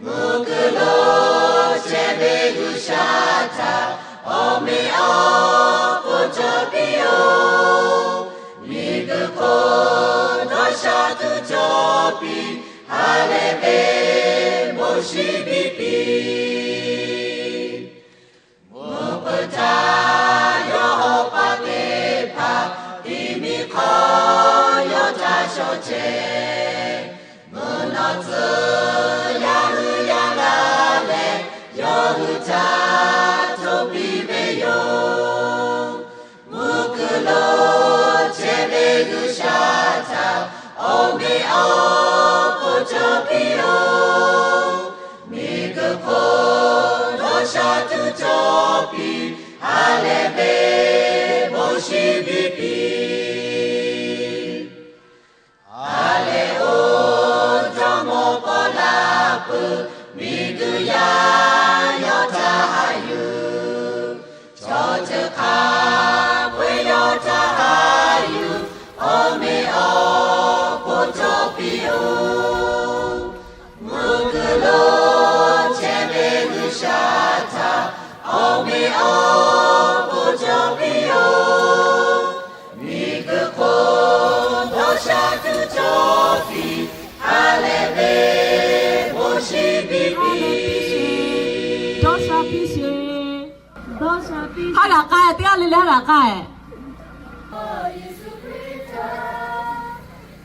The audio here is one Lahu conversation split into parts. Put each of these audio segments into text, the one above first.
Mvuhˇ kuiˬ lo chehˇ ve G'uiˬsha htaꞈ awˬ meꞈ awˬ hponˇ cawˬ piˇ-oˬ. Miˬguiˬ hk'oˆ dawˇ sha tuˬ cawˬ piˇ, ha lehˬ ve bon shinˉ biˇ piˇ. Mvuhˇ peuˬ htaˇ yawˇ awˬ pa teˇ hpaˍ, tiꞈ miˬ hk'aw yawˇ htaꞈ shawˍ chehˇ. Mvuhˇ naw tcuh yaˇ hui yaˇ g'aˇ leh, yawˇ hui htaꞈ hto piˇ ve yoˬ. Mvuhˇ kuiˬ lo chehˇ ve G'uiˬsha htaꞈ awˬ meꞈ awˬ hponˇ cawˬ piˇ-oˬ. Miˬguiˬ hk'oˆ dawˇ sha tuˬ cawˬ piˇ, ha lehˬ ve bon shinˉ biˇ piˇ. Ha lehˬ oˬ, Jawˇmawˇ Pawˇlaˇ peuˬ, miˬguiˬ yaˇ yawˇ htaꞈ haꞈ yuˬ. Chaw ceuˬ hk'a peu-eˬ yawˇ htaꞈ haꞈ yuˬ, awˬ meꞈ awˬ hponˇ cawˬ piˇ-oˬ. Mvuhˇ kuiˬ lo chehˇ ve G'uiˬsha htaꞈ awˬ meꞈ awˬ hponˇ cawˬ piˇ-oˬ. Miˬguiˬ hk'oˆ dawˇ sha tuˬ cawˬ piˇ, ha lehˬ ve bon shinˉ biˇ piˇ. Dawˇ sha piˇ sheˍ. Haˉ g'aꞈ k'ai, teˇ g'aˇ le le haˉ g'aꞈ k'ai.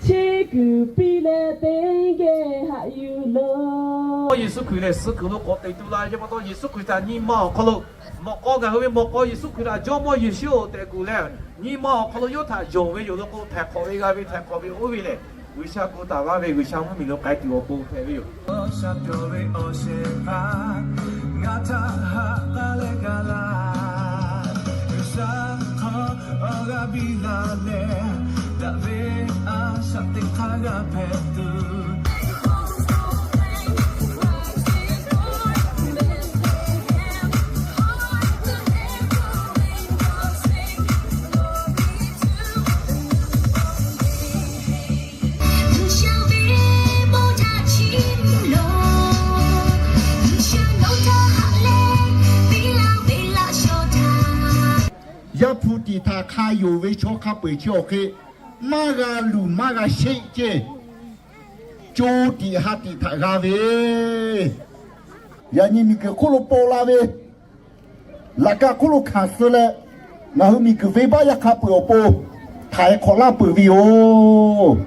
Chi kuiˬ piˇ leh teˇ geh haꞈ yuˬ loˬ. Yeˍsuˆ Hkriꞈ lehˬ suh kuiˬ lo k'awꞈ teꞈ tu la ve pa taw, Yeˍsuˆ Hkriꞈ htaꞈ nyi ma awˬ hk'aw lo, mawꞈ k'aw ngaˬ hui ve mawꞈ k'aw Yeˍsuˆ Hkriꞈ htaꞈ Jawˇmawˇ Yeˍsuˆ-oˬ tehꞈ kuˬ leh, nyi ma awˬ hk'aw lo yawˇ htaꞈ yonˍ ve yoˬ law k'o, htaiˍ hk'awꞈ ve g'a ve, htaiˍ hk'awꞈ ve oˇ ve lehˬ, G'uiˬsha gu taˍ laˇ ve G'uiˬsha mvuhˇmiˬ lo k'ai tuˬ awˬ pon hpehꞈ ve yoˬ. Sha pyaw ve awˬ shehˍ hpaˇ ngaˬ htaꞈ haꞈ k'aˉ leh gaˬ laˇ. G'uiˬsha hk'aw awˬ g'aˇ biˇ la leh, daꞈ ve a shaꞈ teꞈ hk'aˇ g'a hpehꞈ tuˬ Yaˇ hpu tiꞈ htaꞈ hk'a yonˍ ve chaw hk'a peu-eˬ chi awˬ hk'e maˇ g'a luˬ maˇ g'a sheˆ ceˇ. Co tiꞈ ha tiꞈ htaꞈ g'a ve, yaꞈ nyi miˬguiˬ hk'oˆ lo paw la ve, laꞈ ka hk'oˆ lo hkanˍ suh leh, ngaˬ hui miˬguiˬ venˇbaˆ yaˇ hk'a peu-eˬ awˬ pon htaiˍ hk'awꞈ laˇ peuˬ ve yoˬ.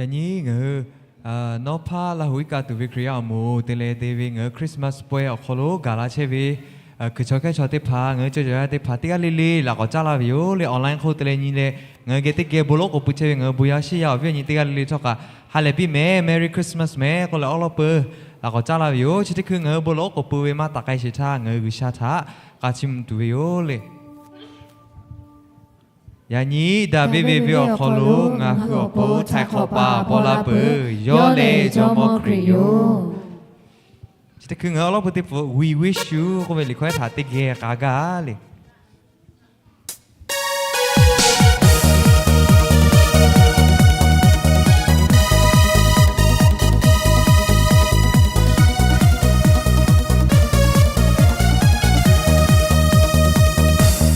Yaꞈ nyi ngaˬ hui nawˉ hpaˇ Laˇ huˍ iˉ kaˆ tuˬ ve Hkriꞈ yaˇ awˬ moˍ te leh te ve ngaˬ hui Christmas pawehˇ awˬ hk'aw lo gaˬ la chehˇ ve Hkriꞈ chaw hkehˇ chaw teˇ hpaˍ, ngaˬ hui caw yaꞈ yaˇ teˇ hpaˍ teˇ g'aˇ le le laꞈ k'awꞈ caˉ laˇ ve yoˬ le. Online hk'oˆ te leh nyi leh ngaˬ hui geh teˇ geh bon lawˉ k'oˍ pui chehˇ ve ngaˬ hui bon yaˇ shiˉ yaˇ awˬ viˉ awˬ nyi teˇ g'aˇ le le htawˇ kaꞈ ha lehˬ piˇ mehˍ, Merry Christmas mehˍ k'oˆ leh awˉ lawˉ peuˬ laꞈ k'awꞈ caˉ laˇ ve yoˬ. Chi teˇ hkui ngaˬ hui bon lawˉ k'oˍ pui ve maˇ taˍ k'ai sheˍ htaˇ ngaˬ hui G'uiˬsha htaꞈ k'a chiˇ mvuh tuˬ ve yoˬ le. Yaꞈ nyi daꞈ ve ve ve awˬ hk'aw lo ngaˬ hui awˬ pon htaiˍ hk'awꞈ paˍ paw la peuˬ, yawˇ lehˬ Jawˇmawˇ Hkriꞈ yoˬ. Chi teˇ hkui ngaˬ hui awˉ lawˉ peuˬ teˇ pfuhˍ We Wish You k'oˆ ve liꞈ hkawehˇ htaꞈ teˇ geh k'a gaˇ le.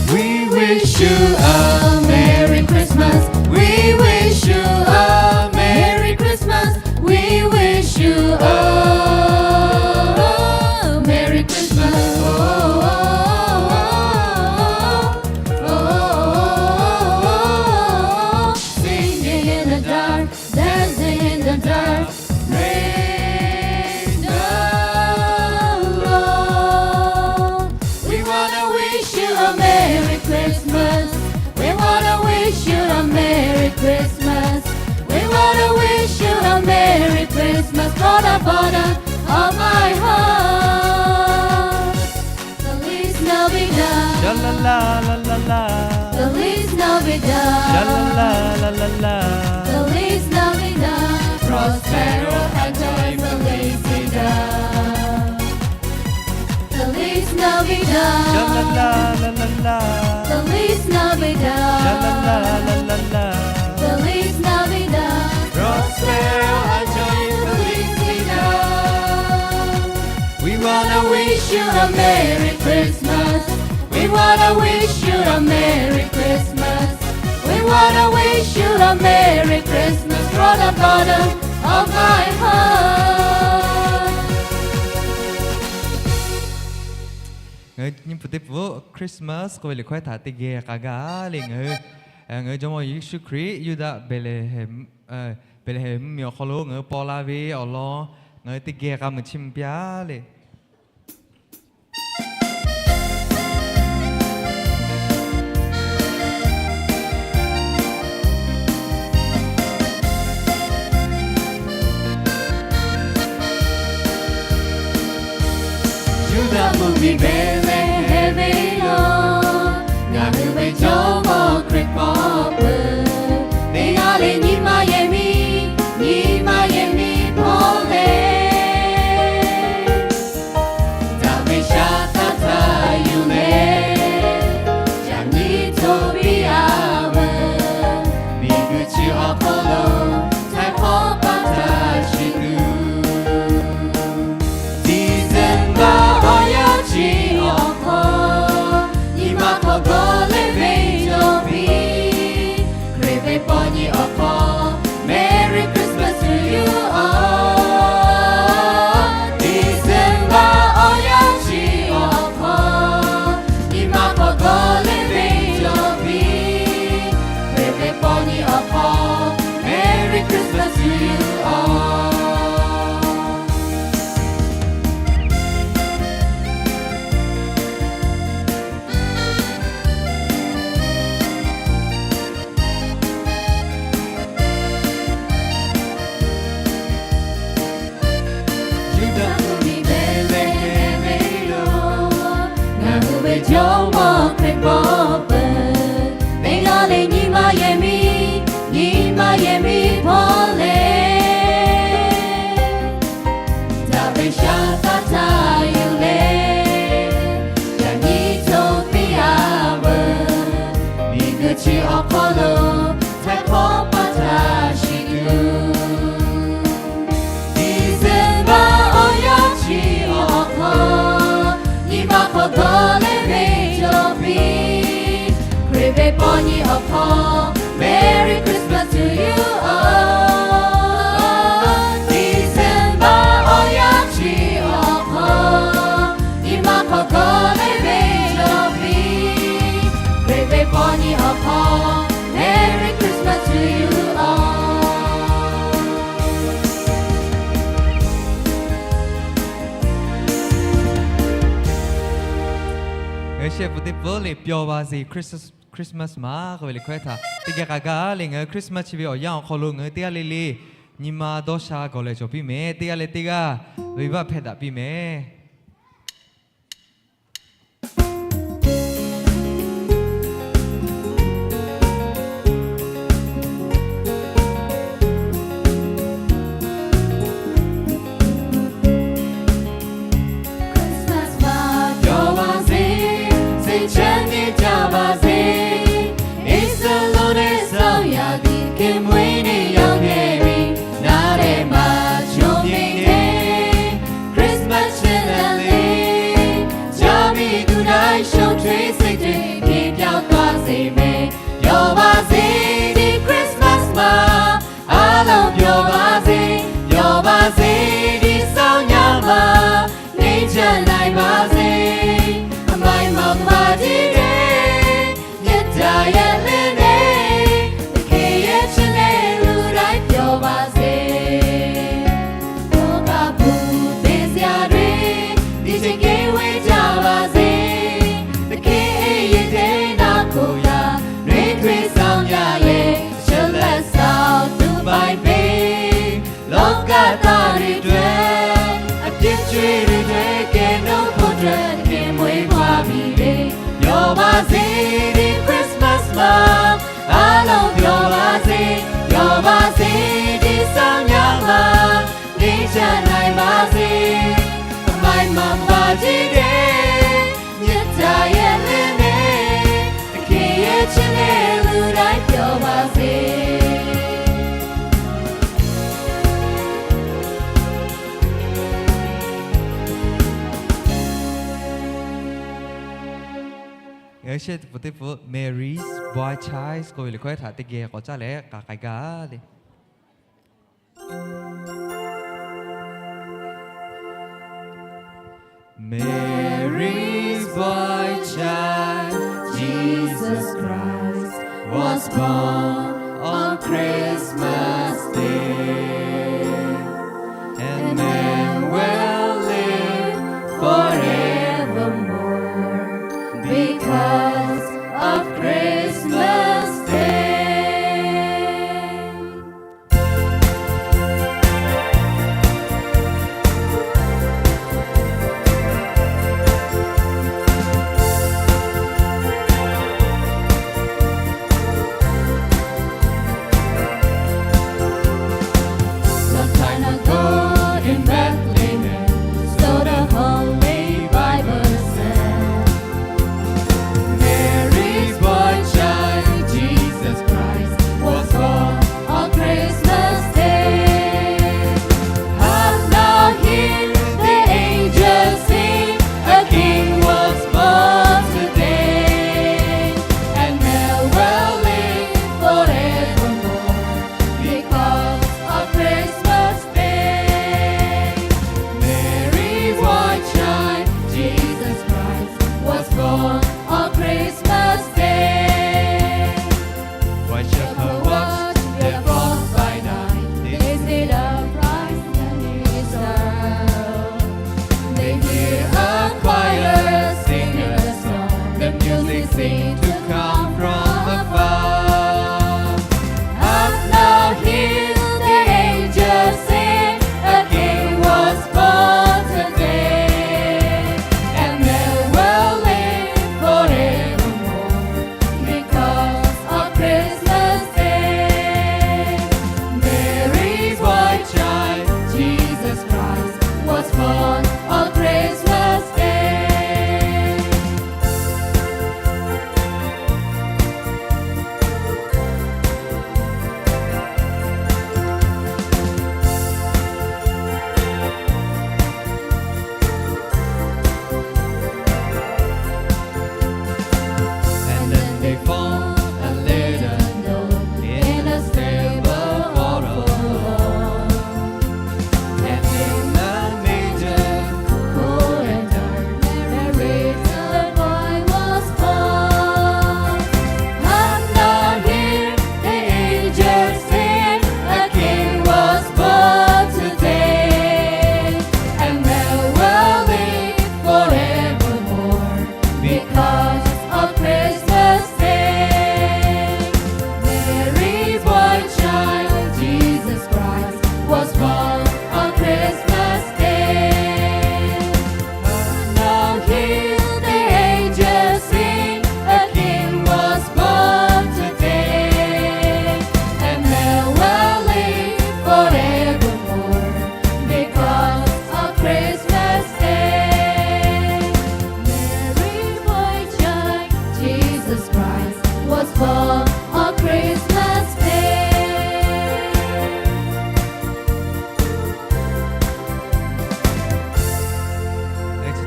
We wish you a Merry Christmas. We wish you a Merry Christmas. We wish you a Merry Christmas. Oh, oh, oh, oh, oh, oh, oh, oh, oh. Singing in the dark, dancing in the dark, praise the Lord. We wanna wish you a Merry Christmas. We wanna wish you a Merry Christmas. We wanna wish you a Merry Christmas from the bottom of my heart. Feliz Navidad. Sha la la la la la. Feliz Navidad. Sha la la la la la. Feliz Navidad. Prospero año y felicidad. Feliz Navidad. Sha la la la la la. Feliz Navidad. Sha la la la la la. Feliz Navidad. Prospero año y felicidad. We wanna wish you a Merry Christmas. We wanna wish you a Merry Christmas. We wanna wish you a Merry Christmas from the bottom of my heart. Ngaˬ hui nyi pfuhˍ teˇ pfuhˍ Christmas k'oˆ ve liꞈ hkawehˇ htaꞈ teˇ geh k'a gaˇ le. Ngaˬ hui, ngaˬ hui Jawˇmawˇ Yeˍsuˆ Hkriꞈ Yuˇdaꞈ Behˍlehˍhehnˍ, Behˍlehˍhehnˍ mvuhˇmiˬ awˬ hk'aw lo ngaˬ hui paw la ve awˬ lawn ngaˬ hui teˇ geh k'a meuˬ chiˇ mvuh piˇ-a le. Yuˇdaꞈ mvuhˇmiˬ Behˍlehˍhehnˍ ve lo, ngaˬ hui ve Jawˇmawˇ Hkriꞈ paw peuˬ. Teˇ g'aˇ le nyi ma yehˬ miˇ, nyi ma yehˬ miˇ hpawˇ le. Daꞈ ve shaˉ htaˇ htaˇ yuˬ leh, yaꞈ nyi hto piˇ-a veuˬ. Miˬguiˬ chi awˬ hk'aw lo htaiˍ hk'awꞈ paˇ htaꞈ shiˍ tuˬ, December awˬ yanˇ chi awˬ hk'aw, nyi ma hk'aw gawˬ leh ve cawˬ piˇ. Hkriꞈ ve paw nyi awˬ hk'aw, Merry Christmas to you all. December awˬ yanˇ chi awˬ hk'aw, nyi ma hk'aw gawˬ leh ve cawˬ piˇ. Hkriꞈ ve paw nyi awˬ hk'aw, Merry Christmas to you all. Yuˇdaꞈ mvuhˇmiˬ Behˍlehˍhehnˍ ve lo, ngaˬ hui ve Jawˇmawˇ Hkriꞈ paw peuˬ. Teˇ g'aˇ le nyi ma yehˬ miˇ, nyi ma yehˬ miˇ hpawˇ le. Daꞈ ve shaˉ htaˇ htaˇ yuˬ leh, yaꞈ nyi hto piˇ-a veuˬ. Miˬguiˬ chi awˬ hk'aw lo htaiˍ hk'awꞈ paˇ htaꞈ shiˍ tuˬ, December awˬ yanˇ chi awˬ hk'aw, nyi ma hk'aw gawˬ leh ve cawˬ piˇ. Hkriꞈ ve paw nyi awˬ hk'aw, Merry Christmas to you all. December awˬ yanˇ chi awˬ hk'aw, nyi ma hk'aw gawˬ leh ve cawˬ piˇ. Hkriꞈ ve paw nyi awˬ hk'aw, Merry Christmas to you all. Shehˆ pfuhˍ teˇ pfuhˍ le, ပျော်ပါစေ Christmas မ k'oˆ ve le hkawehˉ htaꞈ teˇ geh k'ai gaˇ le. Ngaˬ hui Christmas chi ve awˬ yanˇ awˬ hk'aw lo ngaˬ hui teˇ g'aˇ le le nyi ma dawˇ sha gawˬ leh cawˬ piˇ meh. Teˇ g'aˇ leh teˇ g'aˇ venˇ baˆ hpehˇ daꞈ piˇ meh. Christmas ma pyaw ma ze, ze chehˇ nyi jaˇ ma ze. Iˉsaˍreˍlaˆ ve saˍ yaˇ teˇ hkeh mvuhˇ naw yaˇ hpehꞈ ve, naˬ leh maˇ chawˇ ve hkeh, Christmas chehˇ leh le, jaˇ ve tuˬ daꞈ shawˍ chaweh se te hkeh pyaˇ taˇ zeˬ meh. Pyaw ma ze, teˇ Christmas ma a loˍ pyaw ma ze, pyaw ma ze, teˇ saˍ yaˇ ma neˇ jaˇ laiˉ ma ze. A maiˍ ma ma teˇ te, nyi taˍ yehˬ le le, teˇ hkeh yehˬ chi leh luˬ laiˉ pyaw ma ze. Loˉ kaˇ puˬ teˇ zi a re, teˇ ce kehˉ ve jaˇ ma ze. Teˇ hkeh yehˬ teˇ naˆ k'oˍ yaˇ, neˇ hkui saˍ yaˇ leh, chi leh saˍ tuˬ paiˍ peˇ. Loˉ kaˇ taˇ ve daweh, a piˇ chaweh ve daweh kehˬ nawˉ hpawˇ daweh teˇ hkeh mvuhˇ hpawˇ piˇ ve. Pyaw ma ze, teˇ Christmas ma a loˍ pyaw ma ze, pyaw ma ze, teˇ saˍ yaˇ ma neˇ jaˇ laiˉ ma ze. A maiˍ ma ma teˇ te, nyi taˍ yehˬ le le, teˇ hkeh yehˬ chi leh luˬ laiˉ pyaw ma ze. Ngaˬ hui shehˆ pfuhˍ teˇ pfuhˍ Mary's Boy Child k'oˆ ve le hkawehˉ htaꞈ teˇ geh k'awꞈ caˇ leh k'aꞈ k'ai gaˇ le. Mary's boy child, Jesus Christ, was born on Christmas Day. And man will live forevermore because of Christmas Day. Long time ago in Bethlehem, so the Holy Bible said, Mary's boy child, Jesus Christ, was born on Christmas Day. Hark now, hear the angels sing, a King was born today, and man will live forevermore because of Christmas Day. Mary's boy child, Jesus Christ, was born on Christmas Day. While shepherds watched their flocks by night, they stayed upright in His love. They hear a choir singing a song, the music seemed to come from afar. Hark now, hear the angels sing, a King was born today, and man will live forevermore because of Christmas Day. Mary's boy child, Jesus Christ, was born on Christmas Day.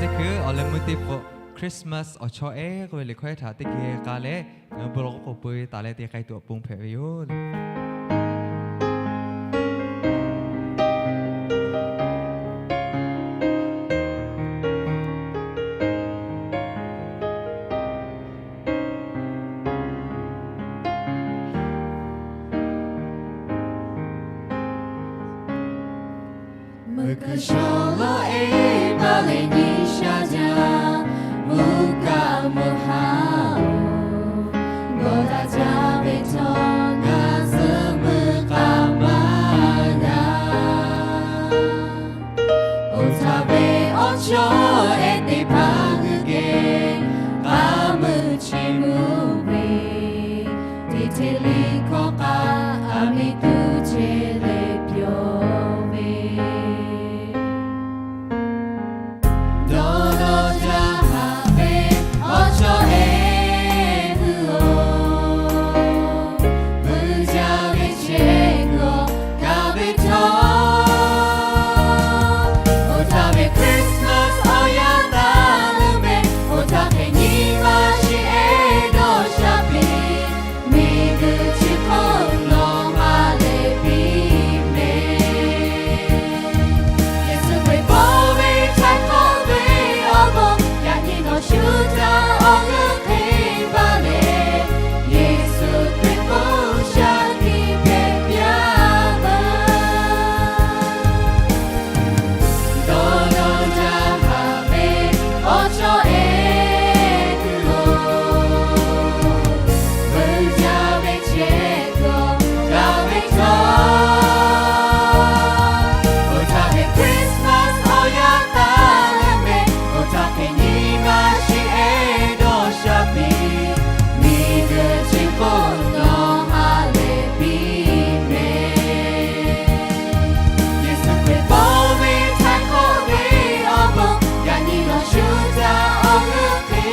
Teˇ hkui awˬ leh meuˇ teˇ pawˆ Christmas awˬ chawˇ ehˉ k'oˆ ve liꞈ hkawˇ ehˉ htaꞈ teˇ geh k'a leh, ngaˬ hui bon lawˬ k'oˆ k'oˍ pui taˍ leh te k'ai tuˬ awˬ pon hpehꞈ ve yoˬ. Meuˬ hkui shawˍ lawˬ e baˆ leh nyi sha jaˇ, mvuhˇ kaˆ meuˇ haˉ-oˬ, gawˬ daꞈ jaˇ ve htawˇ ngaˬ zuhˆ meuˇ k'aꞈ maˇ g'a. Oˇ htaˇ ve awˬ chawˇ ehˉ teˇ hpaˍ g'uiˬ geh k'aˉ meuˇ chi mvuhˇ ve, teˇ hteˇ liˇ hkawˇ k'aꞈ aˬ miˍ tuˬ chehˇ leh pyawˬ ve, dawˇ dawˇ jaˇ haꞈ ve awˬ chawˇ ehˉ hui-oˬ, meuˇ jaˇ ve chehˇ kuiˬ awˬ kaˍ ve htawˇ, oˇ htaˇ ve Christmas awˬ yanˇ taˍ leuˉ meh, oˇ htaˇ hk'e nyi ma shiˍ ehˉ dawˇ sha piˇ, miˬ guiˬ chi hk'oˆ nawˬ ha lehˬ piˇ meh. Yeˍsuˆ Hkriꞈ bawˆ ve htaiˍ hk'awꞈ ve awˬ bon, yaꞈ nyi nawˬ shu htaꞈ awˬ g'euˆ hk'e baˬ leh, Yeˍsuˆ Hkriꞈ hk'oˆ shaˍ tiꞈ hpehꞈ piˇ-a veuˬ. Dawˇ dawˇ jaˇ haꞈ ve awˬ chawˇ ehˉ hui-oˬ, meuˇ jaˇ ve chehˇ kuiˬ awˬ kaˍ ve htawˇ, oˇ htaˇ ve Christmas awˬ yanˇ taˍ leuˉ meh, oˇ htaˇ hk'e nyi ma shiˍ ehˉ dawˇ sha piˇ, miˬ guiˬ chi hk'oˆ nawˬ ha lehˬ piˇ meh. Yeˍsuˆ Hkriꞈ bawˆ ve htaiˍ hk'awꞈ ve awˬ bon, yaꞈ nyi nawˬ shu htaꞈ awˬ g'euˆ hk'e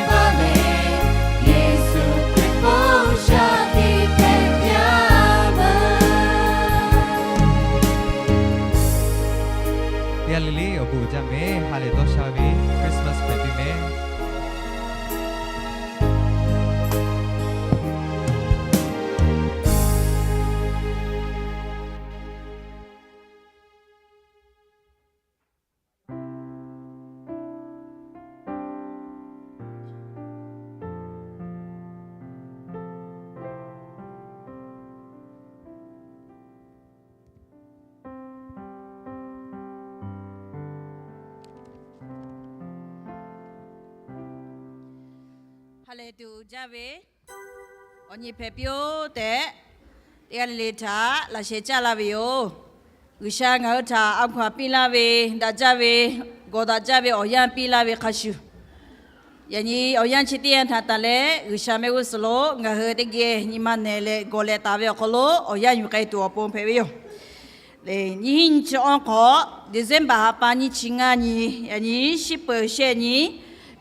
baˬ leh, Yeˍsuˆ Hkriꞈ hk'oˆ shaˍ tiꞈ hpehꞈ piˇ-a veuˬ. Teˇ g'aˇ le le awˬ bon uiˍ jaˇ meh. Ha lehˬ dawˇ sha ve Christmas hpehꞈ piˇ meh. Ha lehˬ tuˬ jaˇ ve awˬ nyi hpehꞈ piˇ-oˆ tehꞈ, teˇ g'aˇ le le htaꞈ laꞈ sheh caˇ laˇ ve yoˬ. G'uiˬsha ngaˬ hui htaꞈ a hkaw-anˬ piˇ laˇ ve, daꞈ jaˇ ve, gawˬ daꞈ jaˇ ve awˬ yanˇ piˇ laˇ ve hk'a shuˍ, yaꞈ nyi awˬ yanˇ chi teˇ yanˇ htaꞈ tanˬ leh G'uiˬsha mehˆ g'uˇ suhˍ lo ngaˬ hui teˇ geh nyi ma nehˬ leh gawˬ leh taˍ ve awˬ hk'aw lo awˬ yanˇ yuˬ k'ai tuˬ awˬ pon hpehꞈ ve yoˬ. Lehˬ, nyiˇ hinˉ nyiˇ chi awˇ hk'awꞈ, December ha pa nyiˇ chi ngaˇ nyi, yaꞈ nyi shiˉ peuˬ shehˆ nyi,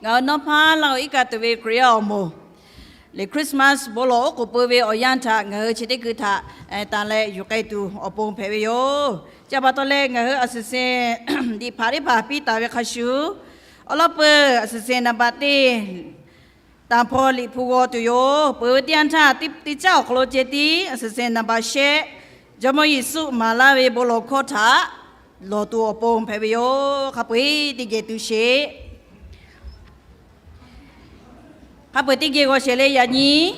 ngaˬ hui nawˉ hpaˇ laˇ-oˬ iˉ kaˆ tuˬ ve Hkriꞈ yaˇ awˬ moˍ lehˬ, Christmas bon lawˬ oˉ k'oˍ pui ve awˬ yanˇ htaꞈ ngaˬ hui chi teˇ hkui htaꞈ tanˬ leh yuˬ k'ai tuˬ awˬ pon hpehꞈ ve yoˬ. Chi pa taw leh ngaˬ hui a suhˍ sehˍ liꞈ hpaˍ teˇ hpaˍ piˇ taˍ ve hk'a shuˍ, awˬ lawn peuˬ a suhˍ sehˍ naˍ baꞈ teˇ tanˍ hpaw liꞈ hpu g'aw tuˬ yoˬ. Peuˬ ve teˇ yanˇ htaˇ teˇ caˉ awˬ hk'aw lo ceh tiˉ a suhˍ sehˍ naˍ baꞈ shehˆ, Jawˇmawˇ Yeˍsuˆ maˍ laˇ ve bon lawˬ hkawˇ htaꞈ lawˬ tuˬ awˬ pon hpehꞈ ve yoˬ. Hk'a peu-eˬ teˇ geh tu sheˍ. Hk'a peu-eˬ teˇ geh g'aw sheˍ leh yaꞈ nyi,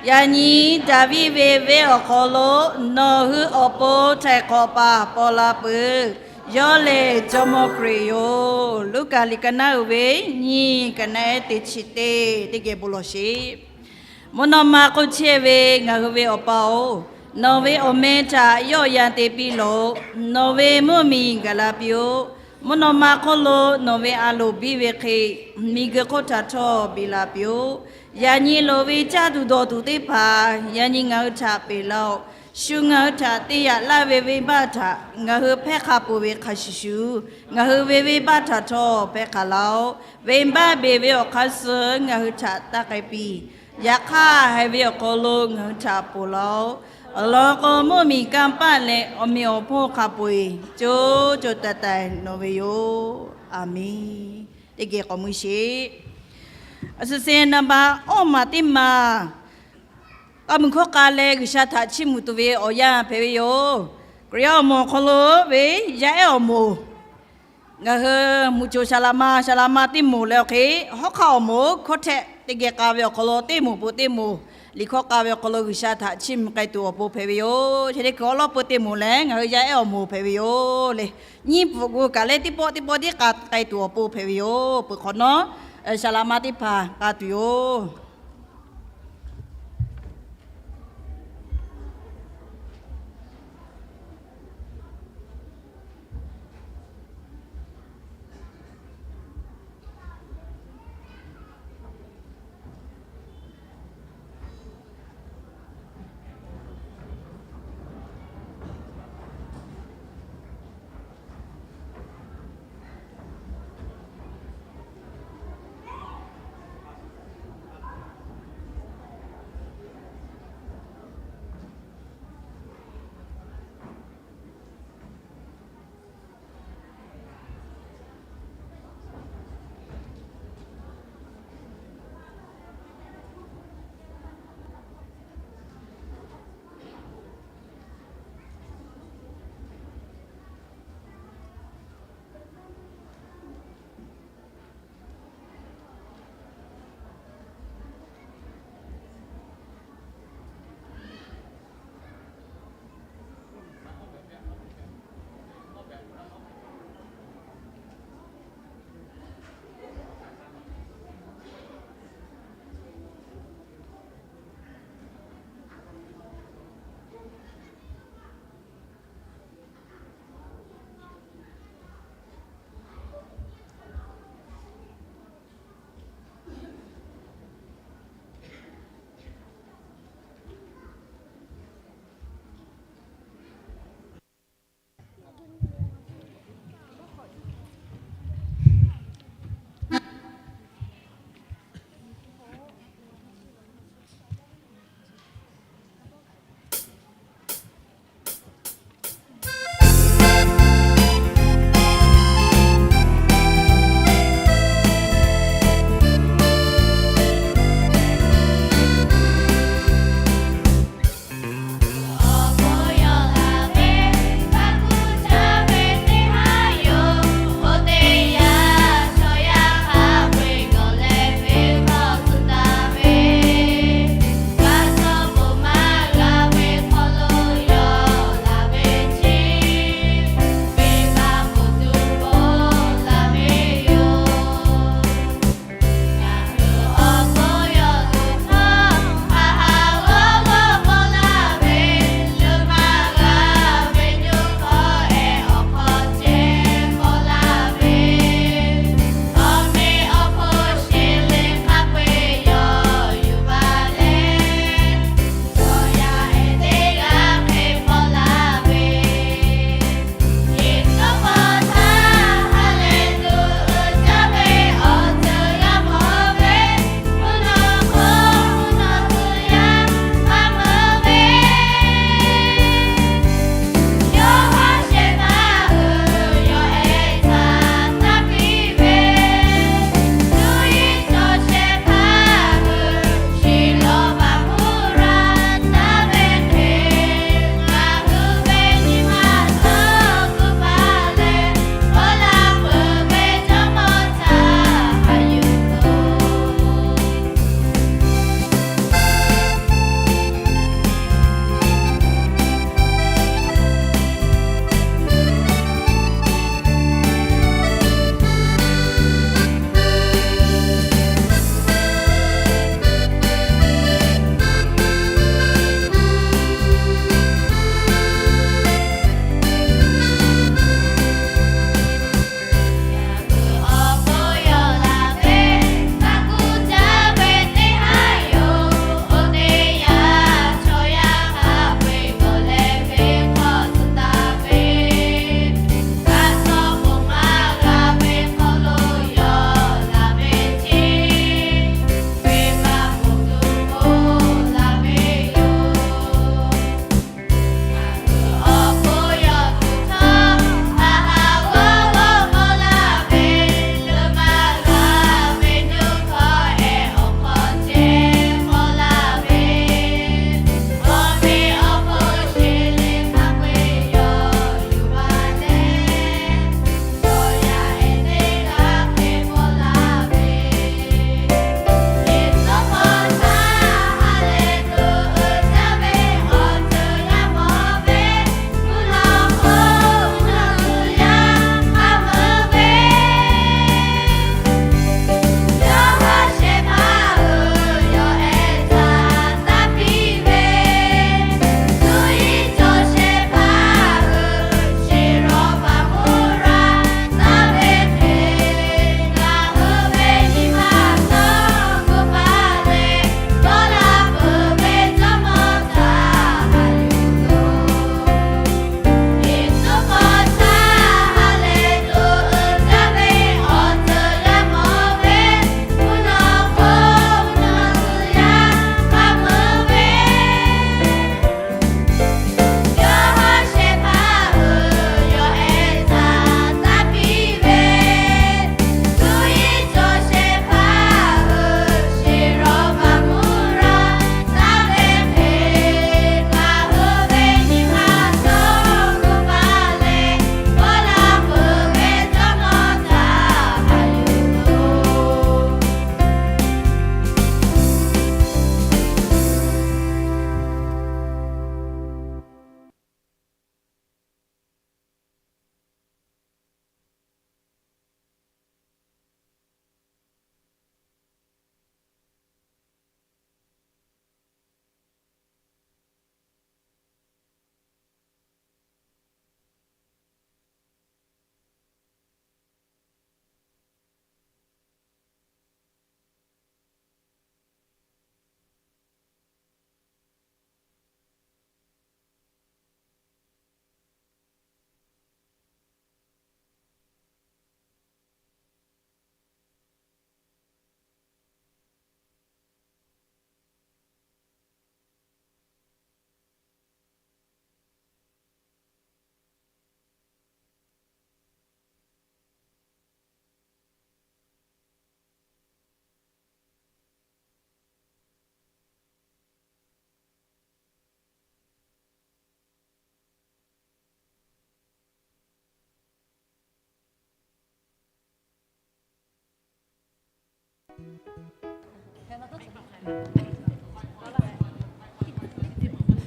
yaꞈ nyi Daˍviˆ ve venˇ awˬ hk'aw lo nawˬ hui awˬ pon htaiˍ hk'awꞈ paˍ paw la peuˬ. Yawˇ lehˬ Jawˇmawˇ Hkriꞈ yoˬ. Luˉkaꞈ liꞈ ka naˉ uiˍ ve nyiˇ, ka naˉ ehˉ teˇ chi teˇ, teˇ geh bon lawˬ sheˍ. Mvuhˇ naw ma hk'oˆ chehˇ ve ngaˬ hui ve Awˬ pa-oˬ, nawˬ ve awˬ meh htaꞈ yawˆ yan te piˇ lawˬ-oꞈ. Nawˬ ve mvuhˇ miˬ gaˬ la piˇ-oˆ. Mvuhˇ naw ma hk'oˆ lo nawˬ ve a loˍ biˇ ve hk'e, miˬguiˬ hk'oˆ htaꞈ htawˇ biˇ la piˇ-oˆ. Yaꞈ nyi loˍ ve caˇ tuˬ dawˬ tuˬ teˇ hpaˍ yaꞈ nyi ngaˬ hui htaꞈ peꞈ laˇ-oˆ. Shu ngaˬ hui htaꞈ te yaꞈ laˇ ve venˇbaˆ htaꞈ ngaˬ hui hpehˇ hk'a peuˬ ve hk'a shuˍ shuˍ, ngaˬ hui ve venˇbaˆ htaꞈ htawˇ hpehˇ hk'a laˇ-oˆ. Venˇbaˆ beˬ ve awˬ hk'aˇ suh ngaˬ hui htaꞈ taˇ k'ai piˇ. Yaꞈ hk'aˇ, haiˬ ve awˬ hk'aw lo ngaˬ hui htaꞈ ponˬ laˇ-oˆ. Awˬ lawn k'o, mvuhˇ miˬ kanˇ paˆ leh awˬ meꞈ awˬ hponˇ hk'a peu-eˬ co co taiˍ taiˍ nawˬ ve yoˬ. Aˬ menˍ. teˇ geh k'awꞈ mui sheˍ. A shu seh naˍ baꞈ awˇ maˬ teˇ maˬ k'a muiˬ hkawˇ k'a leh G'uiˬsha htaꞈ chiˇ mvuh tuˬ ve awˬ yanˇ hpehꞈ ve yoˬ. Hkriꞈ yaˇ awˬ moˍ awˬ hk'aw lo ve yaˇ ehˉ awˬ moˍ, ngaˬ hui mvuhˇ co shaˍ laꞈ ma shaˍ laꞈ ma teˇ moˍ leh awˬ hk'e, hawˉ hk'aˆ awˬ moˍ hkawˇ htehˆ teˇ geh k'a ve awˬ hk'aw lo teˇ moˍ peuˬ teˇ moˍ, liꞈ hkawˇ k'a ve awˬ hk'aw lo G'uiˬsha htaꞈ chiˇ mvuh k'ai tuˬ awˬ pon hpehꞈ ve yoˬ. Chi teˇ hkui awˉ lawˉ peu teˇ moˍ lehˬ, ngaˬ hui yaˇ ehˉ awˬ moˍ hpehꞈ ve yoˬ le. Nyiˇ pfuhꞈ gu kaꞈ leh teˇ pawˆ teˇ pawˆ tiˉ k'a k'ai tuˬ awˬ pon hpehꞈ ve yoˬ. Peuˬ hk'awꞈ nawˉ, shaˍ laꞈ ma teˇ hpaˍ k'a tuˬ yoˬ.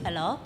Hello.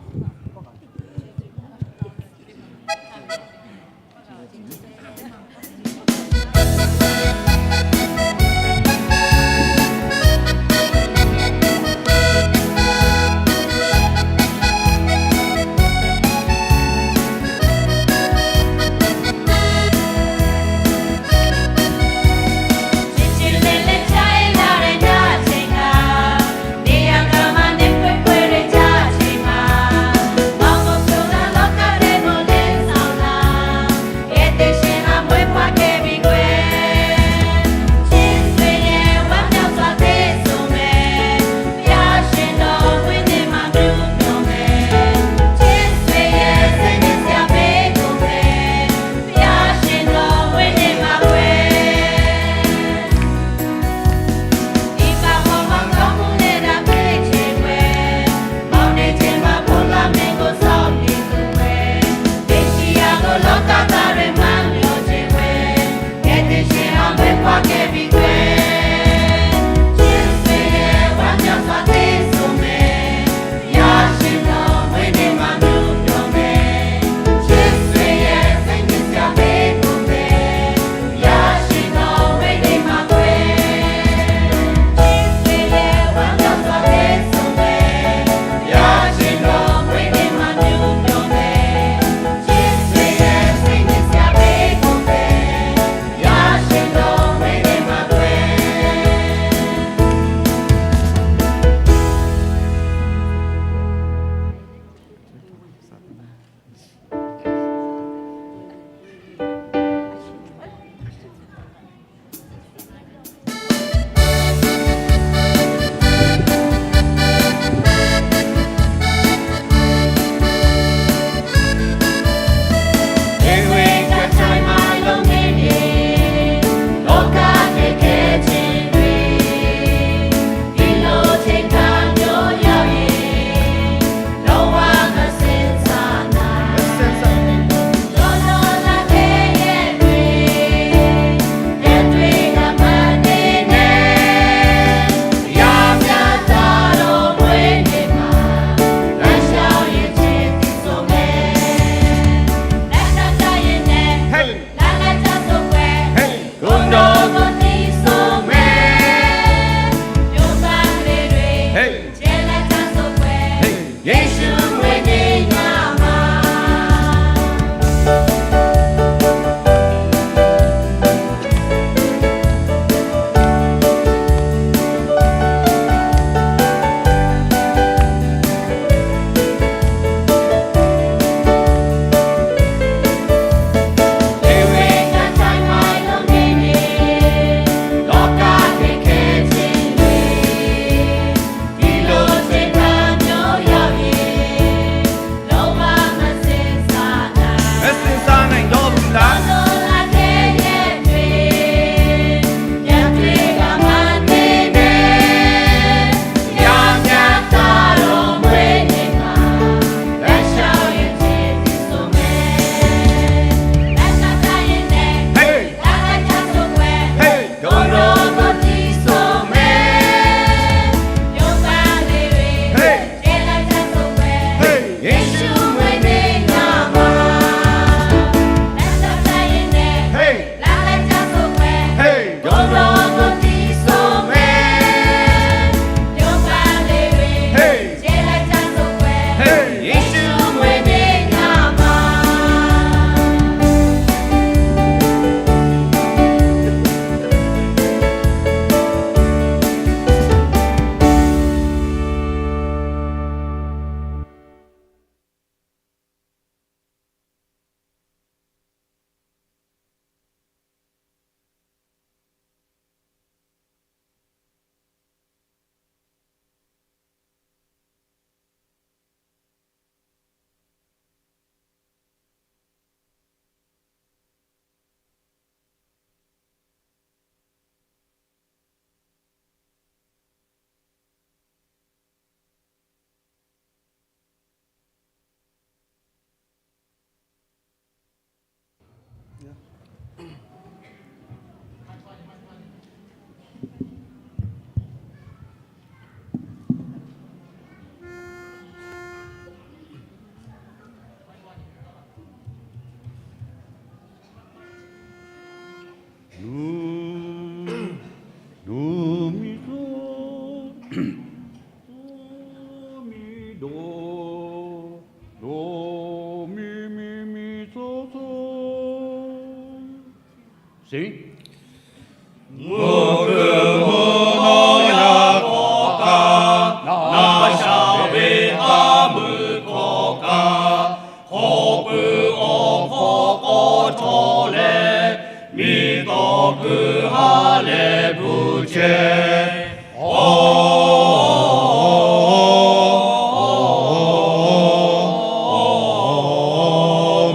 bvuhꞈ chehˇ. Awˬ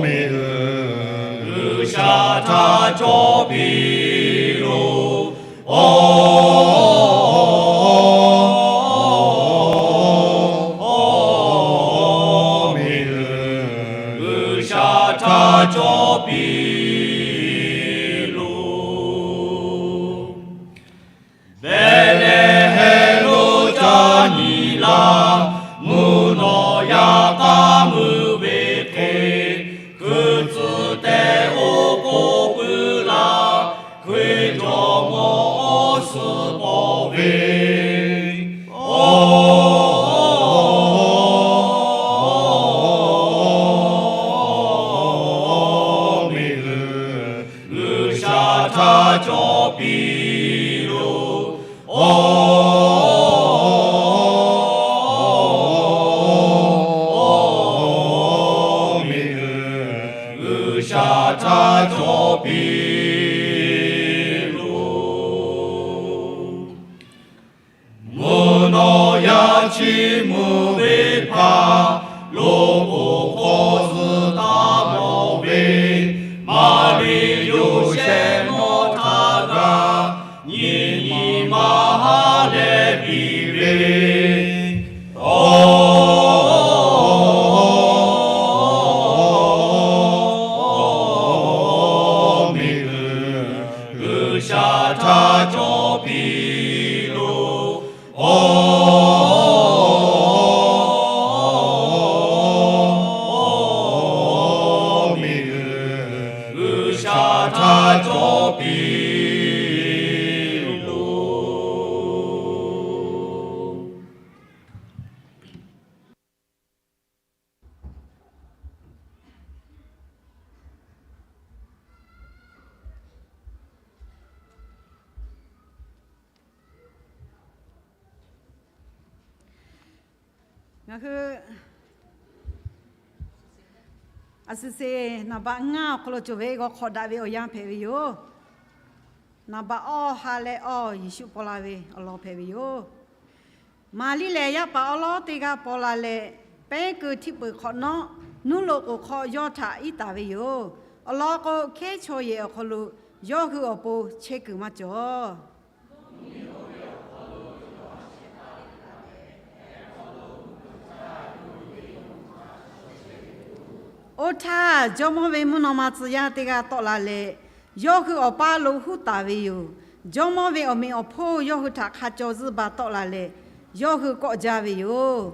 meꞈ G'uiˬsha htaꞈ cawˬ piˇ loˬ. Awˬ meꞈ G'uiˬsha htaꞈ cawˬ piˇ loˬ. Behˍlehˍhehnˍ lo ca nyi laˇ, mvuhˇ naw yaˇ k'aˉ mui ve hk'e, hkui tcuhˉ tehꞈ oˉ k'oˍ puiˉ laˇ, Hkriꞈ jawˇmawˇ awˬ suhˍ pawˍ ve, awˬ meꞈ G'uiˬsha htaꞈ cawˬ piˇ loˬ. Awˬ meꞈ G'uiˬsha htaꞈ cawˬ piˇ loˬ. Mvuhˇ naw yaˇ chiˇ mvuh ve hpaˍ, loꞈ k'oˍ hk'aw zuhˆ taˍ mawˬ ve, Maˍriˆ Yoˇsehꞈ mawˇ htaˇ g'a nyi nyi ma haˉ leh piˇ ve, awˬ meꞈ G'uiˬsha htaꞈ cawˬ piˇ loˬ. Awˬ meꞈ G'uiˬsha htaꞈ cawˬ piˇ loˬ. Ngaˬ hui a suhˍ suhˍ naˍ baꞈ ngaˇ awˬ hk'aw lo cawˬ ve g'aw hk'awꞈ daꞈ ve awˬ yanˇ hpehꞈ ve yoˬ. Naˍ baꞈ awˇ ha leh awˇ Yeˍsuˆ paw la ve awˬ lawn hpehꞈ ve yoˬ. Maˍriˆ lehˬ, yaˇ paˍ awˉ lawˉ teˇ g'aˇ paw la leh, pehˉ keu htiˇ peuˬ hk'awꞈ nawˉ, nuˇ loꞈ k'oˍ hk'aw yawˇ htaꞈ iˉ taˍ ve yoˬ. Awˬ lawn k'o, hkehˉ chaw yehˬ awˬ hk'aw lo yawˇ hui awˬ pon chehˇ kuiˬ maˇ cawˬ. Oˇ htaˇ, jawˇmawˇ ve mvuhˇ naw ma tcuh yaˇ teˇ g'aˇ tawˆ la leh, yawˇ hui awˬ paˇ lo huˉ taˍ ve yoˬ. Jawˇmawˇ ve awˬ meꞈ awˬ hponˇ yawˇ hui htaꞈ hk'a caw zuhˇ ba tawˆ la leh, yawˇ hui kawˆ jaˇ ve yoˬ.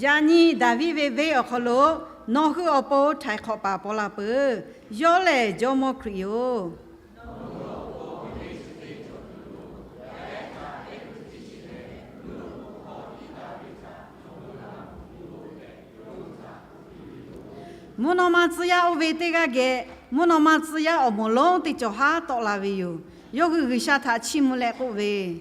Yaꞈ nyi Daˍviˆ ve venˇ awˬ hk'aw lo nawˬ hui awˬ pon htaiˍ hk'awꞈ paˍ paw la peuˬ. Yawˇ lehˬ Jawˇmawˇ Hkriꞈ yoˬ. Mvuhˇ naw ma tcuh yaˇ oˇ ve teˇ g'aˇ geh, mvuhˇ naw ma tcuh yaˇ awˬ moˍ lonˉ teˇ cawˬ haˉ tawˆ la ve yoˬ. Yawˇ hui G'uiˬsha htaꞈ chiˇ mvuh leh k'oˆ ve,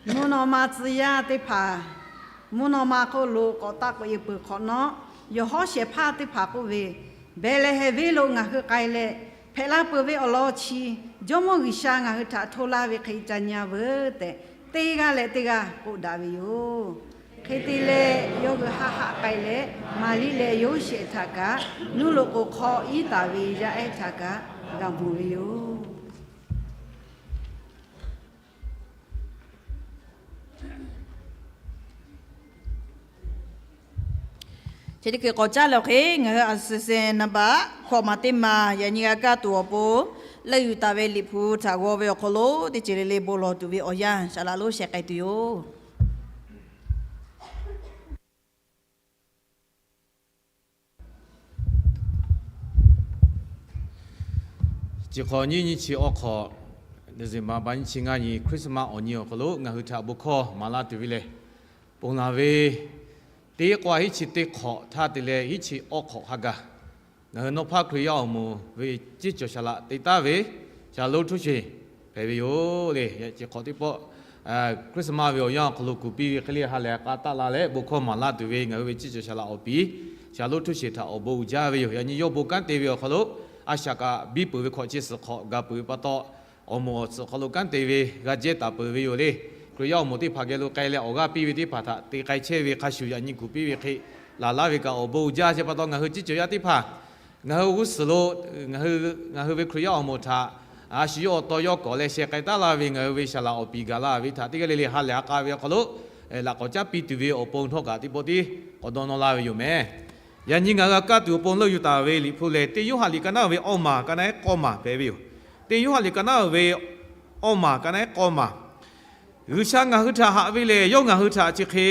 mvuhˇ naw ma tcuh yaˇ teˇ hpaˍ mvuhˇ naw ma hk'oˆ lo k'awꞈ taˆ k'oꞈ e peuˬ hk'awꞈ nawˉ, yawˬ hawˉ shehˍ hpaˇ teˇ hpaˍ k'oˆ ve, Behˍlehˍhehnˍ venˇ lo ngaˬ hui k'ai leh, hpehꞈ la peuˬ ve awˬ lawn chi Jawˇmawˇ G'uiˬsha ngaˬ hui htaꞈ hto laˇ ve hk'e ca nyi-a veuˬ tehꞈ, teˇ g'aˇ leh teˇ g'aˇ k'oˆ daꞈ ve yoˬ. Hk'e te leh, yawˇ hui haˆ haˆ k'ai leh, Maˍriˆ leh Yoˇsehꞈ htaꞈ kaꞈ, nuˇ loꞈ k'oˍ hk'aw iˉ taˍ ve yaˇ ehˉ htaꞈ kaꞈ g'a mawˬ ve yoˬ. Chi teˇ hkui k'awꞈ caˉ leh awˬ hk'e, ngaˬ hui a suhˍ suhˍ naˍ baꞈ hkawꞈ maˍ teˇ maˬ yaꞈ nyi g'a kaˇ tuˬ awˬ pon, leuˆ yuˬ taˍ ve Liꞈ hpu htaꞈ g'aw ve awˬ hk'aw lo teˇ ceuˬ le le bon lawˬ tuˬ ve awˬ yanˇ shaˍ laꞈ lonˉ sheh k'ai tuˬ yoˬ. Chi hk'awꞈ nyiˇ nyiˇ chi awˬ hk'awꞈ, December ba nyiˇ chi ngaˇ nyi Christmas awˬ nyi awˬ hk'aw lo ngaˬ hui htaꞈ bon hkawˇ maˍ laˇ tuˬ ve lehˬ, ponˬ laˬ ve teˇ k'awˇ hiˉ chi teˇ hk'awꞈ htaˇ te leh hiˉ chi awˬ hk'awꞈ hk'a gaˬ Ngaˬ hui nawˇ hpaˇ Hkriꞈ yaˇ awˬ moˍ ve ceˇ cawˬ saˍ laꞈ te taˍ ve Shaˍlonˍ htuˇ sheˍ hpehꞈ ve yoˬ le. Yaꞈ chi hk'awꞈ teˇ pawˆ, Christmas ve awˬ yanˇ awˬ hk'aw lo kuˬ piˇ ve hk'e le ha lehˬ k'a taˆ la leh bon hkawˇ maˍ laˇ tuˬ ve ngaˬ hui ve ceˇ cawˬ saˍ laꞈ awˬ piˍ Shaˍlonˍ htuˇ sheˍ htaꞈ awˬ bon uiˍ jaˇ ve yoˬ. Yaꞈ nyi yawˇ bon kanˉ te ve awˬ hk'aw lo a shaꞈ kaꞈ biˇ peuˬ ve hk'awꞈ chi suhˍ hk'awꞈ gaˬ peuˬ ve pa taw, awˬ moˍ awˬ tsuhꞈ hk'aw lo kanˉ te ve g'a jehˇ taˍ peuˬ ve yoˬ le. Hkriꞈ yaˇ awˬ moˍ teˇ hpaˍ geh lo k'ai leh awˬ g'aˇ piˇ ve teˇ hpaˍ htaꞈ te k'ai chehˇ ve hk'a shuˍ, yaꞈ nyi kuˬ piˇ ve hk'e laˬ laˇ ve kaꞈ awˬ bon uiˍ jaˇ. Chi pa taw ngaˬ hui ceˇ cawˬ yaˇ teˇ hpaˍ, ngaˬ hui g'uˇ suhˍ lo ngaˬ hui ve Hkriꞈ yaˇ awˬ moˍ htaꞈ a shu yawˇ awˬ taw yawˇ kawꞈ leh sheh k'ai taˉ laˇ ve ngaˬ hui ve saˍ laꞈ awˬ piˍ gaˬ la ve htaꞈ teˇ g'aˇ le le ha lehˬ a k'a ve awˬ hk'aw lo laꞈ k'awꞈ caˉ piˇ tuˬ ve awˬ pon htawˇ kaꞈ teˇ pawˆ tiˉ k'awꞈ dawˇ nawˇ laˇ ve yoˬ meh. Yaꞈ nyi ngaˬ hui g'a kaˇ tuˬ awˬ pon leuˆ yuˬ taˍ ve Liꞈ hpu lehˬ, Teˇ Yoˇhanˬ liꞈ ka naˉ ve awˇ maˬ ka naˉ ehˉ k'awˇ maˬ hpehꞈ ve yoˬ. Teˇ Yoˇhanˬ liꞈ ka naˉ ve awˇ maˬ ka naˉ ehˉ k'awˇ maˬ. G'uiˬsha ngaˬ hui htaꞈ haꞈ ve lehˬ, yawˇ ngaˬ hui htaꞈ chi hk'e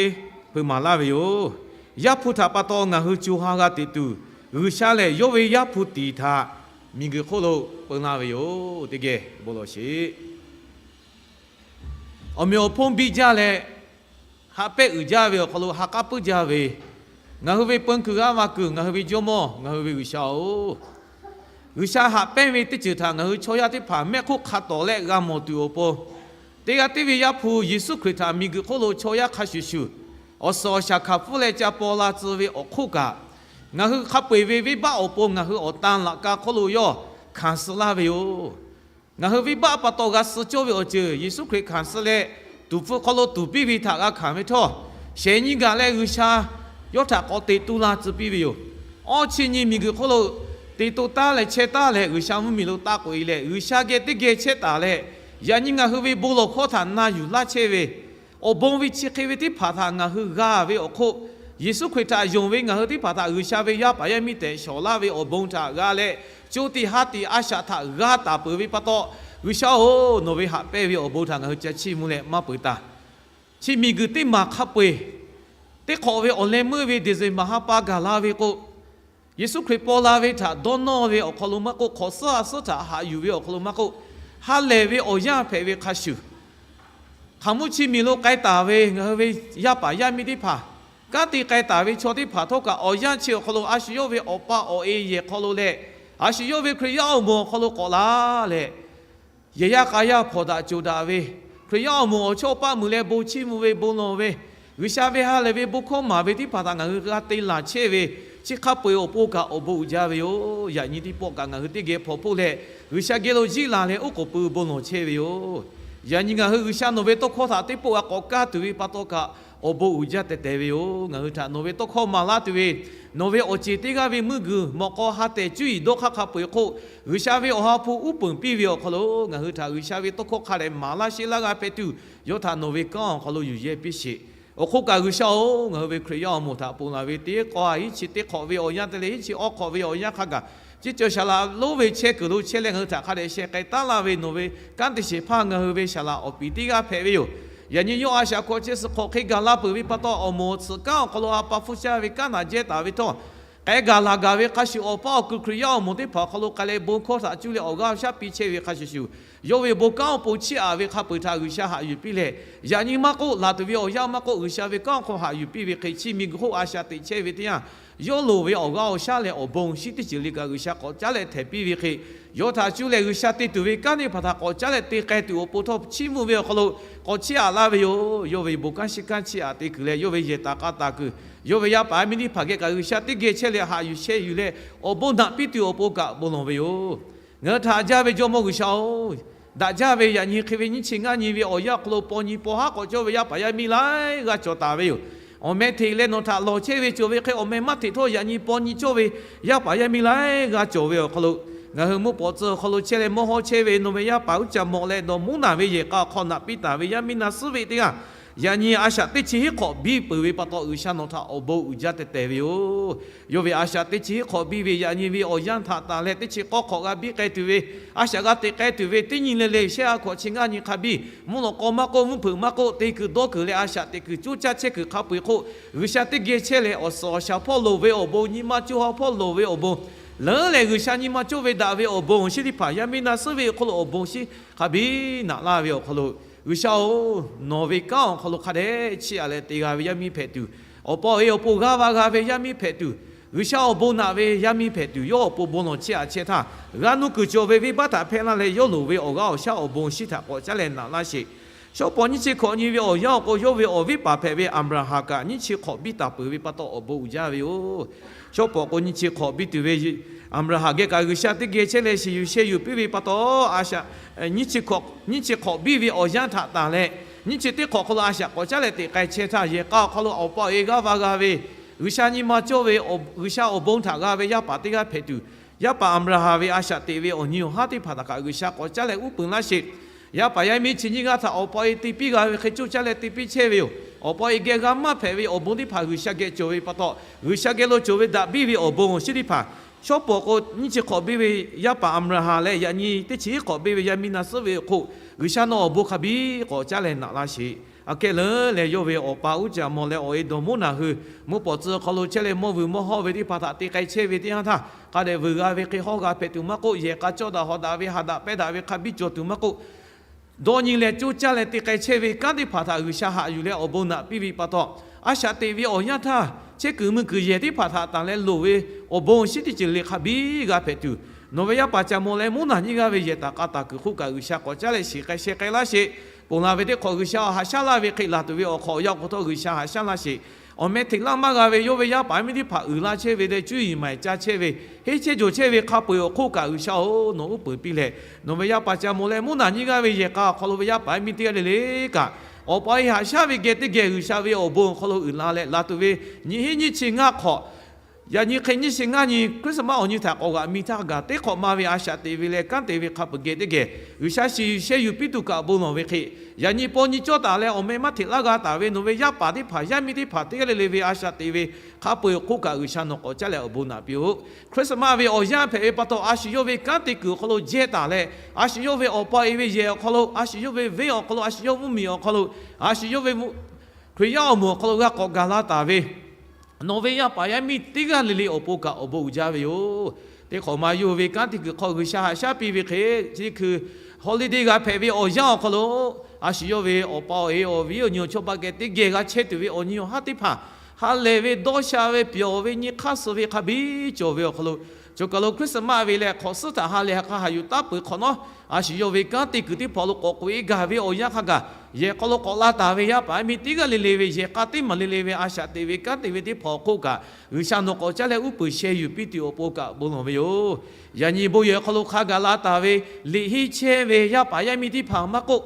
hpeuꞈ maˍ laˇ ve yoˬ. Yaˇ hpu htaꞈ pa taw ngaˬ hui co ha g'a teꞈ tuˬ, G'uiˬsha lehˬ yawˇ ve Yaˇ hpu tiˍ htaꞈ miˬguiˬ hk'oˆ lo peu laˇ ve yoˬ. Teˇ geh bon lawˬ sheˍ. Awˬ meꞈ awˬ hponˇ biˇ jaˇ leh, haꞈ pehˇ uiˍ jaˇ ve awˬ hk'aw lo ha k'aˉ puiˉ jaˇ ve, ngaˬ hui ve peun kuiˬ g'aˇ va kuiˬ, ngaˬ hui ve Jawˇmawˇ, ngaˬ hui ve G'uiˬsha-oˬ, G'uiˬsha haꞈ pehnˇ ve teˇ ceuˬ htaꞈ ngaˬ hui chaw yaˇ teˇ hpaˍ mehˆ hk'oˆ hk'a tawˍ leh g'a mawˬ tuˬ awˬ pon, teˇ g'aˇ tiˉ ve Yaˇ hpu Yeˍsuˆ Hkriꞈ htaꞈ miˬguiˬ hk'oˆ lo chaw yaˇ hk'a shuˍ shuˍ, awˬ suhˍ awˬ shaˍ hkanˍ pfuhˇ leh ca paw la tcuh ve awˬ hk'oˆ kaꞈ, ngaˬ hui hk'a peu-eˬ ve venˇbaˆ awˬ pon ngaˬ hui awˬ tan laꞈ ka hk'oˆ lo yawˇ hkanˍ suh laˇ ve yoˬ. Ngaˬ hui venˇbaˆ pa taw g'a suh cawˇ ve awˬ ceuˬ Yeˍsuˆ Hkriꞈ hkanˍ suh leh, tuˍ hpfuh hk'aw lo tuˍ piˇ ve htaꞈ g'a hkanˍ ve htawˇ, shehˍ nyi gaˬ leh G'uiˬsha yawˇ htaꞈ k'awꞈ teꞈ tu la tcuh piˇ ve yoˬ. Awˇ chi nyi miˬguiˬ hk'oˆ lo teꞈ to taˉ leh chehˇ taˉ leh G'uiˬsha mvuhˇmiˬ lo taˆ k'oꞈ-e leh, G'uiˬsha geh teˇ geh chehˇ taˍ leh, yaꞈ nyi ngaˬ hui ve bon lawˬ hkawˇ htaꞈ na yuˬ laˇ chehˇ ve awˬ bon ve chi hk'e ve teˇ hpaˍ htaꞈ ngaˬ hui g'a ve awˬ hk'oˆ, Yeˍsuˆ Hkriꞈ htaꞈ yonˍ ve ngaˬ hui teˇ hpaˍ htaꞈ G'uiˬsha ve yaˇ paˍ yaˇ miˇ tehꞈ shawˍ laˇ ve awˬ bon htaꞈ g'a leh, co tiꞈ ha tiꞈ a shaꞈ htaꞈ g'a taˍ peuˬ ve pa taw, G'uiˬsha-oˬ, nawˬ ve haꞈ pehnˇ ve awˬ bon htaꞈ ngaˬ hui ca chiˇ mvuh leh maˇ peuˬ taˍ. Chi miˬguiˬ teˇ maˬ hk'a peu-eˬ, teˇ hk'awꞈ ve awˬ leh meuˇ ve December ha pa gaˬ la ve k'o, Yeˍsuˆ Hkriꞈ paw la ve htaꞈ dawˇ nawˇ ve awˬ hk'aw lo maˇ k'oˆ, hk'awꞈ suhˉ a suhˉ htaꞈ haꞈ yuˬ ve awˬ hk'aw lo maˇ k'oˆ, ha lehˬ ve awˬ yanˇ hpehꞈ ve hk'a shuˍ, hk'aˬ mvuhˇ chi miˬ lo k'ai taˍ ve ngaˬ hui ve yaˇ paˍ yaˇ miˇ teˇ hpaˍ, kanˉ te k'ai taˍ ve chaw teˇ hpaˍ htawˇ kaꞈ awˬ yanˇ chi awˬ hk'aw lo a shu yawˇ ve awˬ pa awˬ e yehˬ hk'aw lo leh, a shu yawˇ ve Hkriꞈ yaˇ awˬ moˍ awˬ hk'aw lo k'awꞈ la leh, yehˬ yaˇ k'a yaˇ hpawnˬ daꞈ coˬ daꞈ ve, Hkriꞈ yaˇ awˬ moˍ awˬ chawˇ paˆ muiˬ leh bon chiˇ mvuh ve bon lawˬ ve, G'uiˬsha ve ha lehˬ ve bon hkawˇ maˍ ve teˇ hpaˍ htaꞈ ngaˬ hui g'a te laˬ chehˇ ve, chi hk'a peu-eˬ awˬ pon kaꞈ awˬ bon uiˍ jaˇ ve yoˬ. Yaꞈ nyi teˇ pawˆ kaꞈ ngaˬ hui teˇ geh hpawnˬ hpoˆ leh, G'uiˬsha geh lo jiˆ laˬ leh oˉ k'oˍ pui bon lawˬ chehˇ ve yoˬ. Yaꞈ nyi ngaˬ hui G'uiˬsha nawˬ ve tawˇ hkawˇ htaꞈ teˇ pawˆ g'a k'awꞈ kaˇ tuˬ ve pa taw kaꞈ, awˬ bon uiˍ jaˇ tehꞈ tehꞈ ve yoˬ. Ngaˬ hui htaꞈ nawˬ ve tawˇ hkawˇ maˍ laˇ tuˬ ve, nawˬ ve awˬ ceˬ teˇ g'aˇ ve meuˇ guiˬ mawꞈ k'aw ha tehˬ cuˇ yiˍ dawˇ hk'aˇ hk'a peu-eˬ hk'oˆ, G'uiˬsha ve awˬ ha hpu uˉ peunˍ piˇ ve awˬ hk'aw lo ngaˬ hui htaꞈ G'uiˬsha ve tawˇ hkawˇ hk'a dehꞈ maˍ laˇ sheˆ laˇ g'a hpehꞈ tuˬ, yawˇ htaꞈ nawˬ ve kanˉ awˬ hk'aw lo yuˬ yehˇ piˇ sheˍ. Awˬ hk'oˆ kaꞈ G'uiˬsha-oˬ, ngaˬ hui ve Hkriꞈ yaˇ awˬ moˍ htaꞈ ponˬ laˬ ve teˇ k'aw hiˉ chi teˇ hk'awꞈ ve awˬ yanˇ te leh hiˉ chi awˇ hk'awꞈ ve awˬ yanˇ hk'a gaˬ, ceˇ cawˬ shaˍ laꞈ lonˉ ve chehˇ kuiˬ lo chehˇ leh ngaˬ hui htaꞈ hk'a dehꞈ sheh k'ai taˉ laˇ ve nawˬ ve kanˉ te shehˍ hpaˇ ngaˬ hui ve shaˍ laꞈ awˬ piˍ teˇ g'aˇ hpehꞈ ve yoˬ. Yaꞈ nyi yawˇ a shaꞈ hkawꞈ chi suhˍ hk'awꞈ hk'e gaˬ la peuˬ ve pa taw, awˬ moˍ awˬ tsuhꞈ kanˉ awˬ hk'aw lo ha pa hpfuhˇ shaˇ ve kanˉ naꞈ jehˇ taˍ ve htawˇ, k'ai gaˬ laˬ gaˬ ve hk'a shuˍ awˬ paˇ awˬ kuiˬ Hkriꞈ yaˇ awˬ moˍ teˇ hpaˍ awˬ hk'aw lo k'ai leh bon hkawˇ htaꞈ cuˇ leh awˬ g'aˇ awˬ shaˉ piˇ chehˇ ve hk'a shuˍ shuˍ, yawˇ ve bon kanˉ awˬ pon chiˇ aꞈ ve hk'a peu-eˬ htaꞈ G'uiˬsha haꞈ yuˬ piˇ leh, yaꞈ nyi maˇ k'oˆ, laˬ tuˬ ve awˬ yanˇ maˇ k'oˆ, G'uiˬsha ve kanˉ awˬ hk'aw haꞈ yuˬ piˇ ve hk'e, chi miˬguiˬ hk'oˆ a shaꞈ teꞈ chehˇ ve teˇ yanˇ, yawˇ loˍ ve awˬ g'aˇ awˬ shaˉ leh awˬ bon shinˉ teˇ ceuˬ le kaꞈ G'uiˬsha k'awꞈ caˉ leh htehˍ piˇ ve hk'e, yawˇ htaꞈ cuˇ leh G'uiˬsha te tuˬ ve kanˉ teˇ hpaˍ htaꞈ k'awꞈ caˉ leh te k'ai tuˬ awˬ pon htawˇ chiˇ mvuh ve awˬ hk'aw lo k'awꞈ chiˇ aꞈ laˇ ve yoˬ. Yawˇ ve bon kanˉ shiˉ kanˉ chiˇ aꞈ te kuiˬ leh, yawˇ ve yehˬ taˍ k'a taˍ kuiˬ, yawˇ ve yaˇ paˍ yaˇ miˇ teˇ hpaˍ geh kaꞈ G'uiˬsha teˇ geh chehˇ leh haꞈ yuˬ sheh yuˬ leh, awˬ bon naꞈ piˇ tuˬ awˬ pon kaꞈ bon lawˬ ve yoˬ. Ngaˬ hui htaꞈ jaˇ ve Jawˇmawˇ G'uiˬsha-oˬ, daꞈ jaˇ ve yaꞈ nyi hk'e ve nyiˇ chi ngaˇ nyi ve awˬ yanˇ awˬ hk'aw lo paw nyi paw haˉ k'awꞈ cawˇ ve yaˇ paˍ yaˇ miˇ laiˉ g'aˇ cawˬ taˍ ve yoˬ. Awˬ meh hteꞈ leh nawˬ htaꞈ lawˬ chehˇ ve cawˬ ve hk'e, awˬ meh maˇ hteꞈ htawˇ yaꞈ nyi paw nyi cawˇ ve yaˇ paˍ yaˇ miˇ laiˉ g'aˇ cawˬ ve awˬ hk'aw lo, ngaˬ hui mvuhˇ pawˍ tcuh awˬ hk'aw lo chehˇ leh mawˇ hawˇ chehˇ ve nawˬ ve yaˇ paˍ uˉ caꞈ mawꞈ leh nawˬ mvuhˇ naˬ ve yehˬ k'a awˬ hk'aw naꞈ piˇ taˍ ve yaˇ miˇ na suhˉ ve teˇ g'aˇ, yaꞈ nyi a shaꞈ teˇ chi hiˉ hk'awꞈ biˇ peuˬ ve pa taw G'uiˬsha nawˬ htaꞈ awˬ bon uiˍ jaˇ tehꞈ tehꞈ ve yoˬ. Yawˇ ve a shaꞈ teˇ chi hiˉ hk'awꞈ biˇ ve yaꞈ nyi ve awˬ yanˇ htaꞈ tanˬ leh teˇ chi k'awˇ hk'awꞈ g'a biˇ k'ai tuˬ ve, a shaꞈ g'a teꞈ k'ai tuˬ ve teˇ nyi le le shehˆ ha hkawꞈ chi ngaˇ nyi hk'a biˇ, mvuhˇ lawꞈ k'aw maˇ k'oˆ, mvuhˇ hpeuꞈ maˇ k'oˆ, te kuiˬ dawˇ kuiˬ leh a shaꞈ teꞈ kuiˬ coˇ caˇ chehˇ kuiˬ hk'a peu-eˬ hk'oˆ, G'uiˬsha teˇ geh chehˇ leh awˬ suhˍ awˬ shaˍ hpawˇ loˍ ve awˬ bon, nyi ma coˇ ha hpawˇ loˍ ve awˬ bon, leuˉ leh G'uiˬsha nyi ma coˇ ve daꞈ ve awˬ bon awˬ shinˉ teˇ hpaˍ yaˇ miˇ na suhˉ ve awˬ hk'aw lo awˬ bon shinˉ hk'a biˇ naꞈ laˇ ve awˬ hk'aw lo, G'uiˬsha-oˬ, nawˬ ve kanˉ awˬ hk'aw lo hk'a dehꞈ chiˇ aꞈ leh te g'a ve yaˇ miˇ hpehꞈ tuˬ, awˬ pa awˬ e awˬ pon g'aˇ va g'a ve yaˇ miˇ hpehꞈ tuˬ, G'uiˬsha awˬ bon naꞈ ve yaˇ miˇ hpehꞈ tuˬ yawˇ awˬ pon bon lawˬ chehˇ aꞈ chehˇ htaˇ, g'aˇ nuˇ kuiˬ cawˬ ve venˇbaˆ htaꞈ hpehˇ laˇ leh, yawˇ loˍ ve awˬ g'aˇ awˬ shaˉ awˬ bon shinˉ htaꞈ k'awꞈ caˉ leh naꞈ laˇ sheˍ. Shawˉ pawˍ nyiˇ chi hkawꞈ nyi ve awˬ yanˇ awˬ k'o, yawˇ ve awˬ viˉ paˍ hpehꞈ ve Aˍbraˍhanˍ kaꞈ nyiˇ chi hk'awꞈ biˇ taˍ peuˬ ve pa taw awˬ bon uiˍ jaˇ ve yoˬ. Shawˉ pawˍ k'o nyiˇ chi hk'awꞈ biˇ tuˬ ve Aˍbraˍhanˍ geh kaꞈ G'uiˬsha teˇ geh chehˇ leh shiˍ yuˬ sheh yuˬ piˇ ve pa taw, a shaꞈ nyiˇ chi hk'awꞈ biˇ ve awˬ yanˇ htaꞈ tanˬ leh, nyiˇ chi teˇ hk'awꞈ hk'aw lo a shaꞈ k'awꞈ caˉ leh teꞈ k'ai chehˇ htaˇ, yehˬ k'a awˬ hk'aw lo awˬ pa awˬ e g'aˇ va g'a ve, G'uiˬsha nyi ma cawˇ ve, G'uiˬsha awˬ bon htaꞈ g'a ve yaˇ paˍ teˇ g'aˇ hpehꞈ tuˬ, yaˇ paˍ Aˍbraˍhanˍ ve a shaꞈ teꞈ ve awˬ nyi awˬ haˉ teˇ hpaˍ htaꞈ kaꞈ G'uiˬsha k'awꞈ caˉ leh uˉ peunˍ laˇ sheˍ. Yaˇ paˍ yaˇ miˇ chi nyiˇ g'aˇ htaꞈ awˬ pa awˬ e te piˇ g'a ve hk'e coˇ caˇ leh te piˇ chehˇ ve yoˬ. Awˬ pa awˬ e geh g'a maˇ hpehꞈ ve awˬ bon teˇ hpaˍ G'uiˬsha geh cawˬ ve pa taw, G'uiˬsha geh lo cawˬ ve daꞈ biˇ ve awˬ bon awˬ shinˉ teˇ hpaˍ, shawˉ pawˍ k'o nyiˇ chi hk'awꞈ biˇ ve yaˇ paˍ Aˍbraˍhanˍ leh yaꞈ nyi teˇ chi hiˉ hk'awꞈ biˇ ve yaˇ miˇ na suhˉ ve awˬ hk'oˆ, G'uiˬsha nawˬ awˬ bon hk'a biˇ k'awꞈ caˉ leh naꞈ laˇ sheˍ. Aꞈ kehˉ leuˉ leh yawˇ ve awˬ pa uˉ caˍ mawˬ leh awˬ e dawˬ moˉ naˬ hui, mvuhˇ pawˍ tcuh hk'aw lo chehˇ leh mawˇ vuiˬ mawˇ hawˇ ve teˇ hpaˍ htaꞈ te k'ai chehˇ ve teˇ yanˇ htaˇ, hk'a dehꞈ vuiˬ g'a ve hk'e hawˇ g'a hpehꞈ tuˬ maˇ k'oˆ, yehˬ k'a cawˇ daꞈ hawˍ daꞈ ve, haꞈ daꞈ pehnˇ daꞈ ve hk'a biˇ cawˬ tuˬ maˇ k'oˆ, dawˇ nyi leh coˇ caˇ leh te k'ai chehˇ ve kanˉ teˇ hpaˍ htaꞈ G'uiˬsha haꞈ yuˬ leh awˬ bon naꞈ piˇ ve pa taw, a shaꞈ teꞈ ve awˬ yanˇ htaˇ, chehˇ kuiˬ mui kuiˬ yehˬ teˇ hpaˍ htaꞈ tanˬ leh loˍ ve awˬ bon shinˉ teˇ ceuˬ le hk'a biˇ g'a hpehꞈ tuˬ, nawˬ ve yaˇ paˍ caˍ mawˬ leh mvuhˇ naˬ nyiˇ g'aˇ ve yehˬ taˍ k'a taˍ kuiˬ hk'oˆ kaꞈ G'uiˬsha k'awꞈ caˉ leh shiˍ k'ai sheh k'ai laˇ sheˍ. Ponˬ laˬ ve teˇ hk'awꞈ G'uiˬsha awˬ haꞈ shaˉ laˇ ve hk'e, laˬ tuˬ ve awˬ hk'awꞈ awˬ yanˇ awˬ hk'aw htawˇ G'uiˬsha haꞈ shaˉ laˇ sheˍ. Awˬ meh hteꞈ laˇ maˇ g'a ve yawˇ ve yaˇ paˍ yaˇ miˇ teˇ hpaˍ uiˍ la chehˇ ve leh cuˇ yiˍ maˍ ca chehˇ ve, henˇ chehˇ jawˬ chehˇ ve hk'a peu-eˬ awˬ hk'oˆ kaꞈ G'uiˬsha-oˬ, nawˬ uˉ peunˍ piˇ leh, nawˬ ve yaˇ paˍ caˍ mawˬ leh mvuhˇ naˬ nyiˇ g'aˇ ve yehˬ k'a awˬ hk'aw lo ve yaˇ paˍ yaˇ miˇ teˇ g'aˇ le le kaꞈ, awˬ pa awˬ e haꞈ shaˉ ve geh teˇ geh G'uiˬsha ve awˬ bon awˬ hk'aw lo uiˍ la leh, laˬ tuˬ ve nyiˇ hinˉ nyiˇ chi ngaˇ hk'awꞈ, yaꞈ nyi hk'e nyiˇ chi ngaˇ nyi Christmas awˬ nyi htaꞈ k'awꞈ g'aꞈ mi htaˇ gaˬ teˇ hk'awꞈ ma ve a shaꞈ teꞈ ve leh kanˉ te ve hk'a peu-eˬ geh teˇ geh, G'uiˬsha shiˍ yuˬ sheh yuˬ piˇ tuˬ kaꞈ bon lawˬ ve hk'e, yaꞈ nyi paw nyi cawˇ taˍ leh awˬ meh maˇ hteꞈ laˇ g'a taˍ ve nawˬ ve yaˇ paˍ teˇ hpaˍ yaˇ miˇ teˇ hpaˍ teˇ g'aˇ le le ve a shaꞈ teꞈ ve hk'a peu-eˬ awˬ hk'oˆ kaꞈ G'uiˬsha nawˬ k'awꞈ caˉ leh awˬ bon naꞈ piˇ-oˆ. Christmas ve awˬ yanˇ hpehꞈ ve pa taw, a shu yawˇ ve kanˉ te kuiˬ awˬ hk'aw lo jehˇ taˍ leh, a shu yawˇ ve awˬ pa awˬ e ve yehˬ awˬ hk'aw lo, a shu yawˇ ve venˇ awˬ hk'aw lo, a shu yawˇ mvuhˇmiˬ awˬ hk'aw lo, a shu yawˇ ve Hkriꞈ yaˇ awˬ moˍ awˬ hk'aw lo g'a k'awꞈ gaˬ la taˍ ve nawˬ ve yaˇ paˍ yaˇ miˇ teˇ g'aˇ le le awˬ pon kaꞈ awˬ bon uiˍ jaˇ ve yoˬ. Teˇ hk'awꞈ ma yawˇ hui ve kanˉ te kuiˬ hk'aw G'uiˬsha haꞈ shaˉ piˇ ve hk'e, chi hkui holiday g'a hpehꞈ ve awˬ yanˇ awˬ hk'aw lo, a shu yawˇ ve awˬ pa awˬ e awˬ viˉ awˬ nyi awˬ chawˇ paˆ geh teˇ geh g'a chehˇ tuˬ ve awˬ nyi awˬ haˉ teˇ hpaˍ, ha lehˬ ve dawˇ sha ve pyawˬ ve nyi hk'aˇ suh ve hk'a biˇ cawˬ ve awˬ hk'aw lo, choˬ kaˬ lo Christmas ve leh hk'awꞈ suhˉ htaꞈ ha lehˬ ha k'a haꞈ yuˬ taˉ peuˬ hk'awꞈ nawˉ, a shu yawˇ ve kanˉ te kuiˬ teˇ hpaˍ lo k'awꞈ k'oꞈ e gaˬ ve awˬ yanˇ hk'a gaˬ, yehˬ hk'aw lo k'awꞈ la taˍ ve yaˇ paˍ yaˇ miˇ teˇ g'aˇ le le ve yehˬ k'a teˇ maˬ le le ve a shaꞈ teꞈ ve kanˉ te ve teˇ hpaˍ awˬ hk'oˆ kaꞈ, G'uiˬsha nawˬ k'awꞈ caˉ leh uˉ peunˍ sheh yuˬ piˇ tuˬ awˬ pon kaꞈ bon lawˬ ve yoˬ. Yaꞈ nyi bon yehˬ awˬ hk'aw lo hk'a gaˬ la taˍ ve liꞈ henˇ chehˇ ve yaˇ paˍ yaˇ miˇ teˇ hpaˍ maˇ k'oˆ,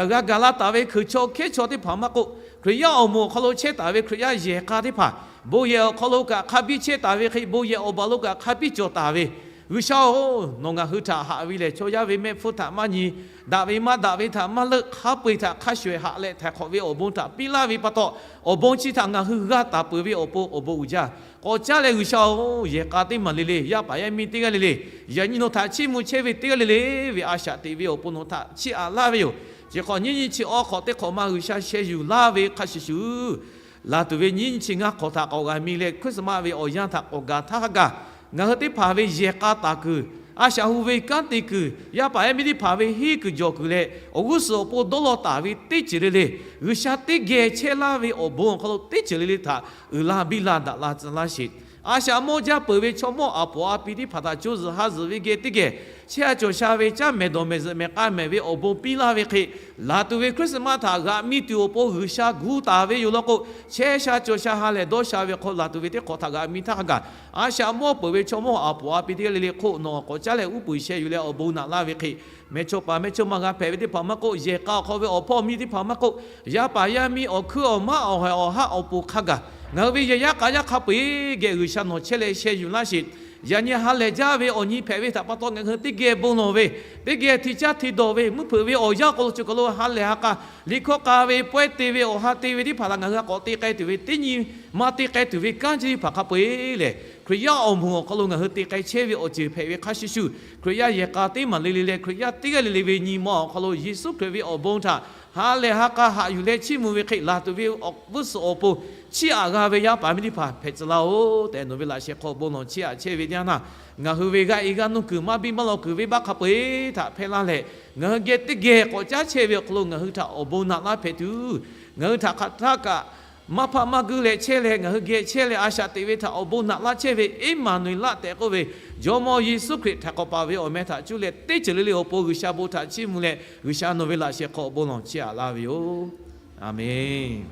g'a gaˬ la taˍ ve hkui chaw hkehˉ chaw teˇ hpaˍ maˇ k'oˆ, Hkriꞈ yaˇ awˬ moˍ awˬ hk'aw lo chehˇ taˍ ve Hkriꞈ yaˇ yehˬ k'a teˇ hpaˍ, bon yehˬ awˬ hk'aw lo kaꞈ hk'a biˇ chehˇ taˍ ve hk'e, bon yehˬ awˬ baˬ lo kaꞈ hk'a biˇ cawˬ taˍ ve, G'uiˬsha-oˬ, nawˬ ngaˬ hui htaꞈ haꞈ ve lehˬ, chaw yaˇ ve mehˆ hpfuhˇ htaꞈ maˇ nyi, daꞈ ve maˇ daꞈ ve htaꞈ maˇ leuˆ, hk'a peu-eˬ htaꞈ hk'a shuˍ eˬ haꞈ leh htaiˍ hk'awꞈ ve awˬ bon htaꞈ piˇ laˇ ve pa taw, awˬ bon chi htaꞈ ngaˬ hui g'a taˍ peuˬ ve awˬ pon awˬ bon uiˍ jaˇ. K'awꞈ caˉ leh G'uiˬsha-oˬ, yehˬ k'a teˇ maˬ le le, yaˇ paˍ yaˇ miˇ teˇ g'aˇ le le, yaꞈ nyi nawˬ htaꞈ chiˇ mvuh chehˇ ve teˇ g'aˇ le le ve a shaꞈ teꞈ ve awˬ pon nawˬ htaꞈ chiˇ aꞈ laˇ ve yoˬ. Chi hk'awꞈ nyiˇ nyiˇ chi awˬ hk'awꞈ teˇ hk'awꞈ ma G'uiˬsha sheh yuˬ laˇ ve hk'a shuˍ shuˍ, laˬ tuˬ ve nyiˇ nyiˇ chi ngaˇ hk'awꞈ htaꞈ k'awꞈ g'a mi leh Christmas ve awˬ yanˇ htaꞈ k'awꞈ gaˬ htaˇ hk'a gaˬ, ngaˬ hui teˇ hpaˍ ve yehˬ k'a taˍ kuiˬ, a shaꞈ hu ve kanˉ te kuiˬ, yaˇ paˍ yaˇ miˇ teˇ hpaˍ ve henˇ kuiˬ jawˬ kuiˬ leh awˬ g'uˇ suhˍ awˬ pon dawˇ law taˍ ve teˇ ceuˬ le le, G'uiˬsha teˇ geh chehˇ laˇ ve awˬ bon awˬ hk'aw lo teˇ ceuˬ le le htaꞈ uiˍ la biˇ la daꞈ la tcuh laˇ sheˍ. A shaꞈ mawˇ jaˇ peuˬ ve chaw mawˇ aˬ poˍ a pi teˇ hpaˍ htaꞈ co zuhˬ ha zuhˬ ve geh teˇ geh, chehˇ a cawˬ sha ve caˉ mehˍ dawˬ mehˍ zuhꞈ mehˍ k'a mehˍ ve awˬ bon piˇ laˇ ve hk'e, laˬ tuˬ ve Christmas htaꞈ g'aꞈ mi tuˬ awˬ pon G'uiˬsha gu taˍ ve yoˬ law k'o, chehˇ sha cawˬ sha ha lehˬ dawˇ sha ve hk'aw laˬ tuˬ ve teˇ hk'awꞈ htaꞈ g'aꞈ mi htaˇ hk'a gaˬ, a shaꞈ mawˇ peuˬ ve chaw mawˇ aˬ poˍ a pi teˇ g'aˇ le le hk'oˆ nawˬ k'awꞈ caˉ leh uˉ peunˍ sheh yuˬ leh awˬ bon naꞈ laˇ ve hk'e, mehˇchawˇ paˍ mehˇchawˇma g'a hpehꞈ ve teˇ hpaˍ maˇ k'oˆ, yehˬ k'a awˬ hk'aw ve awˬ hpawˇ miˇ teˇ hpaˍ maˇ k'oˆ, yaˇ paˍ yaˇ miˇ awˬ hkuiˉ awˬ maˉ awˬ haiˬ awˬ haˉ awˬ pon hk'a gaˬ, ngaˬ hui ve yehˬ yaˇ k'a yaˇ hk'a peu-eˬ geh G'uiˬsha nawˬ chehˇ leh sheh yuˬ laˇ sheˍ. Yaꞈ nyi ha lehˬ jaˇ ve awˬ nyi hpehꞈ ve htaꞈ pa taw ngaˬ hui teˇ geh bon lawˬ ve, teˇ geh hti caˇ hti dawˬ ve, mvuhˇ hpeuꞈ ve awˬ yanˇ k'aw lo cawˬ kaˬ lo ha lehˬ ha k'a, liꞈ hkawˇ k'a ve, pawehˇ te ve, awˬ ha te ve teˇ hpaˍ htaꞈ ngaˬ hui k'awꞈ te k'ai tuˬ ve teˇ nyi ma te k'ai tuˬ ve kanˉ chi teˇ hpaˍ hk'a peu-eˬ lehˬ, Hkriꞈ yaˇ awˬ moˍ awˬ hk'aw lo ngaˬ hui te k'ai chehˇ ve awˬ ceuˬ hpehꞈ ve hk'a shuˍ shuˍ, Hkriꞈ yaˇ yehˬ k'a teˇ maˬ le le leh Hkriꞈ yaˇ teˇ g'aˇ le le ve nyi ma awˬ hk'aw lo Yeˍsuˆ Hkriꞈ ve awˬ bon htaꞈ ha lehˬ ha k'a haꞈ yuˬ leh chiˇ mvuh ve hk'e laˬ tuˬ ve awˬ g'uˇ suhˍ awˬ pon chiˇ aꞈ g'a ve yaˇ paˍ miˇ teˇ hpaˍ hpehꞈ tcuh laˇ-oˬ tehꞈ nawˬ ve laꞈ sheh hk'aw bon lawˬ chiˇ aꞈ chehˇ ve teˇ yanˇ htaˇ, ngaˬ hui ve g'aˇ e g'aˇ nuˇ kuiˬ maˇ biˇ maˇ lawˬ kuiˬ venˇbaˆ hk'a peu-eˬ htaꞈ hpehˇ laˇ leh, ngaˬ hui geh teˇ geh k'awꞈ caˉ chehˇ ve awˬ hk'aw lo ngaˬ hui htaꞈ awˬ bon naꞈ laˇ hpehꞈ tuˬ, ngaˬ hui htaꞈ hk'aˬ htaˇ kaꞈ maˇ hpaˆ maˇ guiˇ leh chehˇ leh, ngaˬ hui geh chehˇ leh a shaꞈ teꞈ ve htaꞈ awˬ bon naꞈ laˇ chehˇ ve Eˇmaˍnuˍeˍlaˆ tehꞈ k'oˆ ve Jawˇmawˇ Yeˍsuˆ Hkriꞈ htaꞈ k'awꞈ paˍ ve awˬ meh htaꞈ cuˇ leh teˇ ceuˬ le le awˬ pon G'uiˬsha bon htaꞈ chiˇ mvuh leh, G'uiˬsha nawˬ ve laꞈ sheh hk'aw awˬ bon lawˬ chiˇ aꞈ laˇ ve yoˬ. Aˍmenˍ.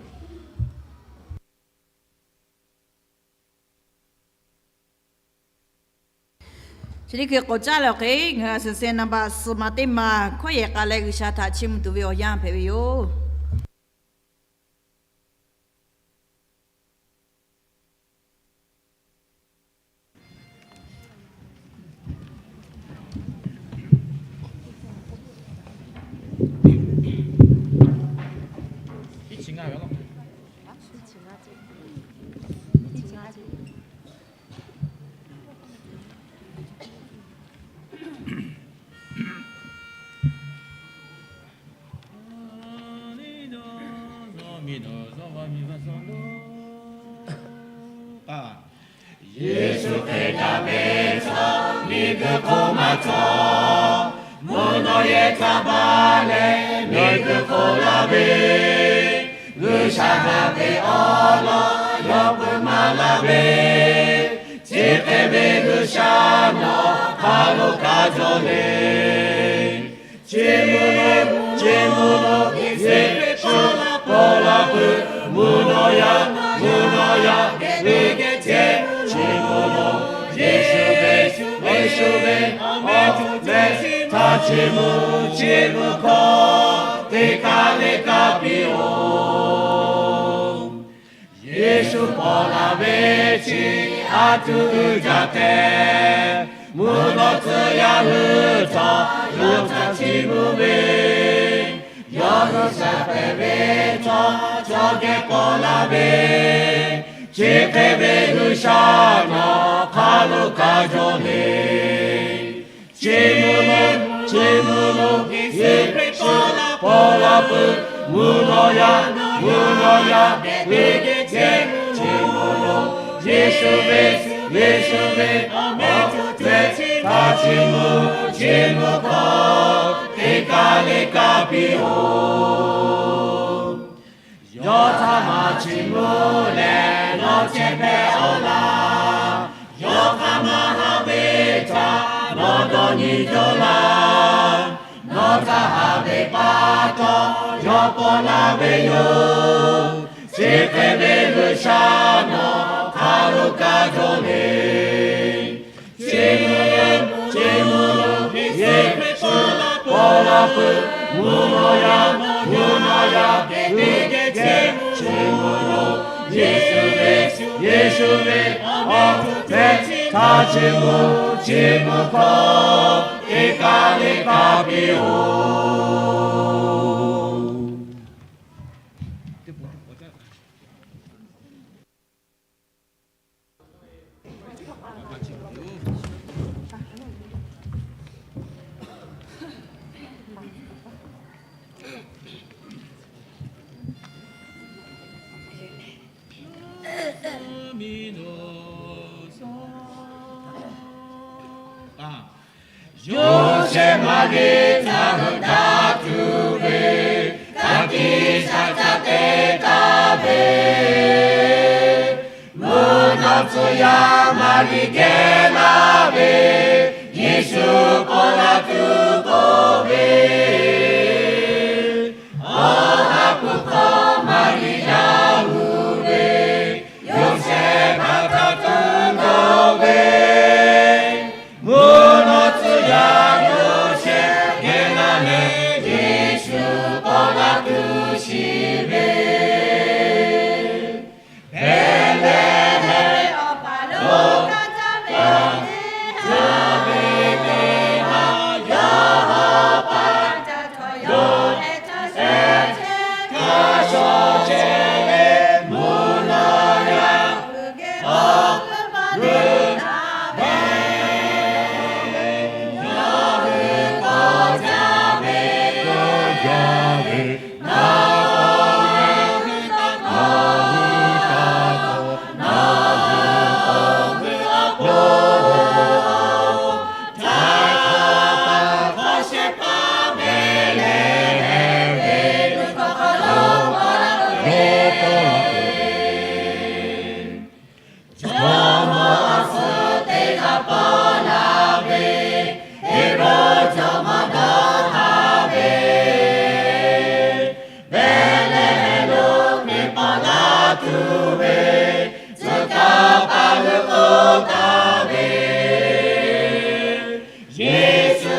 Chi teˇ hkui k'awꞈ caˉ leh awˬ hk'e, ngaˬ hui a shuˍ seh naˍ baꞈ suhˍ maˍ teˇ maˬ hkawˇ yehˬ k'ai leh G'uiˬsha htaꞈ chiˇ mvuh tuˬ ve awˬ yanˇ hpehꞈ ve yoˬ. Yeˍsuˆ Hkriꞈ daꞈ ve chaw miˬguiˬ hk'oˆ maˇ cawˬ, mvuhˇ naw yehˬ htaꞈ baˬ leh miˬguiˬ hk'oˆ laˇ ve, G'uiˬsha haꞈ ve awˬ lawn yawˇ peuˬ maˍ laˇ ve, chi hk'e ve G'uiˬsha nawˬ hk'aˬ lo kaꞈ cawˬ le. Chi mvuhˇ naw, chi mvuhˇ naw, Yeˍsuˆ Hkriꞈ paw la peuˬ, mvuhˇ naw yaˇ, mvuhˇ naw yaˇ ve geh chehˇ. Chi mvuhˇ naw, Yeˍsuˆ ve, Yeˍsuˆ ve awˬ meh htaꞈ chiˇ mvuh, chiˇ mvuh hkawˇ teˇ kaˬ le kaꞈ piˇ-oˬ. Yeˍsuˆ paw la ve chi a tuˬ uiˍ jaˇ tehꞈ, mvuhˇ naw tcuh yaˇ hui htawˇ yawˇ htaꞈ chiˇ mvuh ve, yawˇ hui shaˍ pehˍ ve htawˇ cawˬ geh paw la ve, chi hk'e ve G'uiˬsha nawˬ hk'aˬ lo kaꞈ cawˬ le. Chi mvuhˇ naw, chi mvuhˇ naw, Yeˍsuˆ Hkriꞈ paw la peuˬ, mvuhˇ naw yaˇ, mvuhˇ naw yaˇ ve geh chehˇ. Chi mvuhˇ naw, Yeˍsuˆ ve, Yeˍsuˆ ve awˬ meh htaꞈ chiˇ mvuh, chiˇ mvuh hkawˇ teˇ kaˬ le kaꞈ piˇ-oˬ. Yawˇ htaꞈ maˇ chiˇ mvuh leh nawˬ chehˇ pehˍ-oˆ laˇ. Yawˇ hk'aˬ ma haꞈ ve htaꞈ nawˬ dawˇ nyi jaw laˇ. Nawˬ htaꞈ haꞈ ve pa taw yawˇ paw la ve yoˬ. Chi hk'e ve G'uiˬsha nawˬ hk'aˬ lo kaꞈ cawˬ le. Chi mvuhˇ naw, chi mvuhˇ naw, Yeˍsuˆ Hkriꞈ paw la peuˬ, mvuhˇ naw yaˇ, mvuhˇ naw yaˇ ve geh chehˇ. Chi mvuhˇ naw, Yeˍsuˆ ve, Yeˍsuˆ ve awˬ meh htaꞈ chiˇ mvuh, chiˇ mvuh hkawˇ teˇ kaˬ le kaꞈ piˇ-oˬ. Yoˇsehꞈ Maˍriˆ htaꞈ heuˆ daꞈ tuˬ ve, ka tiꞈ shaˍ caˇ te taˍ ve, mvuhˇ naw tcuh yaˇ Maˍriˆ geh laˇ ve, Yeˍsuˆ paw la tuˬ k'oˆ ve, awˬ ha hpu hk'aw Maˍriˆ yaˇ hu ve, Yoˇsehꞈ htaꞈ htaꞈ tuˬ dawˇ ve, mvuhˇ naw tcuh yaˇ Yoˇsehꞈ geh laˇ leh, Yeˍsuˆ paw la tuˬ shiˍ ve, Behˍlehˍhehnˍ awˬ paˍ lo kaˇ caˇ ve teˇ ha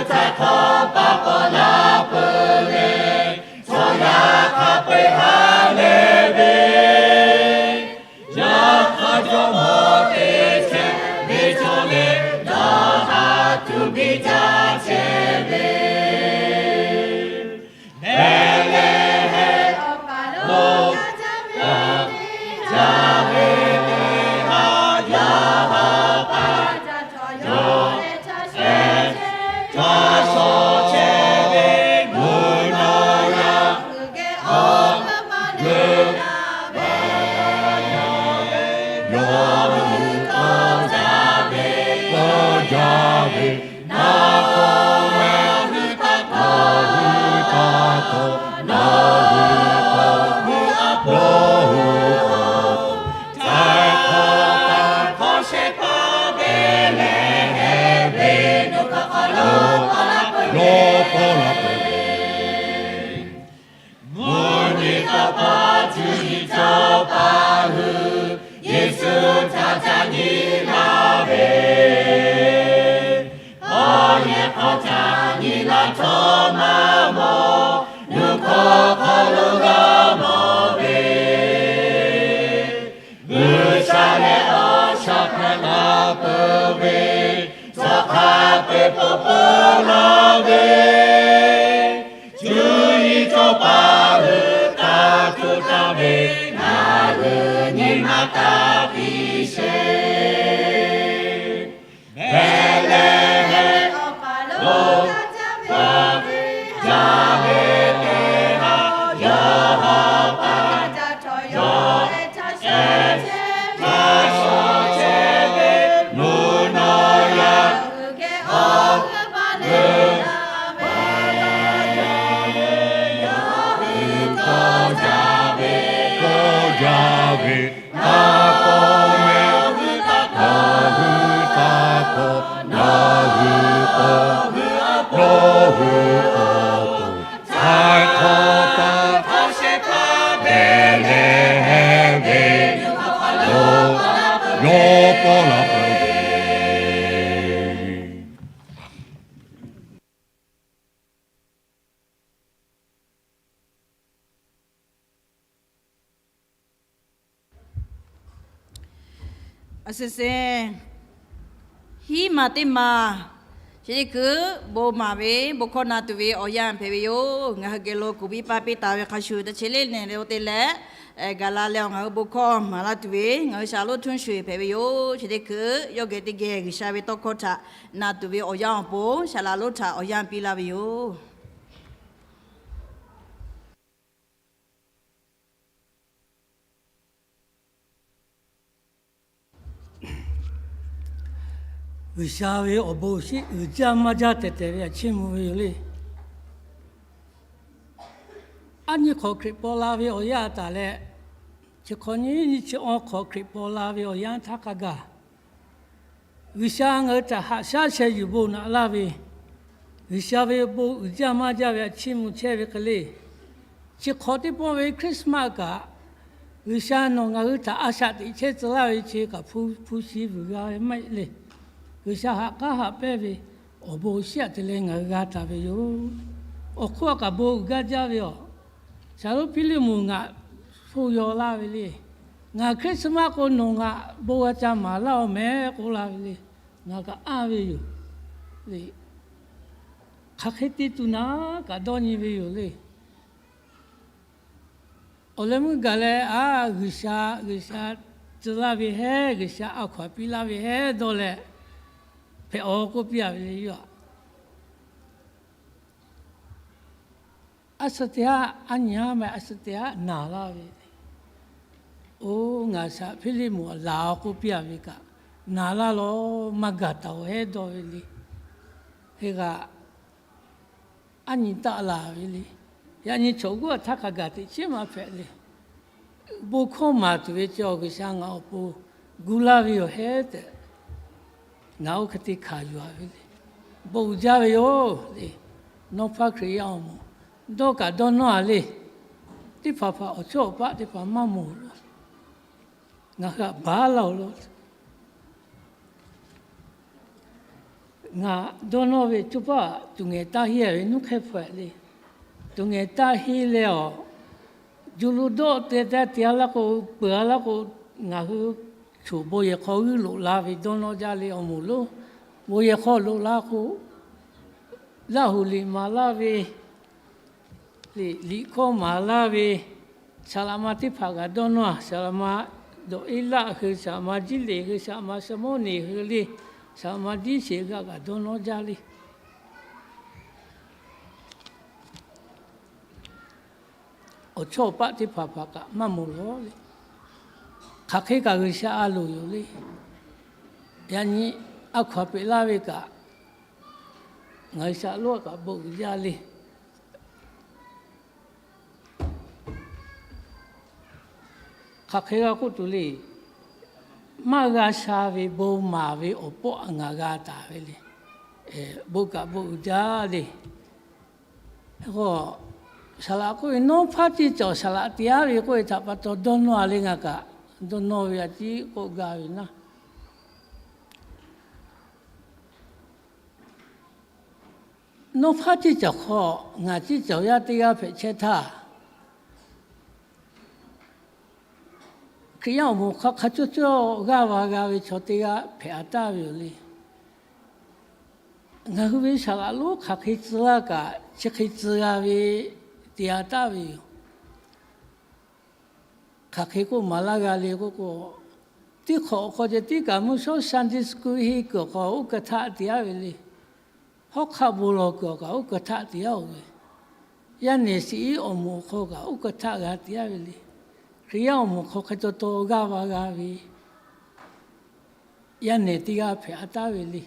Htaˇ hk'awꞈ pa k'awꞈ la peuˬ ve, chaw yaˇ hk'a peu-eˬ ha lehˬ ve, yaꞈ hk'aˇ jawˇmawˇ te chehˇ ve chaw lehˬ, dawˇ haˍ tuˬ biˇ jaˇ chehˇ ve, Behˍlehˍhehnˍ awˬ hk'aw lo, jaˇ ve teˇ ha, yawˇ ha pa, yawˇ ca shawˍ chehˇ ve mvuhˇ naw yaˇ, awˬ hk'aw lo, yawˇ hui tawˇ jaˇ ve, tawˇ jaˇ ve, Naˍ k'o, ngaˬ hui taˇ kawꞈ, hui taˇ kawꞈ, nawˬ hui k'awꞈ, hui a pawˇ hui k'awꞈ, ca hkawˇ pa hkawˇ shehˍ hpaˇ Behˍlehˍhehnˍ ve, yawˇ paw la peuˬ ve. Mvuhˇ nyi tawˇ hkawˇ cuˇ yiˍ cawˬ paˍ hui, Yeˍsuˆ htaꞈ ca nyi la ve, awˬ yehˬ hk'aw ca nyi la chaw maˇ mawˬ, nuˇ hkawˇ hk'aw lo g'a mawˬ ve, G'uiˬsha leh awˬ shaˍ hkaˇ la peuˬ ve, chaw hk'a peu-eˬ pawꞈ peuˬ la ve, cuˇ yiˍ cawˬ paˍ hui taˇ tuˬ taˇ ve, ngaˬ hui nyi ma taˇ piˇ sheˍ. Behˍlehˍhehnˍ awˬ hk'aw lo, jaˇ ve teˇ ha, yawˇ ha pa, yawˇ ca shawˍ chehˇ ve, mvuhˇ naw yaˇ, awˬ hk'aw lo, yawˇ hui tawˇ jaˇ ve, tawˇ jaˇ ve, Naˍ k'o, nawˬ hui taˇ kawꞈ, nawˬ hui k'awꞈ, nawˬ hui k'awꞈ, ca hkawˇ pa hkawˇ shehˍ hpaˇ Behˍlehˍhehnˍ ve, yawˇ paw la peuˬ ve. A shuˍ shuˍ, hiˉ maˬ teˇ maˬ, chi teˇ hkui bon maˍ ve bon hkawˇ na tuˬ ve awˬ yanˇ hpehꞈ ve yoˬ. Ngaˬ hui geh lo kuˬ piˇ paˇ piˇ taˍ ve hk'a shuˍ, teˇ chi le nehˬ le o te leh, gaˬ la leh awˬ ngaˬ hui bon hkawˇ maˍ laˇ tuˬ ve ngaˬ hui shaˍ lonˉ htuˇ shuˍ hpehꞈ ve yoˬ. Chi teˇ hkui yawˇ geh teˇ geh G'uiˬsha ve tawˇ hkawˇ htaꞈ na tuˬ ve awˬ yanˇ awˬ pon, shaˍ laꞈ lonˉ htaꞈ awˬ yanˇ piˇ laˇ ve yoˬ. G'uiˬsha ve awˬ bon awˬ shinˉ uiˍ jaˇ maˇ jaˇ tehꞈ tehꞈ ve htaꞈ chiˇ mvuh ve yoˬ le. Aˉ nyi hk'awꞈ Hkriꞈ paw la ve awˬ yanˇ taˍ leh, chi hk'awꞈ nyiˇ nyiˇ chi awˬ hk'awꞈ Hkriꞈ paw la ve awˬ yanˇ htaˇ hk'a gaˬ, G'uiˬsha ngaˬ hui htaꞈ haꞈ shaˉ sheh yuˬ bon naꞈ laˇ ve, G'uiˬsha ve bon uiˍ jaˇ maˇ jaˇ ve htaꞈ chiˇ mvuh chehˇ ve hk'e le. Chi hk'awꞈ teˇ pawˆ ve Christmas kaꞈ, G'uiˬsha nawˬ ngaˬ hui htaꞈ a shaꞈ teꞈ chehˇ tcuh laˇ ve chi kaꞈ hpu shi vuiˬ g'a ve maˇ heˆ le. G'uiˬsha haꞈ k'aˉ haꞈ pehnˇ ve awˬ bon awˬ shinˉ htaꞈ te leh ngaˬ hui g'a taˍ ve yoˬ. Awˬ hk'oˆ a kaꞈ bon uiˍ gaˇ jaˇ ve yoˬ. Shaˍ lonˉ Hpiˇliˇmonˍ ngaˬ hpuˇ yaw laˇ ve le. Ngaˬ Christmas k'o nawˬ ngaˬ bon g'a ca maˍ laˇ-oˬ mehˍ k'oˆ laˇ ve le. Ngaˬ kaꞈ anˇ ve yoˬ. Hk'aˬ hk'e te tuˬ naˉ kaꞈ dawˇ nyi ve yoˬ le. Awˬ leh meuˇ gaˬ leh, a, G'uiˬsha, G'uiˬsha tcuh laˇ ve heˉ, G'uiˬsha a hkaw-anˬ piˇ laˇ ve heˉ dawˇ leh, hpehꞈ-aw k'oˆ piˇ-a ve le yoˬ. A suh teˇ haˉ, aˉ nyi haˉ ma a suh teˇ haˉ naˬ laˇ ve. Oˇ, ngaˬ shaꞈ Hpiˇliˇmonˍ laˬ-aw k'oˆ piˇ-a ve kaꞈ, naˬ laˇ lawˬ, maˇ gaˬ taˍ-oˬ heˉ dawˇ ve le. Hk'e kaꞈ, aˉ nyi taˆ laˬ ve le. Yaꞈ nyi chaw g'uˇ a htaˇ hk'a gaˬ teꞈ chiˉ maˇ hpehꞈ le. Bon hkawˇ maˍ tuˬ ve ceh awˬ G'uiˬsha ngaˬ awˬ pon gu laˇ ve yoˬ heˉ tehꞈ, ngaˬ oˇ hk'e te hkanˍ yuˬ-a ve le. Bon uiˍ jaˇ ve yoˬ le. Nawˇ hpaˇ Hkriꞈ yaˇ awˬ moˍ dawˇ kaꞈ dawˇ nawˇ-a le. Teˇ hpaˍ hpaˍ awˬ chawˇ awˬ paˆ teˇ hpaˍ maˇ mawˬ-oˬ law. Ngaˬ hui htaꞈ baˬ laˇ-oˬ law. Ngaˬ dawˇ nawˇ ve coˇ paˆ tuˬ ngehˬ taˇ henˇ ve nuˇ hk'ehˇ hpaweh le. Tuˬ ngehˬ taˇ henˇ leh awˬ, juˇ lo dawˆ te taˇ te-a laˇ k'o, peuˬ-a laˇ k'o, ngaˬ hui choˬ bon yehˬ hk'aw g'uiˇ loꞈ la ve dawˇ nawˇ jaˇ le awˬ moˍ lonˉ. Bon yehˬ hk'aw loꞈ la k'o, Laˇ huˍ liꞈ maˍ laˇ ve liꞈ, liꞈ hkawˇ maˍ laˇ ve saˍ laꞈ ma teˇ hpaˍ kaꞈ dawˇ nawˇ-a. Saˍ laꞈ ma Dawꞈ-eˉ laˆ hui, saˍ laꞈ ma Jiˇleꞈ hui, saˍ laꞈ ma Saˍmawˇneˍ hui le, saˍ laꞈ ma Diˇseˍ g'aˇ kaꞈ dawˇ nawˇ jaˇ le. Awˬ chawˇ awˬ paˆ teˇ hpaˍ hpaˍ kaꞈ maˇ moˍ lawˬ le. Hk'aˬ hk'e kaꞈ G'uiˬsha a loˍ yoˬ le. Yaꞈ nyi a hkaw-anˬ peꞈ laˇ ve kaꞈ, ngaˬ hui shaꞈ lonˉ kaꞈ bon uiˍ jaˇ le. Hk'aˬ hk'e g'a k'oˆ tuˬ le. Maˇ g'a sha ve bon maˍ ve awˬ pawˆ ngaˬ g'a taˍ ve le. Bon kaꞈ bon uiˍ jaˇ le. Saˍ laꞈ k'oˆ ve, Nawˉ hpaˇ ceˇ cawˬ saˍ laꞈ te-a ve k'oˆ ve htaꞈ pa taw dawˇ nawˇ-a le. Ngaˬ kaꞈ dawˇ nawˇ ve a ciˉ k'oˆ gaˇ ve naˉ, Nawˉ hpaˇ ceˇ cawˬ hk'aw ngaˬ ceˇ cawˬ yaˇ teˇ g'aˇ hpehꞈ chehˇ htaˇ, Hkriꞈ yaˇ awˬ moˍ hk'aw hk'a cawˇ cawˇ g'aˇ va g'a ve chaw teˇ g'aˇ hpehꞈ-a taˍ ve yoˬ le. Ngaˬ hui ve saˍ laꞈ lonˉ hk'aˬ hk'e tcuh laˇ kaꞈ, chi hk'e tcuh g'a ve te-a taˍ ve yoˬ. Hk'aˬ hk'e k'oˆ maˍ laˇ g'a le k'oˆ k'o, teˇ hk'awꞈ awˬ hk'aw ceh tiˉ kaꞈ mvuhˇ shawˉ Sunday school henˇ kuiˬ awˬ hk'aw oˇ kaˬ htaˆ te-a ve le. Hawˉ hk'aˆ bon lawˬ kuiˬ awˬ kaꞈ oˇ kaˬ htaˆ te-a-oˬ ve. Yaˇ nehˬ shiˍ iˉ awˬ moˍ awˬ hk'aw kaꞈ oˇ kaˬ htaˆ g'a te-a ve le. Hkriꞈ yaˇ awˬ moˍ hk'aw hk'e taw taw g'aˇ va g'a ve yaˇ nehˬ teˇ g'aˇ hpehꞈ-a taˍ ve le.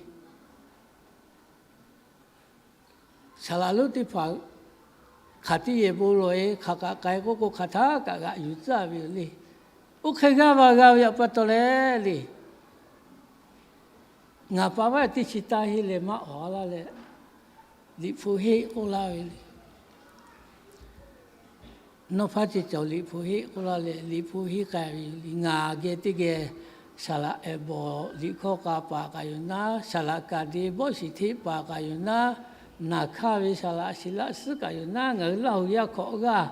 Saˍ laꞈ lonˉ teˇ hpaˍ hk'aˬ teˇ yehˬ bon lawˬ-e hk'aˬ kaꞈ k'ai k'oˆ k'o, hk'aˬ htaˇ kaꞈ g'aꞈ yuˬ tcuhˉ ve yoˬ le. Oˇ hk'e g'aˇ va g'a ve awˬ pa taw leh le, ngaˬ pa vaˇ teˇ chi taˇ henˇ leh maˇ awˬ laˇ leh, Liꞈ hpu henˇ k'oˆ laˇ ve le. Nawˉ hpaˇ ceˇ cawˬ Liꞈ hpu henˇ k'oˆ laˇ leh, Liꞈ hpu henˇ k'ai ve yoˬ le. Ngaˬ geh teˇ geh saˍ laꞈ ehˍ bawˬ liꞈ hkawˇ k'a paˍ kaꞈ yoˬ naˉ, saˍ laꞈ kaˍ de bawˆ shiˍ hteˆ paˍ kaꞈ yoˬ naˉ, naˬ hkaˇ ve saˍ laꞈ shiˍ laˆ suhˉ kaꞈ yoˬ naˉ, ngaˬ hui Laˇ huˍ yaˇ hkawꞈ g'aˇ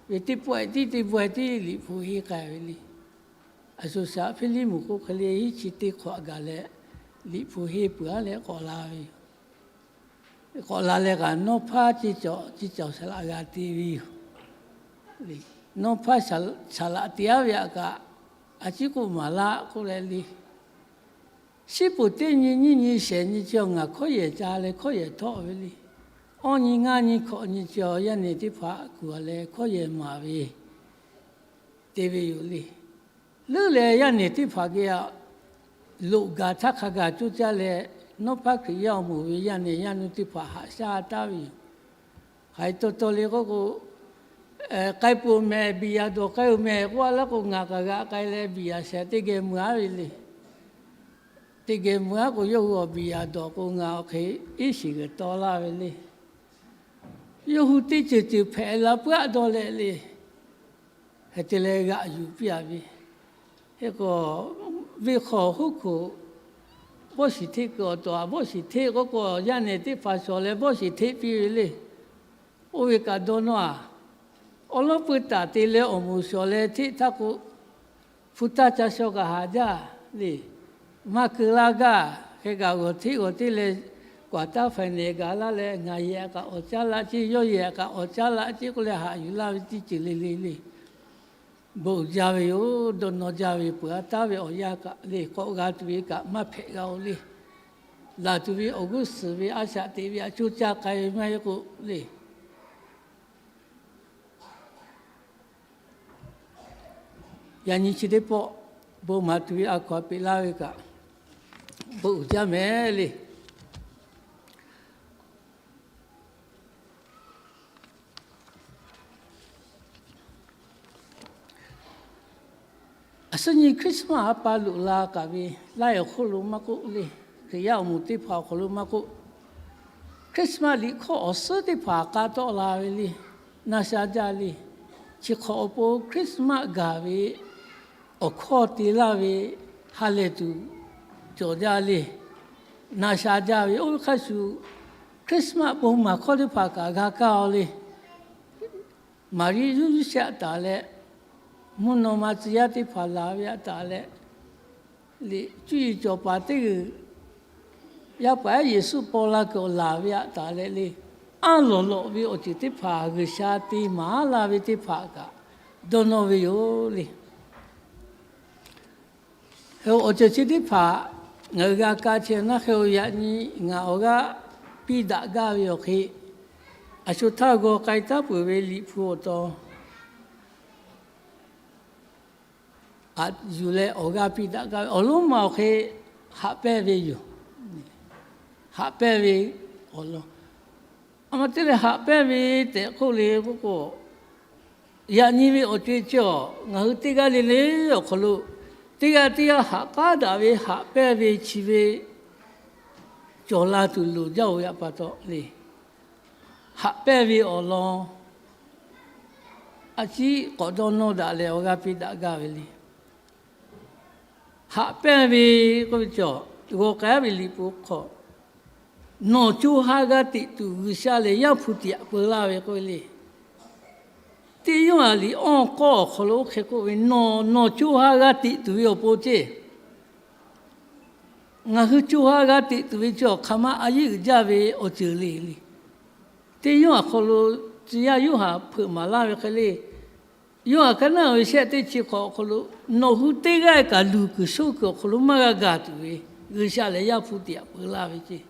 ve teˇ pawehˇ tiˉ teˇ pawehˇ tiˉ Liꞈ hpu henˇ k'ai ve le. Aˬ shuˍ shaꞈ Hpiˇliˇmuˍ k'o hk'e le hiˉ chi teˇ hk'awꞈ gaˬ leh Liꞈ hpu henˇ peuˬ-a leh k'awꞈ la ve yoˬ. K'awꞈ la leh kaꞈ nawˉ hpaˇ ceˇ cawˬ ceˇ cawˬ saˍ laꞈ g'a te ve yoˬ. Nawˉ hpaˇ saˍ laꞈ te-a ve htaꞈ kaꞈ a ciˉ k'oˆ maˍ laˇ k'oˆ leh le, shiˉ puˍ teˇ nyi nyiˇ nyi shehˍ nyi chaw ngaˬ hkawˇ yehˬ ca leh hkawˇ yehˬ htawˆ ve le. Awˇ nyi ngaˇ nyi hkawꞈ nyi chaw yaˇ nehˬ teˇ hpaˍ kuˬ-a leh hkawˇ yehˬ maˍ ve te ve yoˬ le. Leuˉ leh yaˇ nehˬ teˇ hpaˍ geh loꞈ gaˬ htaˇ hk'a gaˬ coˇ caˇ leh, nawˉ hpaˇ Hkriꞈ yaˇ awˬ moˍ ve yaˇ nehˬ yaˇ nu teˇ hpaˍ haꞈ shaˉ taˍ ve yoˬ. Hk'aˬ hk'e taw taw le k'oˆ k'o, k'ai peuˬ mehˍ, biˬ yaˍ dawˬ k'ai-oˬ mehˍ k'oˆ-a laˇ k'o, ngaˬ kaꞈ g'aꞈ k'ai leh biˬ yaˍ shehˍ teˇ geh mui-a ve le. Teˇ geh mui-a k'o, yawˇ hui awˬ biˬ yaˍ dawˬ k'o, ngaˬ awˬ hk'e iˉ shiˍ g'uiˬ taw laˇ ve le. Yawˇ hui teˇ ceuˬ ceuˬ hpehꞈ la puiˉ-a dawˇ leh le. Hk'e te leh g'aꞈ yuˬ piˇ-a ve. Hk'e k'o, venˇ hk'aw hoˉ hkoˍ bawˆ shiˍ hteˆ kuiˬ awˬ tawˍ-a, bawˆ shiˍ hteˆ k'oˆ k'o, yaˇ nehˬ teˇ hpaˍ shawˍ leh bawˆ shiˍ hteˆ piˇ ve le. Oˇ ve kaꞈ dawˇ nawˉ-a. Awˉ lawˉ pui taˍ te leh awˬ moˍ shawˍ leh hteˆ htaˇ k'o, hpu taˇ ca shaw kaꞈ haˍ jaˇ le. Maˇ keu laˇ gaˇ. Hk'e kaꞈ g'awˬ hteˆ g'awˬ hteˆ leh, kwaˬ taˇ hpehꞈ nehˬ gaˬ laˇ leh, ngaˬ yehˬ kaꞈ awˬ caˉ laˆ ceˇ, yawˇ yehˬ kaꞈ awˬ caˉ laˆ ceˇ k'oˆ leh haꞈ yuˬ laˇ ve teˇ ceuˬ le le le. Bon uiˍ jaˇ ve yoˬ. Dawˇ nawˇ jaˇ ve peuˬ-a taˍ ve awˬ yanˇ kaꞈ le, k'awꞈ g'a tuˬ ve kaꞈ maˇ hpehꞈ g'a-oˬ le. Laˬ tuˬ ve awˬ g'uˇ suhˍ ve a shaꞈ teꞈ ve a coˇ caˇ k'ai ve maˇ heˆ k'o le. Yaꞈ nyi chi teˇ pawˆ bon maˍ tuˬ ve a hkaw-anˬ peꞈ laˇ ve kaꞈ, bon uiˍ jaˇ mehˍ le. Aˬ suˉ nyi Christmas a pa loꞈ la kaꞈ ve, laiˉ awˬ hk'oˆ lo maˇ k'oˆ le, Hkriꞈ yaˇ awˬ moˍ teˇ hpaˍ awˬ hk'aw lo maˇ k'oˆ, Christmas liꞈ hkawˇ awˬ suhˉ teˇ hpaˍ k'a tawˆ la ve le. Na sha jaˇ le. Chi hk'awꞈ awˬ pon Christmas gaˬ ve awˬ hkawˇ te laˇ ve ha lehˬ tuˬ cawˬ jaˇ le. na sha jaˇ ve. Oˇ ve hk'a shuˍ, Christmas bon maˬ hkawˇ teˇ hpaˍ kaꞈ g'a kaˇ-o le. Maˍriˆ Yoˇsehꞈ taˍ leh, mvuhˇ naw ma tcuh yaˇ teˇ hpaˍ laˬ ve aꞈ taˍ leh, liꞈ cuˇ yiˍ cawˬ paˍ teˇ g'uiˬ yaˇ paˍ ehˉ Yeˍsuˆ paw la kuiˬ awˬ laˬ ve aꞈ taˍ leh le, aˉ lawˬ lawꞈ ve awˬ ceuˬ teˇ hpaˍ G'uiˬsha te maˍ laˇ ve teˇ hpaˍ kaꞈ dawˇ nawˇ ve yoˬ le. Hk'e awˬ ceuˬ chi teˇ hpaˍ ngaˬ hui g'a kaˇ chehˇ naˉ hk'e, yaꞈ nyi ngaˬ awˬ g'aˇ piˇ daꞈ gaˇ ve awˬ hk'e, aˬ sho htaˇ g'aw k'ai taˉ peuˬ ve Liꞈ hpu awˬ taw aꞈ yuˬ leh awˬ g'aˇ piˇ daꞈ gaˇ ve awˬ lonˉ ma awˬ hk'e, haꞈ pehnˇ ve yoˬ. Haꞈ pehnˇ ve awˬ lawn, a ma te leh haꞈ pehnˇ ve tehꞈ k'oˆ le k'oˆ k'o, yaꞈ nyi ve awˬ co-e chi awˬ ngaˬ hui teˇ g'aˇ le le awˬ hk'aw lo, teˇ g'aˇ teˇ g'aˇ haꞈ k'aˉ daꞈ ve haꞈ pehnˇ ve chi ve cawˬ la tuˬ loˍ jaˇ-oˬ ve aꞈ pa taw le. Haꞈ pehnˇ ve awˬ lawn a ciˉ k'awꞈ dawˇ nawˇ daꞈ leh awˬ g'aˇ piˇ daꞈ gaˇ ve le. Haꞈ pehnˇ ve k'oˆ ve cawˬ, g'aw k'ai ve Liꞈ hpu hk'aw, nawˬ co ha g'a teꞈ tuˬ G'uiˬsha lehˬ Yaˇ hpu tiꞈ yaꞈ peu laˇ ve k'oˆ ve le. Teˇ Yoˇhanˬ liꞈ awˇ k'awˇ awˬ hk'aw lo oˇ hk'e k'oˆ ve, nawˬ nawˬ co ha g'a teꞈ tuˬ ve awˬ pon ceˇ, ngaˬ hui co ha g'a teꞈ tuˬ ve chi awˬ hk'aˬ ma a yeˇ uiˍ jaˇ ve awˬ ceuˬ le le. Teˇ Yoˇhanˬ hk'aw lo tcuh yaˇ Yoˇhanˬ hpeuꞈ maˍ laˇ ve hk'e le, Yoˇhanˬ ka naˉ ve shehˆ teˇ chi hk'awꞈ hk'aw lo, nawˬ hui teˇ g'aˇ kaꞈ luˬ kuiˬ shoˆ kuiˬ awˬ hk'aw lo maˇ g'a gaˬ tuˬ ve, G'uiˬsha lehˬ Yaˇ hpu tiꞈ yaꞈ peu laˇ ve ceˇ.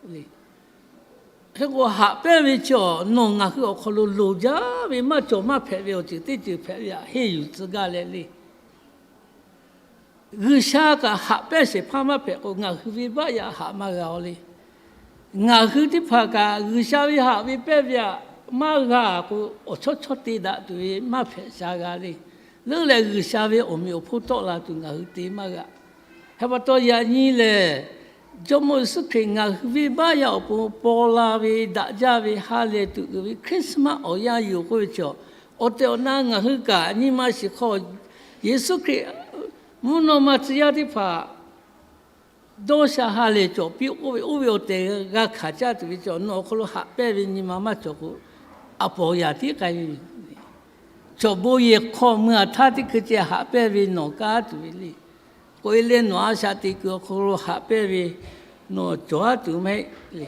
Hk'e k'o haꞈ pehnˇ ve chi awˬ nawˬ ngaˬ hui awˬ hk'aw lo loˍ jaˇ ve maˇ cawˬ maˇ hpehꞈ ve awˬ ceuˬ teˇ ceuˬ hpehꞈ ve aꞈ henˇ yuˬ tcuh gaˇ leh le. G'uiˬsha kaꞈ haꞈ pehnˇ shehˍ hpaˇ maˇ hpehꞈ k'o, ngaˬ hui ve baˆ yaꞈ haꞈ maˇ g'a-o le. Ngaˬ hui teˇ hpaˍ kaꞈ G'uiˬsha ve haꞈ ve pehnˇ ve aꞈ maˇ g'a k'o, awˬ chawˇ chawˇ te daꞈ tuˬ ve maˇ hpehꞈ sha g'a le. Leuˉ leh G'uiˬsha ve awˬ meꞈ awˬ hponˇ tawˆ la tuˬ ngaˬ hui te maˇ g'a. Hk'e pa taw yaꞈ nyi lehˬ, Jawˇmawˇ Yeˍsuˆ Hkriꞈ ngaˬ hui ve baˆ yaꞈ awˬ pon paw la ve daꞈ jaˇ ve ha lehˬ tuˬ uiˍ ve Christmas awˬ yanˇ yoˬ k'oˆ ve chaw, awˬ tehˬ awˬ na ngaˬ hui kaꞈ nyi ma shiˍ hk'aw Yeˍsuˆ Hkriꞈ mvuhˇ naw ma tcuh yaˇ teˇ hpaˍ dawˇ sha ha lehˬ cawˬ piˇ k'oˆ ve, oˇ ve awˬ tehˬ g'a hkanˍ caˇ tuˬ ve chaw, nawˬ awˬ hk'aw lo haꞈ pehnˇ ve nyi ma maˇ cawˬ k'o, aˬ pawˍ yaꞈ tiˉ k'ai ve yoˬ. Chaw bon yehˬ hk'aw mui aˬ htaˇ teˇ hkui ceh haꞈ pehnˇ ve nawˬ kaˇ tuˬ ve le. K'oꞈ-e leh nawˬ a shaꞈ teꞈ kuiˬ awˬ hk'aw lo haꞈ pehnˇ ve nawˬ cawˬ a tuˬ maˇ heˆ le.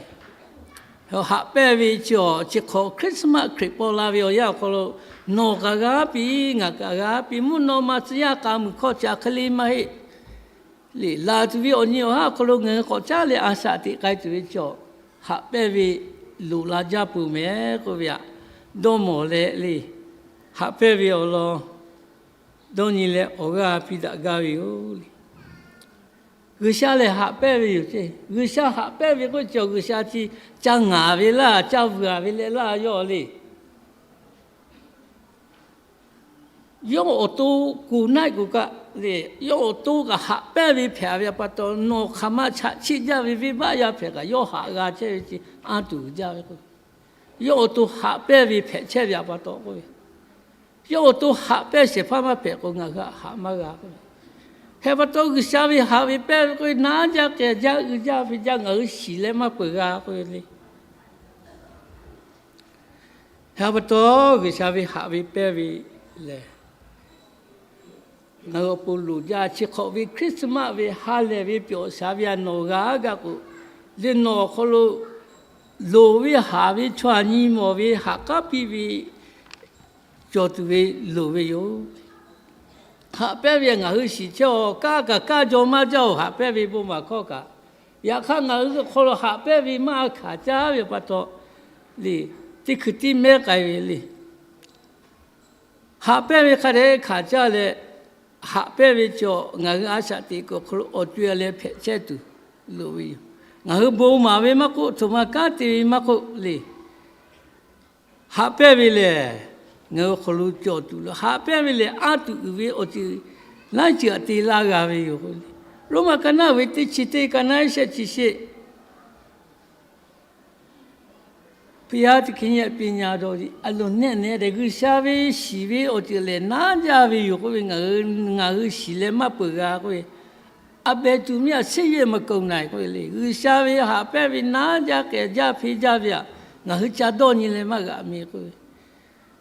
Haꞈ pehnˇ ve chi awˬ chi hk'awꞈ Christmas Hkriꞈ paw la ve awˬ yanˇ awˬ hk'aw lo, nawˬ kaꞈ g'a piˇ, ngaˬ kaꞈ g'a piˇ, mvuhˇ naw ma tcuh yaˇ k'a muiˬ hkawˇ ca hk'e le maˇ heˆ le. Laˬ tuˬ ve awˬ nyi awˬ haˉ awˬ hk'aw lo ngaˬ hui k'awꞈ caˉ leh a shaꞈ teꞈ k'ai tuˬ ve chaw, haꞈ pehnˇ ve loꞈ la jaˇ peuˬ mehˍ k'oˆ ve aꞈ, dawˇ mawˬ leh le, haꞈ pehnˇ ve awˬ lawn dawˇ nyi leh awˬ g'aˇ piˇ daꞈ gaˇ ve yoˬ le. G'uiˬsha lehˬ haꞈ pehnˇ ve yoˬ ceˇ. G'uiˬsha haꞈ pehnˇ ve k'oˆ ve chaw, G'uiˬsha chi ca ngaˍ ve laˇ, ca vuiˬ-a ve leh laˇ yawˇ le. Yawˇ awˬ to kuˬ naˆ kuˬ kaꞈ le, yawˇ awˬ to kaꞈ haꞈ pehnˇ ve hpehꞈ ve aꞈ pa taw, nawˬ hk'aˬ ma chaꞈ chiˆ jaˇ ve venˇbaˆ yaˇ hpehꞈ kaꞈ yawˇ haꞈ g'a chehˇ ve chi anˇ tuˬ jaˇ ve k'o, yawˇ awˬ to haꞈ pehnˇ ve hpehꞈ chehˇ ve aꞈ pa taw k'oˆ ve, yawˇ awˬ to haꞈ pehnˇ shehˍ hpaˇ maˇ hpehꞈ k'o, ngaˬ hui haꞈ maˇ g'a k'oˆ ve. Hk'e pa taw G'uiˬsha ve haꞈ ve pehnˇ ve k'oˆ ve, naˉ jaˇ k'ai jaˇ, uiˍ jaˇ ve jaˇ, ngaˬ hui shiˍ leh maˇ peuˬ g'a k'oˆ ve le. Hk'e pa taw G'uiˬsha ve haꞈ ve pehnˇ ve lehˬ, ngaˬ hui awˬ pon loˍ jaˇ. Chi hk'awꞈ ve Christmas ve ha lehˬ ve pyawꞈ shaˍ ve aꞈ nawˬ g'a gaˇ k'o, leh nawˬ awˬ hk'aw lo loˍ ve haꞈ ve chaw aꞈ nyi mawˬ ve haꞈ k'aˉ piˇ ve cawˬ tuˬ ve loˍ ve yoˬ. Haꞈ pehnˇ ve ngaˬ hui shiˍ chehˇ-oˬ, kaˇ kaꞈ kaˇ jaw maˇ jaˇ-oˬ, haꞈ pehnˇ ve bon maˬ hkawˇ kaꞈ. Yaꞈ hk'aˇ ngaˬ hui awˬ hk'aw lo haꞈ pehnˇ ve maˇ hkanˍ caˇ ve pa taw le, teˇ hkui tiˉ mehˉ k'ai ve le. Haꞈ pehnˇ ve hk'a dehꞈ hkanˍ caˇ leh, haꞈ pehnˇ ve chaw ngaˬ hui a shaꞈ teꞈ kuiˬ awˬ hk'aw lo awˬ co-e leh hpehꞈ chehˇ tuˬ loˍ ve yoˬ. Ngaˬ hui bon maˍ ve maˇ k'oˆ, htoꞈ ma kanˉ te ve maˇ k'oˆ le. Haꞈ pehnˇ ve lehˬ, ngaˬ hui awˬ hk'aw lo cawˬ tuˬ lo, haꞈ pehnˇ ve lehˬ, anˇ tuˬ uiˍ ve awˬ ceuˬ laiˉ ceuˬ aꞈ te laˇ g'a ve yoˬ. Roˉmaꞈ ka naˉ ve teˇ chi teˇ, ka naˉ shehˆ chi shehˆ ဘုရားသခင်ရဲ့ ပညာတော်သည် အလွန်နှဲ့နည်းတယ်, G'uiˬsha ve shiˍ ve awˬ ceuˬ lehˬ naˉ jaˇ ve yoˬ k'oˆ ve, ngaˬ hui shiˍ leh maˇ peuˬ g'a k'oˆ ve, A beh tuˬ miˇ a shehˉ yehˬ maˍ k'oˍ naˍ k'oˆ ve le. G'uiˬsha ve haꞈ pehnˇ ve naˉ jaˇ k'ehˬ jaˇ hpeˇ jaˇ ve aꞈ ngaˬ hui ca dawˇ nyi leh maˇ g'a mi k'oˆ ve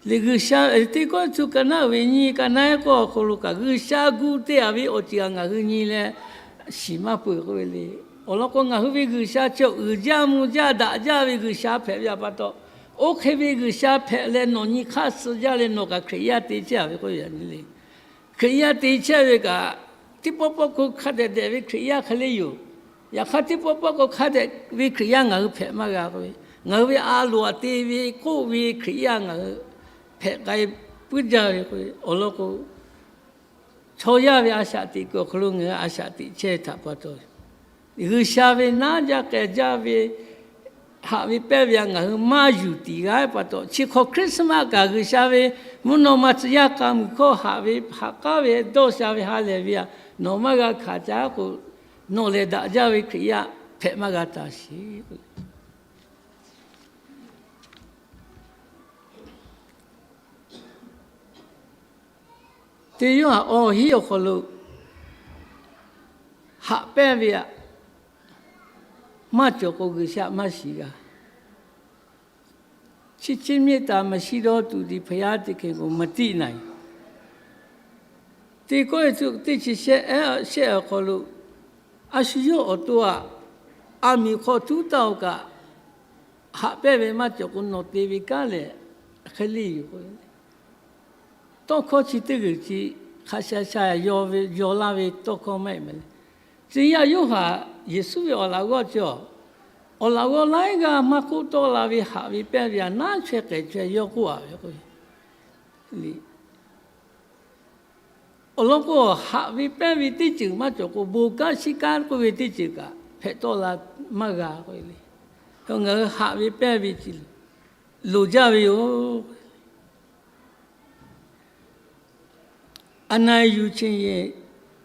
le. G'uiˬsha teˇ kawˆ tuˬ ka naˉ ve nyi ka naˉ kawˆ awˬ hk'aw lo kaꞈ G'uiˬsha gu te-a ve awˬ ceuˬ aꞈ ngaˬ hui nyi leh shiˍ maˇ peuˬ k'oˆ ve le. Awˬ lawn k'o, ngaˬ hui ve G'uiˬsha chi uiˍ jaˇ mvuh jaˇ daꞈ jaˇ ve G'uiˬsha hpehꞈ ve pa taw, oˇ hk'e ve G'uiˬsha hpehꞈ leh nawˬ nyi hk'aˇ suh jaˇ leh nawˬ kaꞈ Hkriꞈ yaˇ te chehˇ-a ve k'oˆ ve le. Hkriꞈ yaˇ te chehˇ ve kaꞈ, teˇ pawˆ pawˆ k'o hk'a dehꞈ dehꞈ ve Hkriꞈ yaˇ hk'e le yoˬ. Yaꞈ hk'aˇ, teˇ pawˆ pawˆ k'o hk'a dehꞈ ve Hkriꞈ yaˇ ngaˬ hui hpehꞈ maˇ g'a k'oˆ ve, ngaˬ hui ve a loˍ aꞈ te ve k'oˆ ve Hkriꞈ yaˇ ngaˬ hui hpehꞈ k'ai puiˉ jaˇ ve k'o, awˬ lawn k'o, chaw yaˇ ve a shaꞈ teꞈ kuiˬ awˬ hk'aw lo ngaˬ hui a shaꞈ teꞈ chehˇ htaꞈ pa taw, G'uiˬsha ve naˉ jaˇ k'ehˬ jaˇ ve haꞈ ve pehnˇ ve aꞈ ngaˬ hui maˇ yuˬ tiˍ g'a pa taw, chi hk'aw Christmas kaꞈ G'uiˬsha ve mvuhˇ naw ma tcuh yaˇ k'a muiˬ hkawˇ haꞈ ve haꞈ k'aˉ ve dawˇ sha ve ha lehˬ ve aꞈ nawˬ maˇ g'a hkanˍ caˉ k'o, nawˬ lehˬ daꞈ jaˇ ve Hkriꞈ yaˇ hpehꞈ maˇ g'a taˍ sheˍ. Teˇ Yoˇhanˬ awˬ hinˉ awˬ hk'aw lo haꞈ pehnˇ ve aꞈ maˇ cawˬ k'o, G'uiˬsha maˇ shiˍ g'a. Chi chi မေတ္တာမရှိသောသူသည် ဘုရားသခင်ကို မသိနိုင်။ Teˇ kawˆ e tuˬ teˇ chi shehˆ ehˉ shehˆ awˬ hk'aw lo, a shu yawˇ awˬ to aꞈ a miˍ hk'aw tuˉ taˇ-oˬ kaꞈ, haꞈ pehnˇ ve maˇ cawˬ k'o, nawˬ te ve kanˉ lehˬ hk'e le yoˬ k'o, tawˇ hkawˇ chi teˇ g'uiˬ chi hk'a sha sha yaw laˇ ve tawˇ hkawˇ maˇ heˆ mehˍ le. Tcuh yaˇ Yoˇhanˬ Yeˍsuˆ ve awˬ laꞈ g'awˇ cawˬ, awˬ laꞈ g'awˇ laiˉ g'aˇ maˇ k'oˆ tawˆ la ve haꞈ ve pehnˇ ve aꞈ naˉ chaweh k'ehˬ chaweh yawˇ k'oˆ-a ve k'o, awˬ lawn k'o, haꞈ ve pehnˇ ve teˇ ceuˬ maˇ cawˬ k'o, bon kanˉ shiˉ kanˉ k'oˆ ve teˇ ceuˬ kaꞈ hpehꞈ tawˆ la maˇ g'a k'oˆ ve le. Ngaˬ hui haꞈ ve pehnˇ ve ceuˬ loˍ jaˇ ve yoˬ. အနိုင်ယူချင်ရင်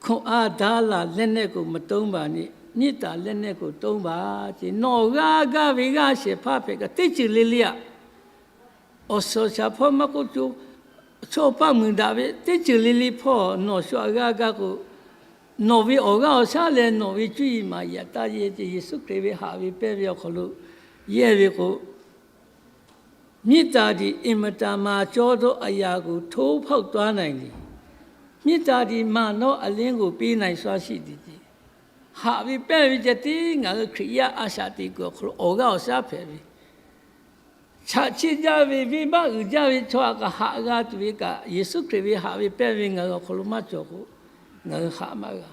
ခွန်အားဒါလာလက်နက်ကို မသုံးပါနဲ့၊ မေတ္တာလက်နက်ကို သုံးပါ ce. Nawˬ g'aˇ gaˇ ve g'aˇ shehˍ hpaˇ hpehꞈ kaꞈ teˇ ceuˬ le le aꞈ, awˬ suhˍ shaˍ hpawˇ maˇ k'oˆ co, chaw paˆ muiˬ daꞈ ve teˇ ceuˬ le le hpawˇ nawˬ shu aꞈ g'aˇ gaˇ k'o, nawˬ ve awˬ g'aˇ awˬ shaˉ leh nawˬ ve cuˇ yiˍ maˍ yaꞈ taˇ yehˇ ce. Yeˍsuˆ Hkriꞈ ve haꞈ ve pehnˇ ve awˬ hk'aw lo yehˇ ve k'o, မေတ္တာသည် အင်မတန် မာကျောသောအရာကို ထိုးဖောက်သွားနိုင်သည်။ မေတ္တာသည် မာသောအလင်းကို ပေးနိုင်စွမ်းရှိသည် ce. Haꞈ ve pehnˇ ve ceh tiˉ ngaˬ hui Hkriꞈ yaˇ a shaꞈ teꞈ kuiˬ awˬ hk'aw lo awˬ g'aˇ awˬ shaˉ hpehꞈ ve, chaꞈ chiˆ jaˇ ve, venˇbaˆ uiˍ jaˇ ve chaw aꞈ kaꞈ haꞈ g'a tuˬ ve kaꞈ, Yeˍsuˆ Hkriꞈ ve haꞈ ve pehnˇ ve ngaˬ hui awˬ hk'aw lo maˇ cawˬ k'o, ngaˬ hui haꞈ maˇ g'a.